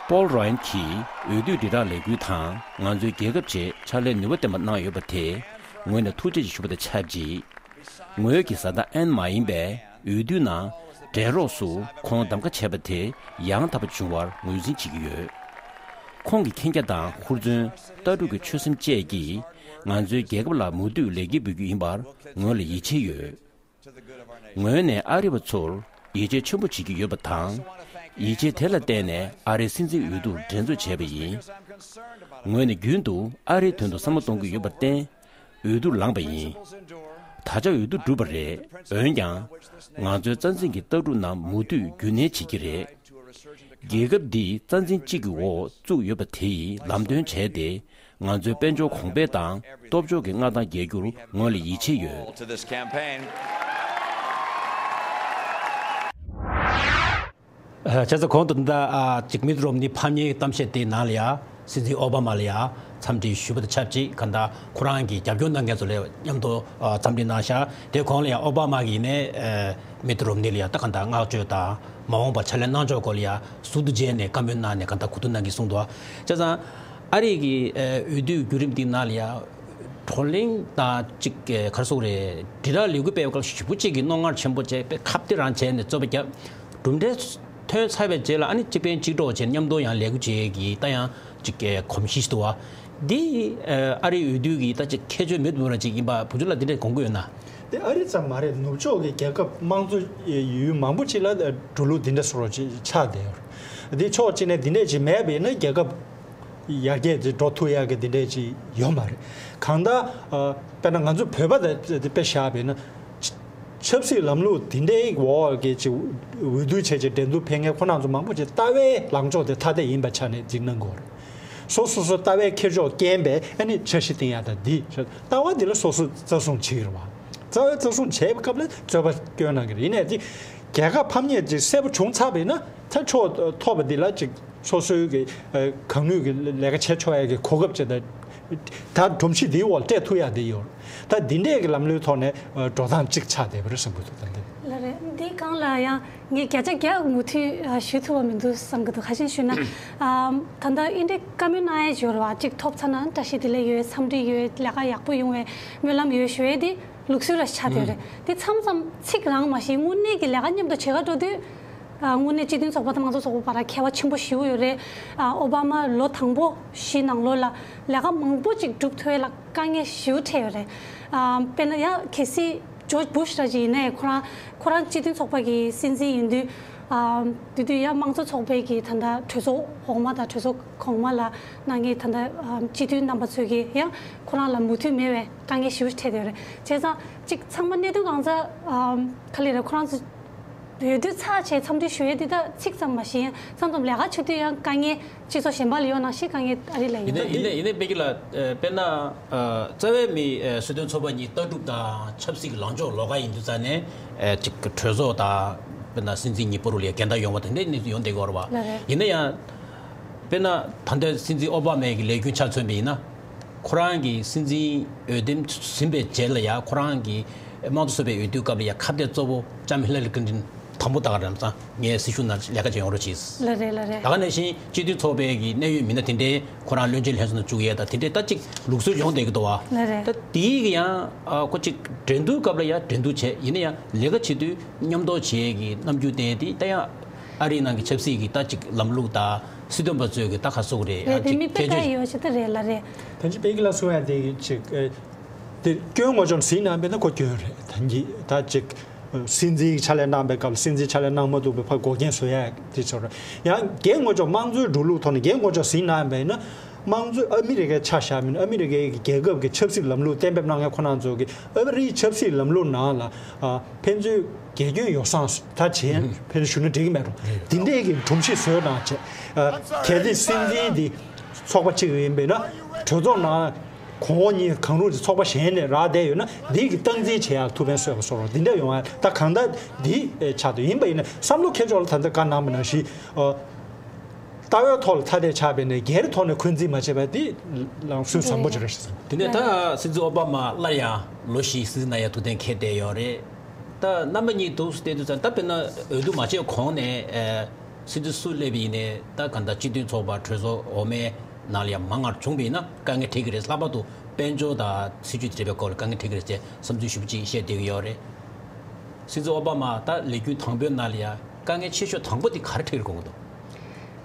པོལ་རོན་གྱིས་འོས་བསྡུ་དྲིལ་བསྒྲགས་ལས་འགུལ་དང་ང་ཚོའི་རྒྱལ་ཁབ་ཆེད་ཕྱག་ལས་ནུས་པ་ལྡན་པ་གནང་ཡོད་པ་དེ་ངོས་ནས་ཐུགས་རྗེ་ཆེ་ཞུ་བ་དང་ཆབས་ཅིག་ངོས་ཀྱི་བཟའ་ཟླ་ཨན་མ་ཡིན་པས་འོས་བསྡུའི་ནང་འགྲན་རོགས་སུ་ཁོང་གདམ་ཁ་བྱས་པ་དེ་ཡང་དག་པ་བྱུང་བར་ངོས་འཛིན་བྱེད་ཀྱི་ཡོད། ཁོང་གི་མཁྱེན་རྒྱ་དང་ཧུར་བརྩོན། ལྟ་གྲུབ་ཀྱི་ཆོད་སེམས་བཅས་ཀྱིས་ང་ཚོའི་རྒྱལ་ཁབ་ལ་མུ་མཐུད་ལེགས་སྐྱེས་འབུལ་རྒྱུ་ཡིན་པར་ངོས་ལ་ཡིད་ཆེས་ཡོད། ངོས་ནས་ཨ་རི་བ་ཚོར་ཡིད་ཆེས་ཆེན་པོ་བྱེད་ཀྱི་ཡོད་པ་དང་། ཡིད་ཆེས་དེ་ལ་བརྟེན་ནས་ཨ་རིའི་སྲིད་འཛིན་འོས་བསྡུར་འགྲན་རྩོད་བྱས་པ་ཡིན། ངོས་ནས་རྒྱུན་དུ་ཨ་རིའི་དོན་དུ་བསམ་བློ་གཏོང་གི་ཡོད་པར་བརྟེན། འོས་བསྡུར་ལངས་པ་ཡིན། ད་ཆ་འོས་བསྡུ་གྲུབ་པ་རེད། འོན་ཀྱང་། ང་ཚོའི་རྩ་འཛིན་གྱི་ལྟ་གྲུབ་རྣམས་མུ་མཐུད་རྒྱུན་གནས་བྱེད་ཀྱི་རེད། རྒྱལ་ཁབ་འདི་རྩ་འཛིན་གཅིག་གི་འོག་བཙུགས་ཡོད་པ་དེ་ཡི་ལམ་སྟོན་བྱས་ཏེ། ང་ཚོའི་དཔལ་འབྱོར་གོང་འཕེལ་དང་སྟོབས་འབྱོར་གྱི་མངའ་ཐང་རྒྱས་རྒྱུར་ངོས་ལ་ཡིད་ཆེས་ཡོད། To this campaign. བྱས་ཙང་གོང་དུ་ད་ཅིག་མིད་རོམ་ནི་ཕམ་ཉེས་གཏམ་བཤད་དེའི་ནང་ལ་ཡ་སྲིད་འཛིན་ཨོ་བྷ་མ་ལ་ཡ་འཚམས་འདྲི་ཞུས་པ་དང་ཆབས་ཅིག་གང་ལྟར་ཁོ་རང་གི་རྒྱབ་སྐྱོར་གནང་མཁན་ཚོ་ལ་མཉམ་དུ་འཚམས་འདྲི་གནང་ཤག་དེ་གོང་ལ་ཡ་ཨོ་བྷ་མ་གིས་ནས་མིད་རོམ་ནི་ལ་ཡ་ད་གང་ལྟར་བསྔགས་བརྗོད་དང་མ་འོངས་པར་ཕྱག་ལས་གནང་ཕྱོགས་སྐོར་ལ་ཡ་ཟུར་དུ་མཇལ་ནས་བཀའ་མོལ་གནང་ནས་གང་ལྟར་གོ་བསྡུར་གནང་གི་གསུངས་འདུག་བྱས་ཙང་ཨ་རི་གི་འོས་བསྡུའི་བརྒྱུད་རིམ་འདིའི་ནང་ལ་ཡ། བགྲོ་གླེང་དང་གཅིག་ག་རེ་ཟེར་དགོས་རེད། དྲིལ་བསྒྲགས་ལས་འགུལ་སྤེལ་བའི་སྐབས་ཞེ་པོ་ཅིག་གིས་རྣོ་ངར་ཆེན་པོ་བྱས་པའི་ཁ་གཏད་རང་བྱས་ནས་རྩོད་པ་བརྒྱབ། གྲུབ་འབྲས་ཐོན་ཚར་བའི་རྗེས་ལ་ཨ་ནི་གཅིག་ཕན་གཅིག་གྲོགས་བྱས་ནས་མཉམ་དུ་ཡང་ལས་འགུལ་བྱེད་ཀྱི་ད་ཡང་གཅིག་ག་རེ་གོམས་གཤིས་ཤིག་འདུག་བ། འདི་ཨ་རིའི་འོས་བསྡུ་གི་ད་ཅིག་ཁྱད་ཆོས་མེད་པ་ར་ཅིག་ཡིན་པ་བུ་ཆུང་ལགས་འདི་འདྲས་དགོངས་ཀྱི་ཡོད་ན། དེ་ཨ་རི་ཙམ་མ་རེད། ནུབ་ཕྱོགས་ཀྱི་རྒྱལ་ཁབ་དམངས་གཙོ་ཡུལ་མང་པོ་ཅིག་ལ་འགྲོ་ལུགས་འདི་འདྲ་བཟོ་འདྲ་ཅིག་ཆགས་བསྡད་ཡོད་རེད། འདི་ཕྱོགས་གཅིག་ནས་འདི་འདྲས་ཅིག་མེད་པ་ཡིན་ན་རྒྱལ་ཁབ་ཡར་རྒྱས་དེ་འགྲོ་ཐུབ་ཡག་གི་དེ་འདྲས་ཅིག་ཡོད་མ་རེད། གང་ལྟར་ཨ་དཔེར་ན་ང་ཚོ་བོད་པ་དང་དེ་དཔེ་བཞག་པ་ཡིན་ན། ཆབ་སྲིད་ལམ་ལུགས་དེ་འདྲའི་འོག་གི་ཅིག་འོས་བསྡུ་བྱས་ཅིག་འགྲན་བསྡུར་ཕེབས་མཁན་ཁོ་རང་ཚོ་མང་པོ་ཅིག་ལྟ་བའི་ལངས་ཕྱོགས་དེ་ཐ་དད་ཡིན་པ་ཆ་ནས་འཇིགས་སྣང་དགོས་རེད། སོ་སོ་སོ་ལྟ་བའི་འཁྱེར་ཕྱོགས་རྐྱེན་པས་ཨ་ནི་འཆར་གཞི་བཏིང་ཡག་དང་འདི་ལྟ་བ་འདི་ལ་སོ་སོ་རྩ་སྲུང་བྱེད་ཀྱི་རེད་བ། རྩ་བའི་རྩ་སྲུང་བྱས་པའི་སྐབས་ལ་རྩོད་པ་སྐྱོན་གནང་གི་རེད། ཡིན་ནའི་དེ་རྒྱལ་ཁ་ཕམ་ཉེས་ཅིག་གསལ་པོ་བྱུང་ཚར་བ་ཡིན་ན་ད་ཕྱོགས་ཐོག་པ་འདི་ལ་ཅིག་སོ་སོའི་གི་ཨ་གང་ནུས་ཀྱི་ལས་ཀ་བྱེད་ཆོག་ཡ་གི་གོ་སྐབས་ཅིག་དང་། ད་སྒྲོམ་གཞི་འདིའི་འོག་སྤྲད་ཐུབ་ཡ་དེ་ཡོད། ད་འདི་འདྲས་ཀྱི་ལམ་ལུགས་ཐོག་ནས་འགྲོ་སྟངས་གཅིག་ཆགས་བསྡད་པ་རེད་བསམ་གྱི་འདུག་ད་འདི། ལགས་རེད། འདི་སྒང་ལ་ཡང་ངས་བརྒྱ་ཆ་བརྒྱ་མུ་མཐུད་ཞུ་ཐུབ་པ་མི་འདུག་བསམ་གྱི་འདུག་ག་རེ་ཞུས་ན། ད་ལྟ་འདི་འདྲས་བཀའ་མོལ་གནང་ཡ་ཡོད་རེད་བ། གཅིག་ཐོབ་ཚར་ན་བཀྲ་ཤིས་བདེ་ལེགས་ཡོད། འཚམས་འདྲི་ཡོད། ལས་ཀ་ཡག་པོ་ཡོང་བའི་སྨོན་ལམ་ཡོད་ཞུ་ཡ་དེ་ལུགས་སྲོལ་ར་ཆགས་བསྡད་རེད། དེ་མཚམས་མཚམས་ཚིག་རང་མ་ཤེས་དངོས་གནས་ཀྱི་ལས་ཀ་མཉམ་དུ་བྱེད་ག་འགྲོ་དུས། ཨ། དངོས་གནས་སྤྱི་མཐུན་ཚོགས་པ་དང་དམངས་གཙོ་ཚོགས་པ་བར་ཁྱད་པར་ཆེན་པོ་ཞེ་པོ་ཡོད་རེད། ཨ། ཨོ་བྷ་མ་ལོ་དང་པོ་བཞི་ནང་ལོགས་ལ་ལས་ཀ་མང་པོ་ཅིག་སྒྲུབ་ཐུབ་ཡས་ལ་དཀའ་ངལ་ཞེ་པོ་འཕྲད་ཡོད་རེད། ཨ། དཔེར་ན་ཡང་གལ་སྲིད་ཇོརྗ་བུ་ཤ་ར་ཅིག་ཡིན་ནའི་ཁོ་རང་ཁོ་རང་སྤྱི་མཐུན་ཚོགས་པ་གི་སྲིད་འཛིན་ཡིན་དུས། ཨ། དེ་དུས་ཡང་དམངས་གཙོ་ཚོགས་པའི་གི་ད་ལྟ་གྲོས་ཚོགས་འོག་མ་དང་གྲོས་ཚོགས་གོང་མ་ལ་གནང་མཁན་ད་ལྟ། ཨ། སྤྱི་འཐུས་རྣམ་པ་ཚོས་གི་ཡང་ཁོ་རང་ལ་མོས་མཐུན་མེད་པའི་དཀའ་ངལ་ཞེ་པོ་འཕྲད་ཡོད་རེད། བྱས་ཙང་ཅིག་ཚང་མ་གནད་དོན་གང་ཚ། ཨ། ག་ལེར་ཁོ་རང་ཚོ་འོས་བསྡུ་ཚར་བྱས་འཚམས་འདྲི་ཞུ་ཡས་འདི་ད་ཚིག་ཙམ་མ་ཤེས། མཚམས་མཚམས་ལས་ཀ་བྱེད་དུས་ཡང་དཀའ་ངལ་སྤྱི་ཚོགས་གཞན་པ་ལ་ཡོད་ནང་བཞིན་དཀའ་ངལ་ཨ་རི་ལ་ཡིན། ཡིན་ནའི་ཡིན་ནའི་ཡིན་ནའི་པེ་ཀི་ལགས། ཨ། དཔེར་ན། ཨ། རྩ་བའི་མི། ཨ། སྲིད་དོན་ཚོགས་པ་གཉིས་ལྟ་གྲུབ་དང་ཆབ་སྲིད་ཀྱི་ལངས་ཕྱོགས་ལོགས་ཀ་ཡིན་དུས་ཙང་ནས། ཨ། ཅིག་གྲོས་ཚོགས་དང་དཔེར་ན་སྲིད་འཛིན་གཉིས་བར་ལ་འགལ་ཟླ་ཡོང་བ་དང་འདྲ་གནས་ཚུལ་ཡོང་བསྡད་ཀྱི་ཡོད་རེད་བ། ལགས་རེད། ཡིན་ན་ཡང་། དཔེར་ན་ད་ལྟ་སྲིད་འཛིན་ཨོ་བྷ་མའི་གི་ལས་འགུལ་ཆ་མཚོན་པ་ཡིན་ན། ཁོ་རང་གི་སྲིད་འཛིན་འོས་འདེམས་ཟིན་པའི་རྗེས་ལ་ཡང་ཁོ་རང་གི་དམངས་གཙོ་ཚོགས་པའི་འོས་བསྡུ་སྐབས་ལ་ཡང་ཁ་གཏད་གཙོ་བོ་ལྕམ་ཧི་ལ་རི་ཀླིན་ཏོན་དང་པོ་ད་ག་རང་ཙང་ངའི་སྲིད་གཞུང་ནང་ལས་ཀ་བྱེད་ཡོང་རོགས་གྱིས། ལགས་རེད། ལགས་རེད། ད་ག་ནང་བཞིན་སྤྱི་འཐུས་ཚོགས་པའི་གི་གནད་ཡོད་མི་སྣ་དེ་འདྲའི་ཁོ་རང་བློན་ཆེན་ལྷན་ཚོགས་ནང་བཅུག་ཡས་དང་དེ་འདྲའི་ད་ཅིག་ལུགས་སྲོལ་ཡོང་བསྡད་ཀྱི་འདུག་བ། ལགས་རེད། ད་དེའི་གི་ཡང་། ཨ། ཁོ་ཅིག་འགྲན་བསྡུར་སྐབས་ལ་ཡང་འགྲན་བསྡུར་བྱས། ཡིན་ན་ཡང་ལས་ཀ་བྱེད་དུས་མཉམ་དུ་བྱེད་ཀྱི་རྣམ་འགྱུར་བསྟན་དེ་ད་ཡང་ཨ་རིའི་ནང་གི་ཆབ་སྲིད་ཀྱི་ད་ཅིག་ལམ་ལུགས་དང་སྲིད་དོན་པ་ཚོས་ཀྱི་ད་ག་སོགས་རེད། རེད། ཡང་དེ་ཅིག་མི་དཔེ་གལ་ཆེན་ཆགས་ཡོད་ཅིག་ད་རེད། ལགས་རེད། ད་ཅི་པེ་ཀི་ལ་སུ་ཡང་དེ་ཅིག་ཨེ། དེ་སྐྱོན་ངོ་ཅོག་ཟིན་ན་བས་ན་ཁོ་སྐྱོན་རེད། ད་གི་ད་ཅིག་སྲིད་འཛིན་གྱི་ཕྱག་ལས་གནང་པའི་སྐབས་ལ་སྲིད་འཛིན་ཕྱག་ལས་གནང་མ་ཐུབ་པའི་ཕར་འགོག་རྐྱེན་བཟོ་ཡ་དེ་ཚོ་རེད། ཡང་འགན་ངོ་ཅོག་དམངས་གཙོའི་འགྲོ་ལུགས་ཐོག་ནས་འགན་ངོ་ཅོག་ཟིན་ན་བས་ན། དམངས་གཙོ་ཨ་མི་རི་ཀའི་ཆ་བཞག་མིན་ཨ་མི་རི་ཀའི་རྒྱལ་ཁབ་ཀྱི་ཆབ་སྲིད་ལམ་ལུགས་གཏན་འབེབས་གནང་མཁན་ཁོ་རང་ཚོ་གིས་ཨ་མི་རིའི་ཆབ་སྲིད་ལམ་ལུགས་ནང་ལ། ཨ། ཕན་ཚུན་དགེ་སྐྱོན་ཡོ་བསྲང་ད་བྱས་ཕན་ཚུན་ཞུ་ན་འགྲིག་གི་མེད་འགྲོ། དེ་འདྲའི་གི་སྒྲོམ་གཞི་བཟོས་གནང་བྱས། ཨ། གལ་ཏེ་སྲིད་འཛིན་འདི་ཚོགས་པ་གཅིག་ཡིན་པས་ན་གྲོས་ཚོགས་ནང་གོང་འོག་གཉིས་གང་རུང་གི་ཚོགས་པ་གཞན་ནས་རག་བསྡད་ཡོད་ན་འདི་གི་སྟངས་འཛིན་བྱེད་ཡག་ཐུགས་ཕན་གསོས་པ་སོགས་འདི་འདྲ་ཡོང་ཡ་ད་གང་ལྟར་འདི་ཆགས་འདུག་ཡིན་པ་ཡིན་ན་བསམ་བློ་འཁྱེར་ཕྱོགས་ལ་ད་ལྟ་བཀའ་གནང་བ་ནང་བཞིན། ཨ། ལྟ་བའི་ཐོག་ལ་ཐ་དད་ཆགས་པས་ནས་སྒེར་ཐོག་ནས་འཁོན་འཛིན་མ་བྱས་པ་དེ་ལངས་ཚུལ་བཟང་པོ་ཅིག་རེད་ཤག་དེ་ནས་ད་སྲིད་འཛིན་ཨོ་བྷ་མ་སླར་ཡང་ལོ་བཞི་སྲིད་འཛིན་གནང་ཡ་ཐུགས་གཏན་འཁེལ་བསྡད་ཡོད་རེད། ད་རྣམ་པ་གཉིས་འདུག་བལྟས་དུས་ཙང་ད་དཔེར་ན་འོས་བསྡུ་མ་བྱས་གོང་ནས། ཨ། སྲིད་འཛིན་སུ་སླེབས་པ་ཡིན་ནའི་ད་གང་ལྟར་སྤྱི་མཐུན་ཚོགས་པ་གྲོས་ཚོགས་འོག་མའི་ནང་ལ་ཡང་མང་བར་བྱུང་བ་ཡིན་ན་དཀའ་ངལ་འཕྲད་ཀྱི་རེད། ལྷག་པར་དུ་དཔལ་འབྱོར་དང་སྲིད་ཇུས་དེ་འདྲ་བའི་སྐོར་ལ་དཀའ་ངལ་འཕྲད་ཀྱི་རེད་ཅེས་བསམ་ཚུལ་ཞེ་པོ་ཅིག་བཤད་བསྡད་ཀྱི་ཡོད་རེད། སྲིད་འཛིན་ཨོ་བྷ་མ་ད་ལས་འགུལ་དང་པོའི་ནང་ལ་ཡང་དཀའ་ངལ་ཆེ་ཤོས་དང་པོ་དེ་ག་རེ་འཕྲད་ཀྱི་རེད་དགོངས་ཀྱི་འདུག་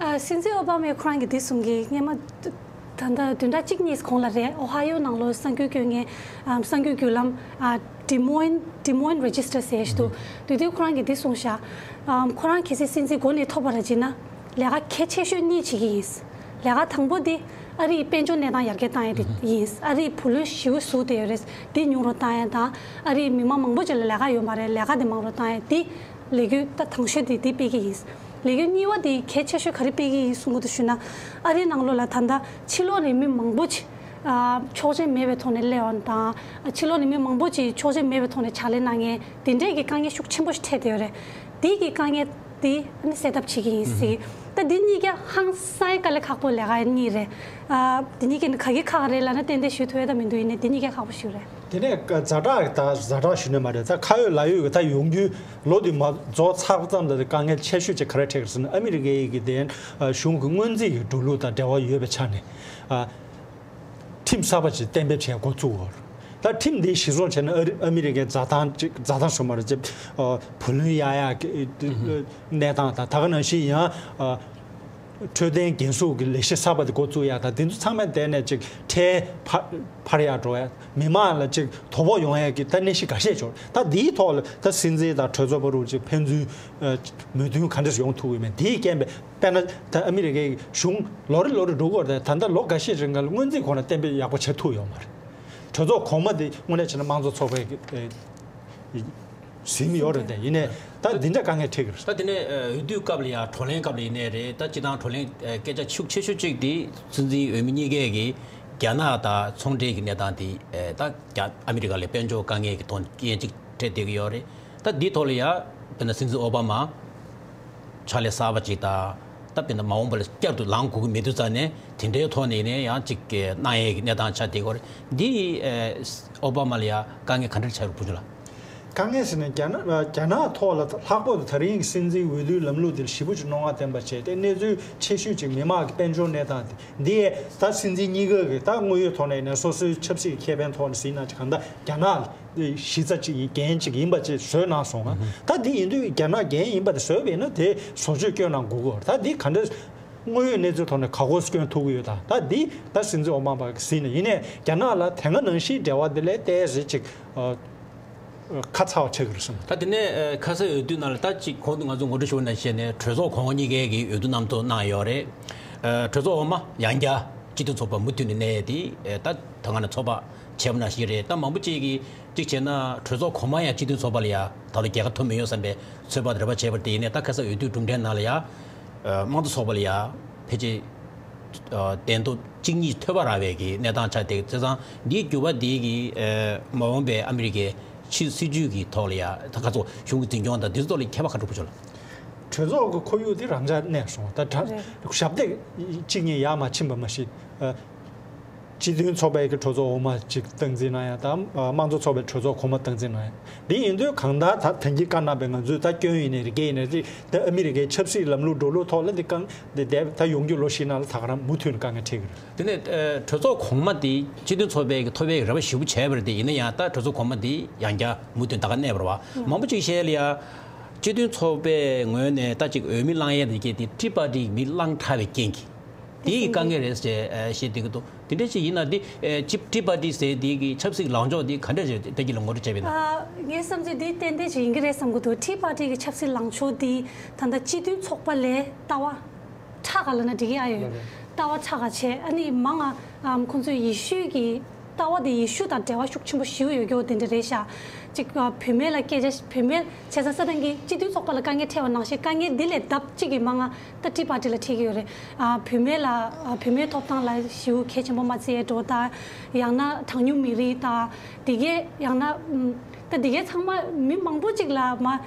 ཨ། སྲིད་འཛིན་ཨོ་བྷ་མས་ཁོ་རང་གིས་འདི་གསུང་གི། སྔོན་མ་ད་ལྟ་བདུན་ཕྲག་གཅིག་གཉིས་གོང་ལ་རེད། ཨོ་ཧ་ཡོ་ནང་ལོགས་གསར་འགྱུར་སྐྱོན་མཁན། ཨ། གསར་འགྱུར་བརྒྱུད་ལམ། ཨ། Des Moines Des Moines Register ཟེར་ཞིག་འདུག་དེ་དུས་ཁོ་རང་གིས་འདི་གསུངས་ཤག་ཨ། ཁོ་རང་གལ་སྲིད་སྲིད་འཛིན་འགོ་ནས་ཐོབ་པ་ར་བྱས་ན་ལས་ཀ་གལ་ཆེ་ཤོས་གཉིས་བྱེད་ཀྱི་ཡིན། ལས་ཀ་དང་པོ་འདི་ཨ་རིའི་དཔལ་འབྱོར་གནས་སྟངས་ཡར་རྒྱས་བཏང་ཡས་དེ་ཡིན། ཨ་རིའི་བུ་ལོན་ཞེ་པོ་ཟུག་བསྡད་ཡོད་རེད། འདི་ཉུང་རུ་བཏང་ཡས་དང་། ཨ་རིའི་མི་མང་མང་པོ་ཅིག་ལ་ལས་ཀ་ཡོད་མ་རེད། ལས་ཀ་དེ་མང་རུ་བཏང་ཡས་དེ་ལས་འགུལ་ད་དང་ཤོས་དེ་དེ་སྤེལ་གྱི་ཡིན། ལས་འགུལ་གཉིས་པ་དེ་གལ་ཆེ་ཤོས་ག་རེ་སྤེལ་གྱི་ཡིན་གསུང་གི་འདུག་ཞུ་ན། ཨ་རིའི་ནང་ལོགས་ལ་ད་ལྟ་ཕྱི་ལོགས་ནས་མི་མང་པོ་ཅིག་ཨ། ཆོག་མཆན་མེད་པའི་ཐོག་ནས་སླེབས་པ་དང་། ཕྱི་ལོགས་ནས་མི་མང་པོ་ཅིག་ཆོག་མཆན་མེད་པའི་ཐོག་ནས་ཕྱག་ལས་གནང་མཁན་དེ་འདྲས་ཀྱི་དཀའ་ངལ་ཤུགས་ཆེན་པོ་ཞིག་འཕྲད་བསྡད་ཡོད་རེད། དེ་གི་དཀའ་ངལ་དེ་ཨ་ནི་སེལ་ཐབས་བྱེད་ཀྱི་ཡིན་ཟེར། ད་འདི་གཉིས་ཀ་ཧང་སང་དཀའ་ལས་ཁག་པོ་ལས་ཀ་གཉིས་རེད། ཨ། འདི་གཉིས་ཀ་ནི་ག་གི་ཁག་རེད་ལབ་ན་ཏན་ཏན་ཞུ་ཐུབ་ཡ་ད་མི་འདུག་ཡིན་ནའི་འདི་གཉིས་ཀ་ཁག་པོ་ཞིག་རེད། དེ་ནས་ཛ་དྲག་ད་ཛ་དྲག་ཞུ་ནི་མ་རེད། ད་ཁ་ཡོད་ལག་ཡོད་ཀྱི་ད་ཡོང་རྒྱུའི་ལོ་འདི་མ་རྫོགས་ཚར་ཙམ་ལ་དཀའ་ངལ་ཆེ་ཤོས་ཅིག་ག་རེ་འཕྲད་ཀྱི་ཟེར་ན་ཨ་མི་རི་ཀའི་གི་དེ་གཞུང་གི་སྔོན་རྩིས་ཀྱི་འགྲོ་ལུགས་དང་འབྲེལ་བ་ཡོད་པའི་ཆ་ནས། ཨ། ཁྲིམས་གསར་པ་ཅིག་གཏན་འབེབས་བྱས་འགོ་བཙུགས་ཡོད་རེད། ད་ཁྲིམས་འདི་གཞི་བཟུང་བྱས་ན་ཨ་རི་ཨ་མི་རི་ཀའི་འཛའ་ཐང་ཅིག་འཛའ་ཐང་སོ་མ་རེད་ཅེས། ཨ། བུ་ལོན་གཡར་ཡག་གི་གནས་སྟངས་དང་ད་ག་ནང་བཞིན་ཡང་། ཨ། འཕྲོད་བསྟེན་འགན་སྲུང་གི་ལས་གཞི་གསར་པ་དེ་འགོ་བཙུགས་ཡག་དང་དེ་ཚོ་ཚང་མ་དེ་ནས་ཅིག་ཁྲལ་འཕར་འཕར་ཡག་འགྲོ་ཡག་མི་མང་ལ་ཅིག་དོ་ཕོག་ཡོང་ཡག་གི་ད་གནས་གཞི་འགའ་ཤས་ཡོད་རེད། ད་འདིའི་ཐོག་ལ་ད་སྲིད་འཛིན་དང་གྲོས་ཚོགས་བར་དུ་ཅིག་ཕན་ཚུན་མོས་མཐུན་ག་འདྲས་ཡོང་ཐུབ་ཀྱི་མེད། དེའི་རྐྱེན་པས་དཔེར་ན་ད་ཨ་མི་རི་ཀའི་གཞུང་ལོ་རེ་ལོ་རེ་འགྲོ་གི་ཡོད་རེད། ད་ལྟ་ལོ་འགའ་ཤས་རིང་ག་ལ་སྔོན་རྩིས་ཁོ་ན་གཏན་འབེབས་ཡག་པོ་བྱེད་ཐུབ་ཡོད་མ་རེད། གྲོས་ཚོགས་གོང་མ་དེ་དངོས་གནས་བྱས་ན་དམངས་གཙོ་ཚོགས་པའི་གི་ཨེ་ཟིན་ཡོད་རེད་དེ། ཡིན་ནའི་ད་འདི་འདྲ་དཀའ་ངལ་འཕྲད་ཀྱི་རེད། ད་དེ་ནས་ཨ་འོས་བསྡུའི་སྐབས་ལ་ཡང་བགྲོ་གླེང་སྐབས་ལ་ཡིན་ནའི་རེད། ད་སྤྱི་བཏང་བགྲོ་གླེང་ཨ་སྐད་ཆ་ཤུགས་ཆེ་ཤོས་གཅིག་དེ་སྲིད་འཛིན་འོས་མི་གཉིས་ཀས་ཀྱིས་རྒྱ་ནག་དང་ཚོང་འབྲེལ་གྱི་གནས་སྟངས་དེ་ཨ་ད་རྒྱ་ཨ་མི་རི་ཀ་ལ་དཔལ་འབྱོར་དཀའ་ངལ་གྱི་ཐོག་རྐྱེན་གཅིག་འཕྲད་བསྡད་ཀྱི་ཡོད་རེད། ད་འདིའི་ཐོག་ལ་ཡང་དཔེར་ན་སྲིད་འཛིན་ཨོ་བྷ་མ་ཕྱག་ལས་གསར་པ་ཅིག་དང་། ད་དཔེར་ན་མ་འོངས་པ་ལ་བསྐྱར་དུ་ལངས་དགོས་ཀྱི་མེད་དུས་ཙང་ནས་དེ་འདྲའི་ཐོག་ནས་ནས་ཡང་ཅིག་གནང་ཡས་ཀྱི་གནས་སྟངས་ཆགས་བསྡད་ཀྱི་ཡོད་རེད། འདི་ཨོ་བྷ་མ་ལ་ཡང་དཀའ་ངལ་ག་འདྲ་ཆགས་ཡོད་རེད་བུ་ཆུང་ལགས། དཀའ་ངལ་ཟེར་ན་རྒྱ་ནག་རྒྱ་ནག་ཐོག་ལ་ལྷག་པར་དུ་ད་རིང་གི་སྲིད་འཛིན་འོས་བསྡུའི་ལམ་ལུགས་འདི་ལ་ཞེ་པོ་ཅིག་རྣོ་ངར་ལྡན་པ་བྱས་ཏེ་གནས་ཚུལ་ཆེ་ཤོས་ཅིག་མི་དམངས་ཀྱི་དཔལ་འབྱོར་གནས་སྟངས་དེ་འདི་ད་སྲིད་འཛིན་གཉིས་ཀ་གི་ད་དངོས་ཡོད་ཐོག་ནས་ནས་སོ་སོའི་ཆབ་སྲིད་ཀྱི་ཁེ་ཕན་ཐོག་ནས་ཟིན་ན་ཅིག་གང་ལྟར་རྒྱ་ནག་གཞི་རྩ་གཅིག་ཡིན། འགན་གཅིག་ཡིན་པ་ཅིག་བཟོས་གནང་སོང་ང་། ད་འདི་ཡིན་དུས་རྒྱ་ནག་འགན་ཡིན་པ་དེ་བཟོས་པ་ཡིན་ན་དེ་བཟོ་བཅོས་སྐྱོན་གནང་དགོས་ཀྱི་ཡོད་རེད། ད་འདི་ག་འདྲ་དངོས་ཡོད་གནས་ཚུལ་ཐོག་ནས་ག་གོ་སྐྱོན་ཐུབ་ཀྱི་ཡོད། ད་ད་འདི་ད་སྲིད་འཛིན་ཨོ་བྷ་མ་གིས་གཟིགས་ནས་ཡིན་ནའི་རྒྱ་ནག་ལ་དེ་སྔ་ནང་བཞིན་འབྲེལ་བ་དེ་ལས་ཏོག་ཙམ་ཅིག་ཨ། ཁ་ཚ་བ་ཆགས་ཀྱི་རེད་གསུངས། ད་དེ་ནས་ཨ། ཁ་ས་འོས་བསྡུ་ནང་ལ་ད་ཅིག་གོང་དུ་ང་ཚོ་ངོ་སྤྲོད་ཞུ་བ་ནང་བཞིན་ནས་གྲོས་ཚོགས་གོང་འོག་གཉིས་ཀའི་གི་འོས་བསྡུ་རྣམ་རྟོག་གནང་ཡོད་རེད། ཨ། གྲོས་ཚོགས་འོག་མ་ཡང་བསྐྱར་སྤྱི་མཐུན་ཚོགས་པ་མུ་མཐུད་ནས་གནས་ཡས་དེ་ཨ། ད་ད་སྔ་ནས་ཚོགས་པ་བྱས་པ་ནང་བཞིན་རེད། ད་མང་པོ་ཅིག་གིས་གཅིག་བྱས་ན་གྲོས་ཚོགས་གོང་མ་ཡང་སྤྱི་མཐུན་ཚོགས་པ་ལ་ཡ་ད་ལོ་རྒྱལ་ཁ་ཐོབ་མི་ཡོང་བསམ་པའི་ཚོད་དཔག་རེ་བ་བྱས་པ་རེད། དེ་ཡིན་ནའི་ད་ཁ་ས་འོས་བསྡུ་གྲུབ་འབྲས་ནང་ལ་ཡ་ཨ། དམངས་གཙོ་ཚོགས་པ་ལ་ཡ་ཕལ་ཆེར་གདན་ཐོབ་གཅིག་གཉིས་ཐོབ་པ་རག་པའི་གི་གནས་སྟངས་ཆགས་བསྡད། བྱས་ཙང་འདིའི་འགྱུར་བ་འདི་གི་ཨ། མ་འོངས་པའི་ཨ་མི་རི་ཀའི་ཕྱི་སྲིད་ཇུས་ཀྱི་ཐོག་ལ་ཡ་ད་ག་ཚོད་གཞུང་གི་འཛིན་སྐྱོང་དང་འདི་ཚོ་ཐོག་ལ་ཁྱད་པར་ག་འདྲ་འཕགས་ཆོག་ལ། གྲོས་ཚོགས་ཀྱི་ཁོར་ཡུག་འདི་རང་འཇགས་གནས་སོང་། ད་ད་རེད། ཞབས་འདེགས་གཅིག་གཉིས་ཡར་མར་ཕྱིན་པ་མ་གཞི། ཨ། སྤྱི་མཐུན་ཚོགས་པའི་གི་གྲོས་ཚོགས་འོག་མ་ཅིག་སྟངས་འཛིན་གནང་ཡ་དང་། ཨ། དམངས་གཙོ་ཚོགས་པའི་གྲོས་ཚོགས་གོང་མ་སྟངས་འཛིན་གནང་ཡ། འདི་ཡིན་དུས་གང་ལྟར་ད་ཐེངས་ཀྱི་བཀའ་གནང་པའི་ང་ཚོའི་ད་སྐྱོན་ཡིན་ནའི་རེད། འགལ་ཡིན་ནའི་རེད། ད་ཨ་མི་རི་ཀའི་ཆབ་སྲིད་ལམ་ལུགས་འགྲོ་ལུགས་ཐོག་ལ་འདི་གང་འདི་འདས་ད་ཡོང་རྒྱུ་ལོ་བཞི་ནང་ལ་ད་ག་རང་མུ་མཐུད་ནས་དཀའ་ངལ་འཕྲད་ཀྱི་རེད། དེ་ནས་ཨ། གྲོས་ཚོགས་གོང་མ་འདི་སྤྱི་མཐུན་ཚོགས་པའི་གི་ཐོབ་པའི་རེ་བ་ཞེ་པོ་བྱས་པ་རེད། དེ་ཡིན་ན་ཡང་ད་གྲོས་ཚོགས་གོང་མ་འདི་ཡང་བསྐྱར་མུ་མཐུད་ད་ག་གནས་པ་རེད་བ། མང་པོ་ཅིག་བཤད་ལ་ཡ། སྤྱི་མཐུན་ཚོགས་པའི་ངོས་ནས་ད་ཅིག་འོས་མི་བླང་ཡས་དེ་གས་དེ་ཏི་རི་པ་ཊི་མི་བླང་དྲགས་པའི་རྐྱེན་གྱིས་དེའི་དཀའ་ངལ་རེད་ཟེར་བཤད་བསྡད་ཀྱི་འདུག། དེ་འདྲ་ཅིག་ཡིན་ན་དེ་ཨ། ཅིག་ཏི་རི་པ་ཊི་ཟེར་དེ་གི་ཆབ་སྲིད་ལངས་ཕྱོགས་དེ་ག་འདྲ་ཞིག་བདག་གིས་ལ་ངོ་སྤྲོད་བྱས་པ་ཡིན་ན། ཨ། ངའི་བསམ་ཚུལ་འདི་ཏན་ཏན་ཅིག་ཡིན་གྱི་རེད་བསམ་གྱི་འདུག། ཏི་རི་པ་ཊི་གི་ཆབ་སྲིད་ལངས་ཕྱོགས་འདི་ད་ལྟ་སྤྱི་མཐུན་ཚོགས་པ་ལས་ལྟ་བ་ཕྲ་ག་ལབ་ན་འགྲིག་གི་ཨ་ཡོད། ལགས་རེད། ལྟ་བ་ཕྲ་ག་བྱས། ཨ་ནི་མང་ང་ཨམ། ཁོང་ཚོས་ཡེ་ཤུ་གི་ལྟ་བ་དེ་ཡེ་ཤུ་དང་འབྲེལ་བ་ཤུགས་ཆེན་པོ་ཞེ་པོ་ཡོད་རྒྱུ་དེ་འདྲ་རེད་ཤག། ཅིག་ཨ། བུད་མེད་ལ་སྐད་ཆ་བུད་མེད་བྱས་ཙང་ས་དང་གི་སྤྱི་མཐུན་ཚོགས་པ་ལ་དཀའ་ངལ་འཕྲད་པ་ནང་བཞིན་དཀའ་ངལ་འདི་ལས་ལྡབ་གཅིག་གིས་མང་ང་ད་ཏི་རི་པ་ཊི་ལ་འཕྲད་ཀྱི་ཡོད་རེད། ཨ། བུད་མེད་ལ་ཨ། བུད་མེད་ཐོབ་ཐང་ལ་ཞེ་པོ་གལ་ཆེན་པོ་མ་བརྩི་ཡས་འགྲོ་དང་། ཡང་ན་གྲངས་ཉུང་མི་རིགས་དང་དེ་གས་ཡང་ན་ཨམ། ད་དེ་གས་ཚང་མ་མི་མང་པོ་ཅིག་ལ་མ།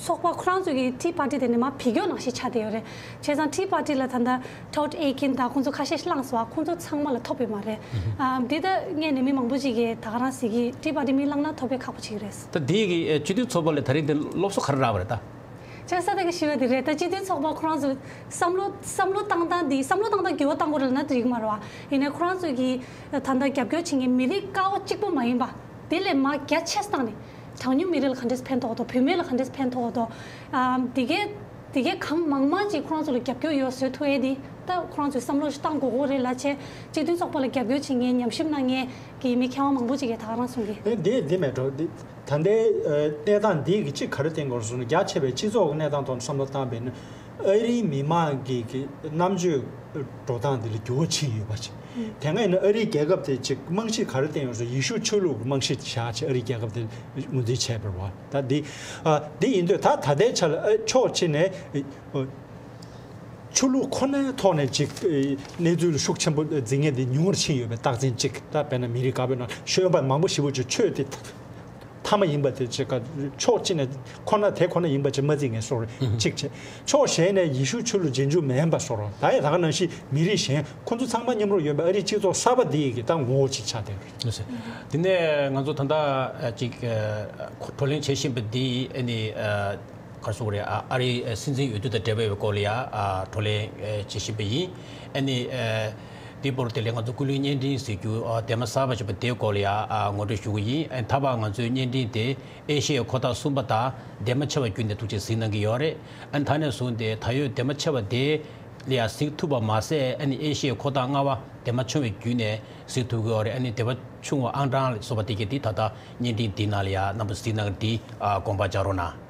ཚོགས་པ་ཁོ་རང་ཚོ་གི་ཏི་རི་པ་ཊི་དེ་ནི་མར་བེད་སྐྱོད་ནང་བཞིན་ཆགས་བསྡད་ཡོད་རེད། བྱས་ཙང་ཏི་རི་པ་ཊི་ལ་ད་ལྟ་ཊོཌ་ཨེ་ཀིན་དང་ཁོང་ཚོ་ཁ་ཤས་ཤིག་བླངས་སོང་བ། ཁོང་ཚོ་ཚང་མ་ལ་ཐོབ་ཡོད་མ་རེད། ཨ། འདི་ད་ངས་ནི་མི་མང་པོ་ཅིག་གིས་ད་ག་རང་ཟེར་གི། ཏི་རི་པ་ཊི་མི་བླངས་ན་ཐོབ་པའི་ཁག་པོ་ཅིག་རེད། ད་འདི་གི་ཨ། སྤྱི་འཐུས་ཚོགས་པ་ལ་ད་རེས་འདི་སློབ་གསོ་ག་རེ་རག་པ་རེད་ད། བྱས་ཙང་ས་ད་གི་ཞུ་བ་འདི་རེད། ད་སྤྱི་འཐུས་ཚོགས་པ་ཁོ་རང་ཚོ་བསམ་བློ་བསམ་བློ་བཏང་སྟངས་འདི། བསམ་བློ་བཏང་སྟངས་འགྱུར་བ་གཏང་དགོས་རེད་ལབ་ན་འགྲིག་མ་རེད་བ། ཡིན་ནའི་ཁོ་རང་ཚོ་གི་ད་ལྟ་རྒྱབ་སྐྱོར་བྱེད་མཁན་མི་རིགས་ཀ་བ་གཅིག་པོ་མ་ཡིན་པ། དེ་ལས་མར་རྒྱ་ཆེ་བཏང་ནས་གྲངས་ཉུང་མི་རིགས་ལ་ག་འདྲས་ཕན་ཐོགས་དང་། བུད་མེད་ལ་ག་འདྲས་ཕན་ཐོགས་དང་། ཨམ། དེ་གའི་དེ་གའི་གང་མང་མང་ཅིག་ཁོ་རང་ཚོ་ལ་རྒྱབ་སྐྱོར་ཡོད་བཟོ་ཐུབ་ཡས་དེ་ད་ཁོ་རང་ཚོས་བསམ་བློ་ཞིག་བཏང་དགོས་ཀྱི་རེད་ལབ་བྱས། སྤྱི་མཐུན་ཚོགས་པ་ལ་རྒྱབ་སྐྱོར་བྱེད་མཁན་ཉམས་ཞིབ་གནང་མཁན་གྱི་མི་མཁས་དབང་མང་པོ་ཅིག་གིས་ད་ག་རང་གསུང་གི། ཨེ། འདི་འདི་མེད་འགྲོ། འདི་ད་ལྟའི་ཨ། གནས་སྟངས་འདི་གི་གཅིག་ག་རེ་བསྟན་དགོས་རེད་ཟེར་ན། རྒྱ་ཆེ་བའི་སྤྱི་ཚོགས་ཀྱི་གནས་སྟངས་ཐོག་ནས་བསམ་བློ་བཏང་བས་ན། ཨ་རིའི་མི་མང་གི་གི་རྣམ་དཔྱོད་འགྲོ་སྟངས་འདི་ལ་འགྱུར་བ་ཕྱིན་ཡོད་པ་ཅིག། དེ་སྔ་ཡིན་ན་ཨ་རིའི་རྒྱལ་ཁབ་དེ་ཅིག་རྨང་གཞི་ག་རེ་བསྟན་ཡོད་ཟེར། ཡེ་ཤུ་ཆོས་ལུགས་ཀྱི་རྨང་གཞི་བཞག་བྱས་ཨ་རིའི་རྒྱལ་ཁབ་དེ་ངོས་འཛིན་བྱས་པ་རེད་བ། ད་འདི་ཨ། འདི་ཡིན་དུས་ད་ད་ལྟའི་ཆ་ལ་ཨ། ཕྱོགས་གཅིག་ནས་ཨ། ཆོས་ལུགས་ཁོ་ནའི་ཐོག་ནས་ཅིག་ཨ། གནས་ཚུལ་ཤུགས་ཆེན་པོ་འཛིན་མཁན་དེ་ཉུང་བར་ཕྱིན་ཡོད་པའི་རྟགས་མཚན་གཅིག། ད་དཔེར་ན་མི་རིགས་དཀར་པོའི་ནང་ཤོད་པ་མང་པོ་ཞེ་པོ་ཅིག་ཆོས་དེ་ཐ་མ་ཡིན་པ་དེ་ཅིག་ག་ཕྱོགས་གཅིག་ནས་ཁོ་ན་དེ་ཁོ་ན་ཡིན་པ་ཅིག་མ་བརྩི་མཁན་སོགས་རེད། གཅིག་བྱས། ཕྱོགས་གཞན་ནས་ཡེ་ཤུ་ཆོས་ལུགས་རྗེས་འཇུག་མིན་པ་སོགས་རེད། ད་ཡང་ད་ག་ནང་བཞིན་མི་རིགས་གཞན་ཁོ་ཚོ་ཚང་མ་མཉམ་རུབ་ཡོད་པའི་ཨ་རིའི་སྤྱི་ཚོགས་གསར་པ་འདི་ཡི་གི་ད་ངོ་བོ་ཅིག་ཆགས་བསྡད་ཡོད་རེད། དེ་ནས་ང་ཚོ་ད་ལྟ་ཅིག་བགྲོ་གླེང་བྱེད་བཞིན་པ་འདི་ཨ་ནི། ག་རེ་ཟེར་དགོས་རེད། ཨ། ཨ་རིའི་སྲིད་འཛིན་འོས་བསྡུ་དང་འབྲེལ་བའི་སྐོར་ལ་ཡ། ཨ། བགྲོ་གླེང་བྱེད་བཞིན་པ་ཡིན། ཨ་ནི། འདི་བར་དེ་ལས་ང་ཚོ་ཀུན་གླེང་བརྙན་འཕྲིན་ཟེར་རྒྱུ། ཨ། འདས་མ་གསར་པ་ཞིག་པ་དེའི་སྐོར་ལ་ཡ། ཨ། ངོ་སྤྲོད་ཞུ་གི་ཡིན། ཨ་ནི་ད་བར་ང་ཚོའི་བརྙན་འཕྲིན་དེ་ཨེ་ཤི་ཡའི་ཁོ་ཐག་གསུམ་པ་དང་འདས་མ་ཆེ་བ་བརྒྱུད་ནས་ཐུགས་རྗེ་གཟིགས་གནང་གི་ཡོད་རེད། ཨ་ནི་ད་ནས་བཟུང་སྟེ་ད་ཡོད་འདས་མ་ཆེ་བ་དེ་ལ་ཡ་གཟིགས་ཐུབ་པ་མ་ཟད། ཨ་ནི་ཨེ་ཤི་ཡའི་ཁོ་ཐག་ལྔ་པ་འདས་མ་ཆུང་བའི་བརྒྱུད་ནས་གཟིགས་ཐུབ་ཀྱི་ཡོད་རེད། ཨ་ནི་འདས་མ་ཆུང་བ་ཨང་གྲངས་ལ་སོགས་པ་དེ་གས་དེ་ད་ལྟ་བརྙན་འཕྲིན་འདི་ནང་ལ་ཡ་རྣམ་པ་གཟིགས་གནང་གི་འདི། ཨ། དགོངས་པ་འཇགས་རོགས་གནང་།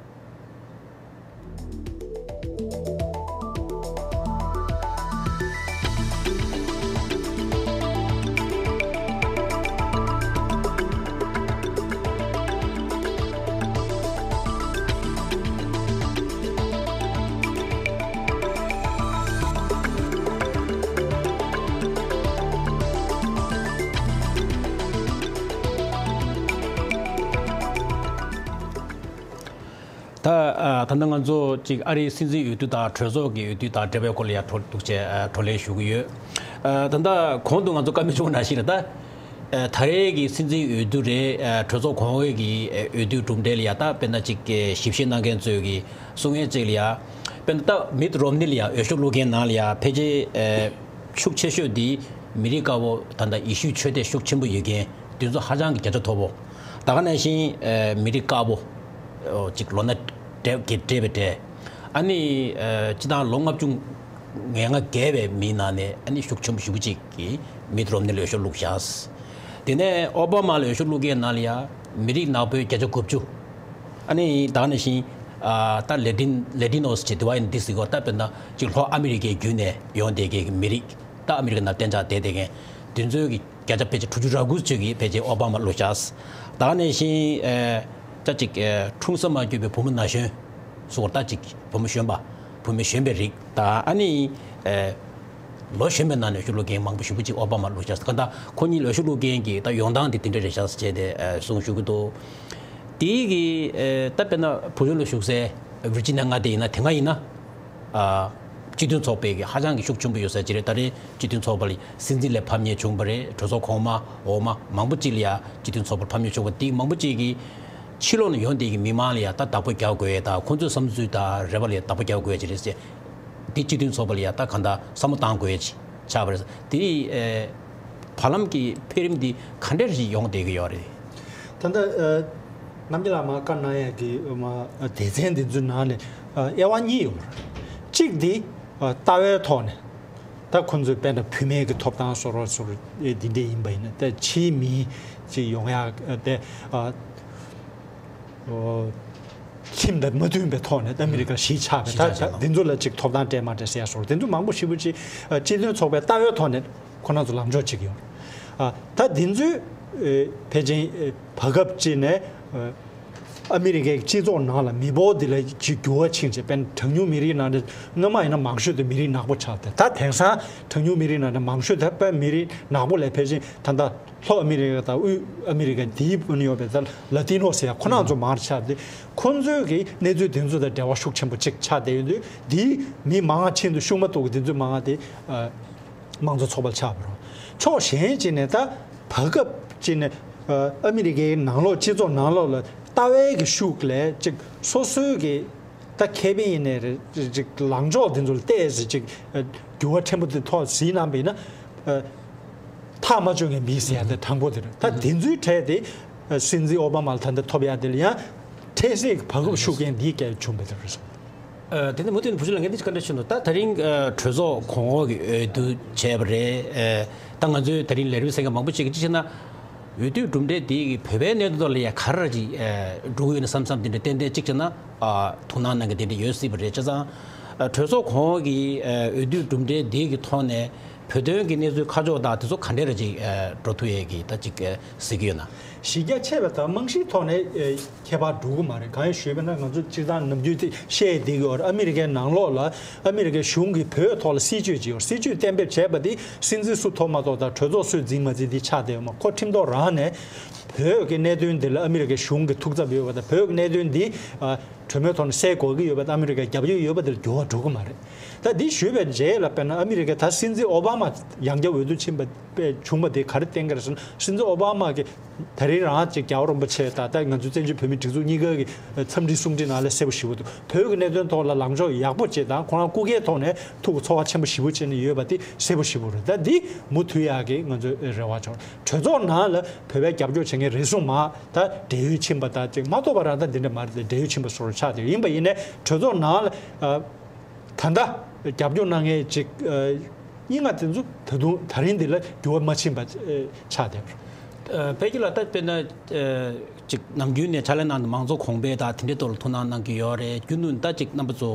ད། ཨ། ད་ལྟ་ང་ཚོ་ཅིག་ཨ་རིའི་སྲིད་འཛིན་འོས་བསྡུ་དང་གྲོས་ཚོགས་ཀྱི་འོས་བསྡུ་དང་འབྲེལ་བའི་སྐོར་ལ་ཡ་འགྲོ་འདུག་བྱས། ཨ། བགྲོ་གླེང་ཞུ་གི་ཡོད། ཨ། ད་ལྟ་གོང་དུ་ང་ཚོ་བཀའ་མོལ་བྱུང་བ་ནང་བཞིན་རེད་ད། ཨ། ད་རེས་ཀྱི་སྲིད་འཛིན་འོས་བསྡུ་རེད། ཨ། གྲོས་ཚོགས་གོང་འོག་གི་འོས་བསྡུ་གྲུབ་འབྲས་ལ་ཡ། ད་དཔེར་ན་ཅིག་ཞིབ་བཤེར་གནང་མཁན་ཚོས་ཀྱི་གསུང་མཁན་ཅིག་ལ་ཡ། དཔེར་ན་ད་མིད་རོམ་ནི་ལ་ཡ་འོས་ཤོག་བླུགས་མཁན་ནང་ལ་ཡ་ཕལ་ཆེར། ཨ། ཤུགས་ཆེ་ཤོས་འདི་མི་རིགས་དཀར་པོ། ད་ལྟ་ཡེ་ཤུའི་ཆོས་དད་ཤུགས་ཆེན་པོ་ཡོད་མཁན་དེ་ཚོ་ཧ་ཅང་གི་བརྒྱ་ཆ་མཐོ་པོ། ད་ག་ནང་བཞིན་ཨ་མི་རིགས་དཀར་པོ་ཨོ་གཅིག་ལོ་ན་བགྲེས་ཀྱི་བགྲེས་པའི་གྲས། ཨ་ནི་ཨ་སྤྱི་བཏང་ལོ་ལྔ་བཅུ་ང་ལྔ་བརྒལ་བའི་མིའི་ནང་ནས་ཨ་ནི་ཤུགས་ཆེན་པོ་ཞེ་པོ་གཅིག་གིས་མིད་རོམ་ནི་ལ་འོས་ཤོག་བླུགས་ཤག་དེ་ནས་ཨོ་བྷ་མ་ལ་འོས་ཤོག་བླུགས་མཁན་ནང་ལ་ཡ་མི་རིགས་ནག་པོའི་བརྒྱ་ཆ་དགུ་བཅུ། ཨ་ནི་ད་ག་ནང་བཞིན་ཨ་ད་ལེ་ཏིན་ལེ་ཏིན་ནོ་སི་ཅེས་དེ་བ་ཡིན་འདི་ཟེར་གོ། ད་དཔེར་ན་གཅིག་ལྷོ་ཨ་མི་རི་ཀའི་བརྒྱུད་ནས་ཡོང་བསྡད་མཁན་གྱི་མི་རིགས། ད་ཨ་མི་རི་ཀ་ནང་གཏན་འཇགས་བསྡད་བསྡད་མཁན་དེ་ཚོའི་གི་བརྒྱ་ཆ་ཕལ་ཆེར་དྲུག་ཅུ་རེ་དགུ་ཙམ་གྱིས་ཕལ་ཆེར་ཨོ་བྷ་མ་བླུགས་ཤག་ད་ག་ནང་བཞིན་ཨེ་ཅག་ཅིག་ཨེ་འཁྲུངས་ས་མ་གྱུར་པའི་བུ་མོ་ན་གཞོན་སོགས། ད་ཅིག་བུ་མོ་གཞོན་པ། བུད་མེད་གཞོན་པའི་རིགས། ད་ཨ་ནི་ཨེ་ལོ་གཞོན་པའི་ནང་ནས་འོས་ཤོག་བླུགས་མཁན་མང་པོ་ཞེ་པོ་ཅིག་ཨོ་བྷ་མ་བླུགས་ཤག་གང་ལྟར་ཁོ་གཉིས་ལ་འོས་ཤོག་བླུགས་མཁན་གྱི་ད་ཡོང་སྟངས་དེ་དེ་འདྲ་རེད་ཤག་ཟེར་བྱས་ཏེ་ཨེ་གསུང་ཞུ་གི་འདུག་དེའི་གི་ཨེ་ད་དཔེར་ན་བུ་ལོན་ལ་བཞུགས་སའི་ཝིར་ཇི་ནི་ཡ་མངའ་སྡེ་ཡིན་ན། དེ་སྔ་ཡིན་ན་ཨ་སྤྱི་མཐུན་ཚོགས་པའི་གི་ཧ་ཅང་གི་ཤུགས་ཆེན་པོ་ཡོད་ས་ཅིག་རེད། ད་རེས་སྤྱི་མཐུན་ཚོགས་པ་ལ་སྲིད་འཛིན་ལ་ཕམ་ཉེས་བྱུང་བ་རེད། གྲོས་ཚོགས་གོང་མ་འོག་མ་མང་པོ་ཅིག་ལ་ཡ་སྤྱི་མཐུན་ཚོགས་པར་ཕམ་ཉེས་བྱུང་བ་དེ་མང་པོ་ཅིག་གིས་ཕྱི་ལོགས་ནས་ཡོང་བསྡད་ཀྱི་མི་མང་ལ་ཡ་ད་བདག་པོ་རྒྱག་དགོས་ཡ་དང་། ཁོང་ཚོའི་བསམ་ཚུལ་དང་རེ་བ་ལ་ཡ་བདག་པོ་རྒྱག་དགོས་ཡ་ཅིག་རེད་ཟེར། འདི་སྤྱི་མཐུན་ཚོགས་པ་ལ་ཡ་ད་གང་ལྟར་བསམ་བློ་བཏང་དགོས་ཡ་ཅིག་ཆགས་པ་རེད། དེ་ཨེ་བར་ལམ་གྱི་འཕེལ་རིམ་འདི་ག་འདྲ་ཞིག་ཡོང་བསྡད་ཀྱི་ཡོད་རེད། ད་ལྟ་ཨ་རྣམ་རྒྱལ་ལགས་མར་བཀའ་གནང་ཡས་ཀྱི་མ་སྡེ་ཚན་འདི་ཚོའི་ནང་ནས་ཨ་དབྱེ་བ་གཉིས་ཡོད་རེད། གཅིག་འདི་ཨ་ལྟ་བའི་ཐོག་ནས་ད་ཁོང་ཚོས་དཔེར་ན་བུད་མེད་ཀྱི་ཐོབ་ཐང་སོགས་སོགས་འདི་འདྲ་ཡིན་པ་ཡིན་ན། ད་ཕྱིའི་མི་ཅིག་ཡོང་ཡག་དེ་ཨ་ཁྲིམས་དང་མ་མཐུན་པའི་ཐོག་ནས་ཨ་མི་རི་ཀ་གཞིས་ཆགས་པའི་ད་འདི་ཚོ་ལ་ཅིག་ཐོབ་ཐང་སྤྲད་མ་སྤྲད་ཟེར་ཡ་སོགས་འདི་ཚོ་མང་པོ་ཞེ་པོ་ཅིག་ཨ་སྤྱི་མཐུན་ཚོགས་པའི་ལྟ་བའི་ཐོག་ནས་ཁོ་རང་ཚོ་ལངས་ཕྱོགས་གཅིག་ཡོད། ཨ་ད་འདི་ཚོས་ཨེ་ཕལ་ཆེར་ཨེ་བར་སྐབས་གཅིག་ནས་ཨ་ཨ་མི་རི་ཀའི་སྤྱི་ཚོགས་ནང་ལ་མི་འབོར་འདི་ལ་ཅིག་འགྱུར་བ་ཕྱིན་བྱས། དཔེར་ན་གྲངས་ཉུང་མི་རིགས་ནང་ནས་སྔོན་མ་ཡིན་ན་མང་ཤོས་དེ་མི་རིགས་ནག་པོ་ཆགས་ཏེ། ད་དེང་སང་གྲངས་ཉུང་མི་རིགས་ནང་ནས་མང་ཤོས་དེ་དཔེ་མི་རིགས་ནག་པོ་ལས་ཕལ་ཆེར་ད་ལྟ་ལྷོ་ཨ་མི་རི་ཀ་དང་དབུས་ཨ་མི་རི་ཀ་འདིའི་བུ་ནི་ཡོད་པའི་ད་ལ་ཏི་ནོ་ཟེར་ཡ་ཁོ་རང་ཚོ་མང་རུ་ཆགས་ཏེ། ཁོང་ཚོའི་གི་གནས་ཚུལ་དེ་ཚོ་དང་འབྲེལ་བ་ཤུགས་ཆེན་པོ་ཅིག་ཆགས་བསྡད་ཡོད་དུས། འདིའི་མི་མང་ཆེན་དུ་ཤུགས་མ་གཏོགས་གི་འདི་ཚོའི་མང་དེ་ཨ། དམངས་གཙོ་ཚོགས་པ་ལ་ཆགས་པ་རེད། ཕྱོགས་གཞན་གཅིག་ནས་ད་བར་སྐབས་གཅིག་ནས་ཨ་ཨ་མི་རི་ཀའི་ནང་ལོགས་སྤྱི་ཚོགས་ནང་ལོགས་ལ་ལྟ་བའི་གི་ཤུགས་ལས་ཅིག་སོ་སོའི་གི་ད་ཁེ་ཕན་ཡིན་ནའི་རེད། ཅིག་ལངས་ཕྱོགས་དེ་ཚོ་ལ་བལྟས་ཟེར་ཅིག་འགྱུར་བ་ཕྲན་བུ་དེ་ཐོག་གཟིགས་གནང་བ་ཡིན་ན། ཐག་མ་ཆོད་མཁན་མི་ཟེར་ཡ་དེ་དྲང་པོ་དེ་རེད། ད་དེ་ཚོའི་གྲས་དེ་སྲིད་འཛིན་ཨོ་བྷ་མ་ལ་ད་ལྟ་ཐོབ་ཡ་དེ་ལ་ཡང་འཕྲལ་སེལ་གྱི་བར་སྐབས་ཤུགས་རྐྱེན་འདིས་སྐད་བྱུང་བ་དེ་རེད་སོང་། ཨ། དེ་ནས་མུ་མཐུད་ནས་བུ་ཆུང་ལགས་ངས་འདི་ཅིག་བཀའ་འདྲི་ཞུ་འདུག་ད་དེ་རིང་ཨ་གྲོས་ཚོགས་གོང་འོག་གི་འོས་བསྡུ་བྱས་པ་རེད། ཨ། ད་ང་ཚོའི་དེ་རིང་ལས་རིམ་གསན་མཁན་མང་པོ་ཞིག་གིས་གཅིག་བྱས་ན་འོས་བསྡུའི་གྲུབ་འབྲས་འདི་གིས་བོད་པའི་གནད་དོན་ཐོག་ལ་ཡ་ག་རེ་ཅིག་ཨ་འགྲོ་གི་ཡོད་ན་བསམ་བསམ་དེ་འདྲ་ཏན་ཏན་གཅིག་བྱས་ན་ཨ་ཐུགས་སྣང་གནང་མཁན་དེ་འདྲ་ཡོད་སྲིད་པ་རེད། བྱས་ཙང་ཨ་གྲོས་ཚོགས་གོང་འོག་གི་ཨ་འོས་བསྡུའི་གྲུབ་འབྲས་འདི་གི་ཐོག་ནས་བོད་དོན་གྱི་གནས་ཚུལ་ཁ་ཕྱོགས་དང་དེ་ཚོ་ག་འདྲ་རེ་ཅིག་ཨ་འགྲོ་ཐུབ་ཡས་ཀྱི་ད་ཅིག་ཨ་གཟིགས་ཀྱི་ཡོད་ན། གཞི་རྒྱ་ཆེ་བ་དང་རྨང་གཞིའི་ཐོག་ནས་ཨེ་ཁྱད་པར་འགྲོ་གི་མ་རེད། གང་ཡིན་ཞུས་པ་ན་ང་ཚོ་སྤྱིར་བཏང་ནམ་རྒྱུན་དེ་བཤད་བསྡད་ཀྱི་ཡོད་རེད། ཨ་མི་རི་ཀའི་ནང་ལོགས་ལ་ཨ་མི་རི་ཀའི་གཞུང་གིས་བོད་ཐོག་ལ་སྲིད་བྱུས་ཅིག་ཡོད། སྲིད་བྱུས་གཏན་འབེབས་བྱས་པ་དེ་སྲིད་འཛིན་སུ་ཐོབ་མ་ཐོབ་དང་གྲོས་ཚོགས་སུས་འཛིན་མ་འཛིན་དེ་ཆགས་བསྡད་ཡོད་མ། ཁོ་ཁྲིམས་ཐོག་རང་ནས་བོད་ཀྱི་གནད་དོན་འདི་ལ་ཨ་མི་རི་ཀའི་གཞུང་གི་ཐུགས་འཚབ་ཡོད་པ་དང་། བོད་ཀྱི་གནད་དོན་འདི་ཨ་གྲོས་མོལ་ཐོག་ནས་སེལ་དགོས་ཀྱི་ཡོད་པ་དང་། ཨ་མི་རི་ཀས་རྒྱབ་སྐྱོར་ཡོད་པ་དེར་འགྱུར་བ་འགྲོ་གི་མ་རེད། ད་འདི་ཞུས་པའི་རྗེས་ལ་དཔེར་ན་ཨ་མི་རི་ཀའི་ད་སྲིད་འཛིན་ཨོ་བྷ་མ་ཡང་བསྐྱར་འོས་བསྡུ་ཕྱིན་པ་པའི་བྱུང་བ་དེ་ག་རེ་བསྟན་གྱི་རེད་ཟེར་ན། སྲིད་འཛིན་ཨོ་བྷ་མ་གིས་ད་རེས་རང་ཅིག་རྒྱལ་བ་རིན་པོ་ཆེ་དང་ད་ང་ཚོའི་བཙན་བྱོལ་བོད་མིའི་སྒྲིག་འཛུགས་གཉིས་ཀ་གི་འཚམས་འདྲི་གསུང་འཕྲིན་ནང་ལ་གསལ་པོ་ཞེ་པོ་འདུག་བོད་ཀྱི་གནད་དོན་ཐོག་ལ་ལངས་ཕྱོགས་ཡག་པོ་བྱེད་དང་། ཁོ་རང་སྐུ་སྒེར་ཐོག་ནས་ཐུགས་ཚོར་བ་ཆེན་པོ་ཞེ་པོ་བྱས་ནས་ཡོད་པ་དེ་གསལ་པོ་ཞེ་པོ་རེད། ད་འདི་མུ་མཐུད་ཡག་གི་ང་ཚོའི་རེ་བ་ཆོག་གྲོས་ཚོགས་ནང་ལ་བོད་པའི་རྒྱབ་སྐྱོར་བྱེད་མཁན་རེ་ཟུང་མར་ད་བགྲེས་ཡོལ་ཕྱིན་པ་དང་ཅིག་མ་གཏོགས་པ་རང་ད་འདི་འདྲ་མ་རེད་དེ། བགྲེས་ཡོལ་ཕྱིན་པ་སོགས་ཆགས་བསྡད་ཡིན་པ་ཡིན་ནའི་གྲོས་ཚོགས་ནང་ལ་ཨ། ད་ལྟ་རྒྱབ་སྐྱོར་གནང་མཁན་ཅིག་ཨ་སྙན་ངག་དེ་ཚོ་ད་དུང་ད་རིང་འདི་ལ་འགྱུར་བ་མ་ཕྱིན་པ་ཨ་ཆགས་བསྡད་པ་རེད། ཨ་དཔལ་སྐྱིད་ལགས། ད་དཔེར་ན་ཨ་ཅིག་ནམ་རྒྱུན་ནས་ཕྱག་ལས་གནང་དུས་མང་གཙོ་གོང་འཕེལ་དང་དེ་འདྲའི་ཐོག་ལ་ཐུགས་སྣང་གནང་གི་ཡོད་རེད། རྒྱུན་དུ་ད་ཅིག་རྣམ་པ་ཚོ་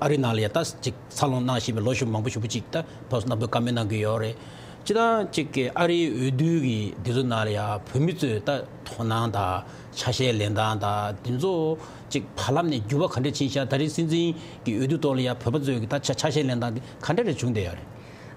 ཨ་རི་ནང་ལ་ཡ་ད་ཅིག་འཚར་ལོངས་གནང་བཞིན་པའི་ལོ་ཞེ་མང་པོ་ཞེ་པོ་ཅིག་ད་ཕར་ཚུར་རྣམ་པ་བཀའ་མོལ་གནང་གི་ཡོད་རེད། སྤྱིར་བཏང་ཅིག་གི་ཨ་རིའི་འོས་བསྡུ་གི་འདི་ཚོ་ནང་ལ་ཡ་བོད་མི་ཚོས་ད་དོ་སྣང་དང་ཆ་ཤས་ལེན་སྟངས་དང་འདི་ཚོ་ཅིག་བར་ལམ་ནས་འགྱུར་བ་ག་འདྲ་ཕྱིན་ཤག་ད་རེས་སྲིད་འཛིན་གྱི་འོས་བསྡུ་ཐོག་ལ་ཡ་བོད་པ་ཚོས་ཀྱི་ད་ཆ་ཆ་ཤས་ལེན་སྟངས་འདི་ག་འདྲ་རེ་བྱུང་བསྡད་ཡོད་རེད།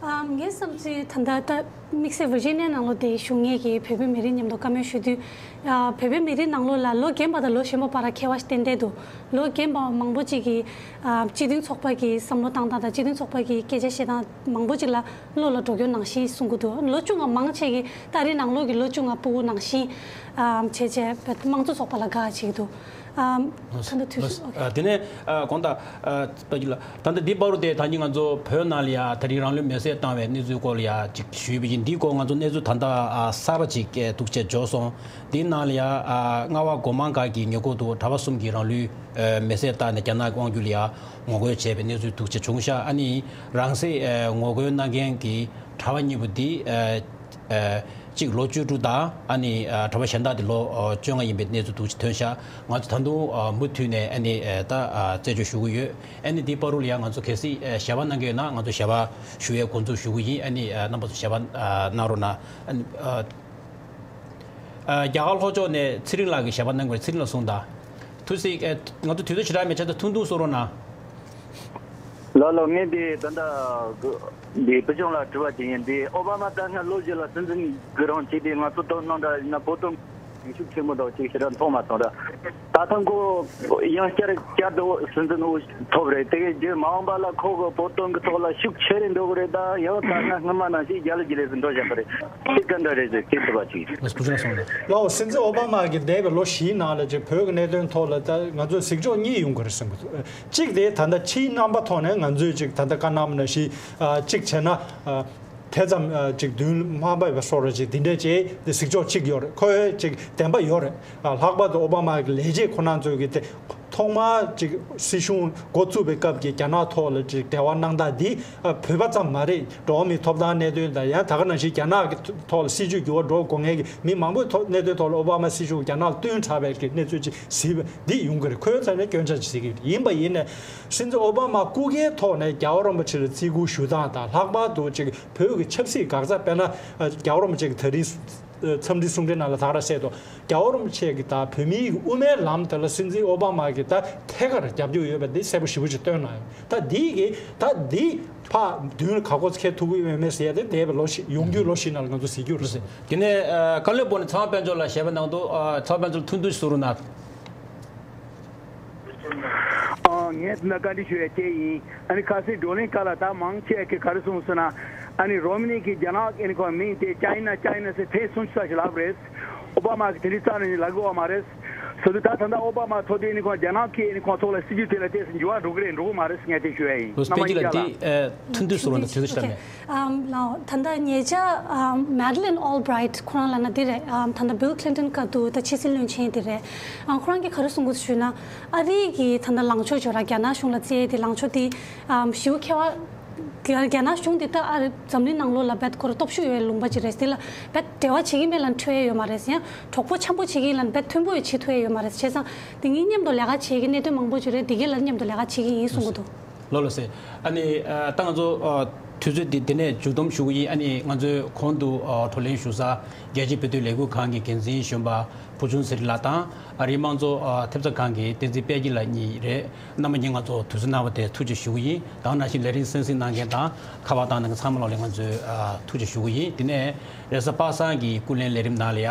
ཨ་ངའི་བསམ་ཚུལ་ད་ལྟ་ད་དམིགས་བསལ་ཝི་ཇི་ནི་ཡ་ནང་ལོགས་དེ་བཞུགས་མཁན་གྱི་བོད་པའི་མི་རིགས་མཉམ་དུ་བཀའ་མོལ་ཞུ་དུས། ཨ་བོད་པའི་མི་རིགས་ནང་ལོགས་ལ་ལོ་རྒན་པ་དང་ལོ་གཞོན་པ་བར་ཁྱད་པར་ཏན་ཏན་འདུག་ལོ་རྒན་པ་མང་པོ་ཅིག་གིས་ཨ་སྤྱི་མཐུན་ཚོགས་པ་གི་བསམ་བློ་བཏང་སྟངས་དང་། སྤྱི་མཐུན་ཚོགས་པ་གི་སྐད་ཆ་བཤད་སྟངས་མང་པོ་ཅིག་ལ་བློ་ལ་འགྲོ་རྒྱུ་ནང་བཞིན་གསུང་གི་འདུག་ལོ་བཅོ་ལྔ་མང་ཆེ་གིས་ད་རེས་ནང་ལོགས་ཀྱི་ལོ་བཅོ་ལྔ་སྤུ་གུ་ནང་བཞིན་ཨ་བྱས་བྱས་དམངས་གཙོ་ཚོགས་པ་ལ་དགའ་བྱེད་ཀྱི་འདུག་ཨམ། ད་ལྟ་དུས་ཚོད། ཨ། དེ་ནས། ཨ། དགོངས་དག་ཨ། ད་ལྟ་འདི་བར་དུ་དེ་ད་གིན་ང་ཚོ་བོད་ནང་ལ་ཡ་ད་རིང་རང་ལུས་མེར་སྲེག་བཏང་བའི་གནས་ཚུལ་སྐོར་ལ་ཡ་ཅིག་ཞུས་པ་ཡིན། འདིའི་སྐོར་ང་ཚོ་གནས་ཚུལ་ད་ལྟ། ཨ། གསར་པ་ཅིག་ཐུགས་རྗེ་ཆེ་འབྱོར་སོང་། འདིའི་ནང་ལ་ཡ། ཨ། རྔ་བ་སྒོ་མང་སྒར་གྱི་ཉེ་འཁོར་དུ་གྲྭ་པ་གསུམ་གྱིས་རང་ལུས་མེར་སྲེག་བཏང་ནས་རྒྱ་ནག་གི་དབང་བསྒྱུར་ལ་ཡ་ངོ་རྒོལ་བྱས་པའི་གནས་ཚུལ་ཐུགས་རྗེ་ཆེ་བྱུང་ཤག་ཨ་ནི་རང་སྲེག་ངོ་རྒོལ་གནང་མཁན་གྱི་གྲྭ་པ་གཉིས་པོ་འདི། ཨ། གཅིག་ལོ་བཅུ་དྲུག་དང་། ཨ་ནི། ཨ། གྲྭ་པ་གཞན་དག་དེ་ལོ་བཅོ་ལྔ་ཡིན་པའི་གནས་ཚུལ་འདུག་ཅིག་ཐོན་ཤག་ང་ཚོ་ད་དུང་། ཨ། མུ་མཐུད་ནས། ཨ་ནི། ཨ། ད། ཨ། རྩད་གཅོད་ཞུ་གི་ཡོད། ཨ་ནི་འདིའི་བར་དུ་ལ་ཡང་ང་ཚོ་གལ་སྲིད། ཨ། ཞལ་པར་གནང་གི་ཡོད་ན་ང་ཚོ་ཞལ་པར་ཞུ་ཡའི་འགོ་འཛུགས་ཞུ་གི་ཡིན། ཨ་ནི། ཨ། རྣམ་པ་ཚོ་ཞལ་པར། ཨ། གནང་རོགས་གནང་། ཨ་ནི། ཨ། ཨ། རྒྱ་གར་ལྷོ་ཕྱོགས་ནས་ཚེ་རིང་ལགས་ཀྱིས་ཞལ་པར་གནང་དགོས། ཚེ་རིང་ལགས་གསུངས་དང་། ཐུགས་སྲས། ཨ། ང་ཚོ་དུས་ཚོད་ཞེ་དྲག་མེད་ཆ་ཚང་ཐུང་ཐུང་གསུང་རོགས་གནང་། ལགས་ལགས། ངས་འདི་ད་ལྟ་འདི་བུ་ཆུང་ལ་དྲི་བ་ཅིག་ཡིན། འདི་ཨོ་བྷ་མ་ད་སྔ་ལོ་བཞི་ལ་སྲིད་འཛིན་གྱི་རང་བྱས་ཏེ་ང་ཚོ་དོ་སྣང་འདྲ་ཡིན་ན་བོད་དོན་ཤུགས་ཆེན་པོ་འདྲ་ཅིག་ཞེ་དྲག་མཐོང་མ་སོང་ར། ད་ཐེངས་ཁོ་ཡང་བསྐྱར་བསྐྱར་དུ་སྲིད་འཛིན་འོས་ཐོབ་རེད། དེ་གའི་རྗེས་མ་འོངས་པ་ལ་ཁོ་གི་བོད་དོན་གྱི་ཐོག་ལ་ཤུགས་ཆེ་རེ་འགྲོ་གི་རེད། ད་ཡང་ད་སྔ་སྔོན་མ་ནང་བཞིན་རྒྱ་ལ་རྒྱ་ལས་སུ་འགྲོ་བཞག་གི་རེད། དེ་ག་འདྲ་རེད་ཟེར་དེ་དྲི་བ་ཅིག་ལགས་སོ། སྲིད་འཛིན་ཨོ་བྷ་མ་གིས་འདས་པའི་ལོ་བཞིའི་ནང་ལ་ཅིག་བོད་ཀྱི་གནད་དོན་ཐོག་ལ་ད་ང་ཚོས་གཟིགས་ཕྱོགས་གཉིས་ཡོང་གི་རེད་བསམ་གི་འདུག་གཅིག་དེ་ད་ལྟ་ཕྱིའི་རྣམ་པ་ཐོག་ནས་ང་ཚོས་ཅིག་ད་ལྟ་བཀའ་གནང་བ་ནང་བཞིན། ཨ། གཅིག་བྱས་ན། ཨ། དེ་ཙམ། ཨ། ཅིག་མདུན་མ་པ་བ་སོགས་རེད། ཅིག་འདི་འདྲས་ཅིག་དེ་གཟིགས་ཕྱོགས་གཅིག་ཡོད་རེད། ཁོའི་ཅིག་བདེན་པ་ཡོད་རེད། ཨ། ལྷག་པར་དུ་ཨོ་བྷ་མ་གི་ལས་བྱེད་ཁོ་རང་ཚོས་གི་དེ་ཐོག་མར་ཅིག་སྲིད་གཞུང་འགོ་བཙུགས་པའི་སྐབས་ཀྱི་རྒྱ་ནག་ཐོག་ལ་ཅིག་འབྲེལ་བ་གནང་སྟངས་འདི། ཨ། བོད་པ་ཙམ་མ་རེད། འགྲོ་བ་མིའི་ཐོབ་ཐང་གནད་དོན་དང་། ཡང་ད་ག་ནང་བཞིན་རྒྱ་ནག་གི་ཐོག་ལ་སྲིད་བྱུས་འགྱུར་བ་འགྲོ་དགོས་མཁན་གྱི་མི་མང་པོའི་ཐོག་གནད་དོན་ཐོག་ལ་ཨོ་བྷ་མ་སྲིད་གཞུང་རྒྱ་ནག་ལ་བསྟུན་དྲགས་པའི་གི་གནས་ཚུལ་ཅིག་གཟིགས་པ་འདི་ཡོང་གི་རེད། ཁོའི་རྩ་ནས་སྐྱོན་ཆ་ཅིག་གཟིགས་ཀྱི་ཡིན་པ་ཡིན་ནའི། སྲིད་འཛིན་ཨོ་བྷ་མ་སྐུ་སྒེར་ཐོག་ནས་རྒྱལ་བ་རིན་པོ་ཆེ་ལ་བརྩི་བཀུར་ཞུ་སྟངས་དང་། ལྷག་པར་དུ་ཅིག་བོད་ཀྱི་ཆབ་སྲིད་འགག་རྩ། དཔེར་ན། ཨ། རྒྱལ་བ་རིན་པོ་ཆེ་གི་ད་རིང་འཚམས་འདྲི་གསུང་འཕྲིན་ནང་ལ་ད་ག་རང་གསལ་འདུག་རྒྱལ་བ་རིན་པོ་ཆེ་གི་ད་བོད་མིའི་དབུ་མའི་ལམ་དེ་ལ་སྲིད་འཛིན་ཨོ་བྷ་མ་གི་ད་ཐད་ཀར་རྒྱབ་སྐྱོར་ཡོད་པ་འདི་གསལ་པོ་ཞེ་པོ་ཅིག་སྟོན་གནང་ཡོད། ད་འདི་གི་ད་འདི་ཕར་མདུན་ལ་ག་སྐོར་འཁེལ་ཐུབ་ཀྱི་ཡོད་མེད་ཟེར་ཡ་དེ་འདས་པའི་ལོ་བཞི། ཡོང་རྒྱུའི་ལོ་བཞི་ནང་ལ་ང་ཚོ་གཟིགས་རྒྱུ་རེད། དེ་ནས། ཨ། བཀའ་བློན་སྦོམ་ནས་ཚེ་དབང་དཔལ་འབྱོར་ལགས་ཞལ་པར་གནང་འདུག་ཨ། ཚེ་དབང་དཔལ་འབྱོར་ཐུང་ཐུང་ཞིག་གསུང་རོགས་གནང་། ཨ། ངས་ད་བཀའ་འདྲི་ཞུ་ཡ་དེ་ཡིན། ཨ་ནི་ཁ་སང་བགྲོ་གླེང་སྐབས་ལ་ད་མང་ཆེ་གིས་ག་རེ་གསུངས་སོང་ན། ཨ་ནི་རོ་མ་ནི་གིས་རྒྱ་ནག་ཨ་ནི་ཁོ་མིང་དེ་ཅའི་ན་ཅའི་ན་ཟེར་ཐེངས་སུམ་ཅུ་ཙམ་ཞིག་ལབ་རེད། ཨོ་བྷ་མ་གིས་དེ་འདྲའི་རྩ་ནས་ལབ་ཀྱི་ཡོད་མ་རེད། བཟོ་དུས་ད་ད་ལྟ་ཨོ་བྷ་མ་ཐོག་དེ་ཨ་ནི་ཁོ་རྒྱ་ནག་གིས་ཨ་ནི་ཁོ་ཐོག་ལ་སྲིད་ཇུས་དེ་ལ་ཏོག་ཙམ་འགྱུར་བ་འགྲོ་གི་རེད་འགྲོ་གི་མ་རེད་ཟེར་ངས་དེ་ཞུ་ཡ་ཡིན། ལགས་སོ། རྣམ་པ་པེ་ཅི་ལགས་གཉིས་ཀ་ལ། འདི། ཨ། ཐུང་ཐུང་ཞིག་གསུང་རོགས་གནང་། དུས་ཚོད་ཞེ་དྲག་མེད། ཨམ། ལགས། ད་ལྟ་ཉེ་ཆར། ཨམ། Madeleine Albright ཁོ་རང་ལབ་ན་འདི་རེད། ཨམ། ད་ལྟ་Bill Clinton སྐབས་དུ་ད་ཕྱི་སྲིད་བློན་ཆེན་དེ་རེད། ཨམ། ཁོ་རང་གིས་ག་རེ་གསུང་གི་ཞུས་ན། ཨ་རི་གི་ད་ལྟ་ལངས་ཕྱོགས་ཅིག་ཡོད་ར། རྒྱ་ནག་གཞུང་ལ་བརྩེ་ཡས་དེ་ལངས་ཕྱོགས་དེ། ཨམ། ཞེ་པོ་ཁྱད་པར། རྒྱ་རྒྱ་ནག་གཞུང་དེ་ད་ཨ་རི་འཛམ་གླིང་ནང་ལོགས་ལ་རྦད་ཁོ་རང་སྟོབས་ཤུགས་ཡོད་པའི་ལུང་པ་ཅིག་རེད། དེ་ལ་རྦད་འབྲེལ་བ་བྱེད་ཀྱི་མེད་ལབ་ན་འཕྲོད་ཡས་ཡོད་མ་རེད། ཡང་གྲོགས་པོ་འཆམ་པོ་བྱེད་ཀྱི་ཡིན་ལབ་ན་རྦད་མཐུན་པོ་ཡང་བྱེད་ཐུབ་ཡས་ཡོད་མ་རེད། བྱས་ཙང་དེ་གཉིས་མཉམ་དུ་ལས་ཀ་བྱེད་ཀྱི་གནད་དོན་མང་པོ་ཅིག་རེད། དེ་གའི་ལ་མཉམ་དུ་ལས་ཀ་བྱེད་ཀྱི་ཡིན་གསུང་གི་འདུག་ལགས་ལགས་སེ། ཨ་ནི། ཨ། ད་ང་ཚོ། ཨ། དུས་ཚོད་འདི་འདི་ནས་མཇུག་བསྡོམས་ཞུ་གི་ཡིན། ཨ་ནི་ང་ཚོའི་གོང་དུ། ཨ། བགྲོ་གླེང་ཞུ་ས་རྒྱལ་སྤྱིའི་བོད་དོན་ལས་འགུལ་ཁང་གི་འགན་འཛིན་གཞོན་པ་བུ་ཆུང་ཚེ་རིང་ལགས་དང་། ཨ། རིགས་དམངས་གཙོ། ཨ། ཐེབས་རྩ་ཁང་གི་བསྟན་འཛིན་དཔལ་སྐྱིད་ལགས་གཉིས་རེད། རྣམ་པ་གཉིས་ང་ཚོ་དུས་ཚོད་གནང་བ་དེ་ཐུགས་རྗེ་ཆེ་ཞུ་གི་ཡིན། ད་ག་ནང་བཞིན་ལས་རིམ་གསན་གཟིགས་གནང་མཁན་དང་ཁ་པར་བཏང་གནང་མཁན་ཚང་མ་ལོག་ལ་ང་ཚོས། ཨ། ཐུགས་རྗེ་ཆེ་ཞུ་གི་ཡིན། དེ་ནས་རེས་གཟའ་པ་སངས་ཀྱི་སྐུ་ལས་ལས་རིམ་ནང་ལ་ཡ།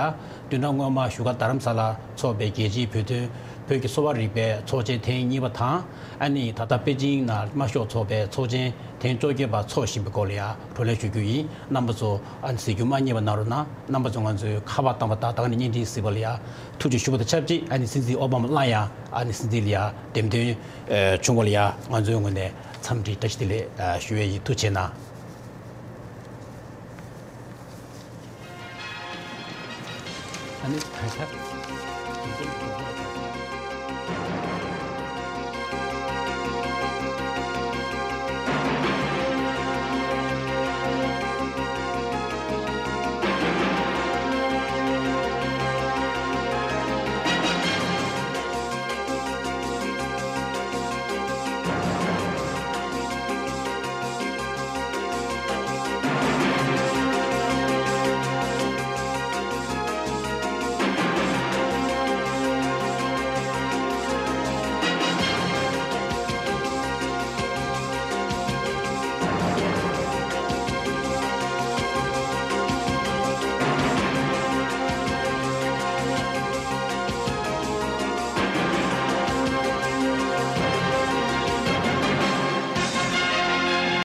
བདུན་ཕྲག་སྔོན་མ་བཞུགས་སྒར་རྡ་རམ་ས་ལ་འཚོགས་པའི་རྒྱལ་སྤྱིའི་བོད་དོན། བོད་ཀྱི་གསོ་བ་རིག་པའི་ཚོགས་ཆེན་ཐེངས་གཉིས་པ་དང་། ཨ་ནི་ད་ལྟ་པེ་ཅིང་ནང་དམར་ཤོག་ཚོགས་པའི་ཚོགས་ཆེན་ཐེངས་བཅོ་བརྒྱད་པ་འཚོགས་བཞིན་པའི་སྐོར་ལ་ཡ་བགྲོ་གླེང་ཞུ་རྒྱུ་ཡིན། རྣམ་པ་ཚོ། ཨ་ནི་གཟིགས་རྒྱུ་མ་བསྙེལ་བ་གནང་རོགས་གནང་། རྣམ་པ་ཚོ་ང་ཚོའི་ཁ་པར་བཏང་བ་དང་། ད་ག་ནས་བརྙན་འཕྲིན་གཟིགས་པ་ལ་ཡ་ཐུགས་རྗེ་ཆེ་ཞུ་བ་དང་ཆབས་ཅིག་ཨ་ནི་སྲིད་འཛིན་ཨོ་བྷ་མ་ལགས་ཡང་ཨ་ནི་སྲིད་འཛིན་ལ་ཡ་འདེམས་ཐོན། ཨ། བྱུང་བ་ལ་ཡ་ང་ཚོའི་ངོས་ནས་འཚམས་འདྲི་བཀྲ་ཤིས་བདེ་ལེགས། ཨ། ཞུ་ཡས་ཡིན། ཐུགས་རྗེ་གནང་། ཨ་ནི་ད་ཆ།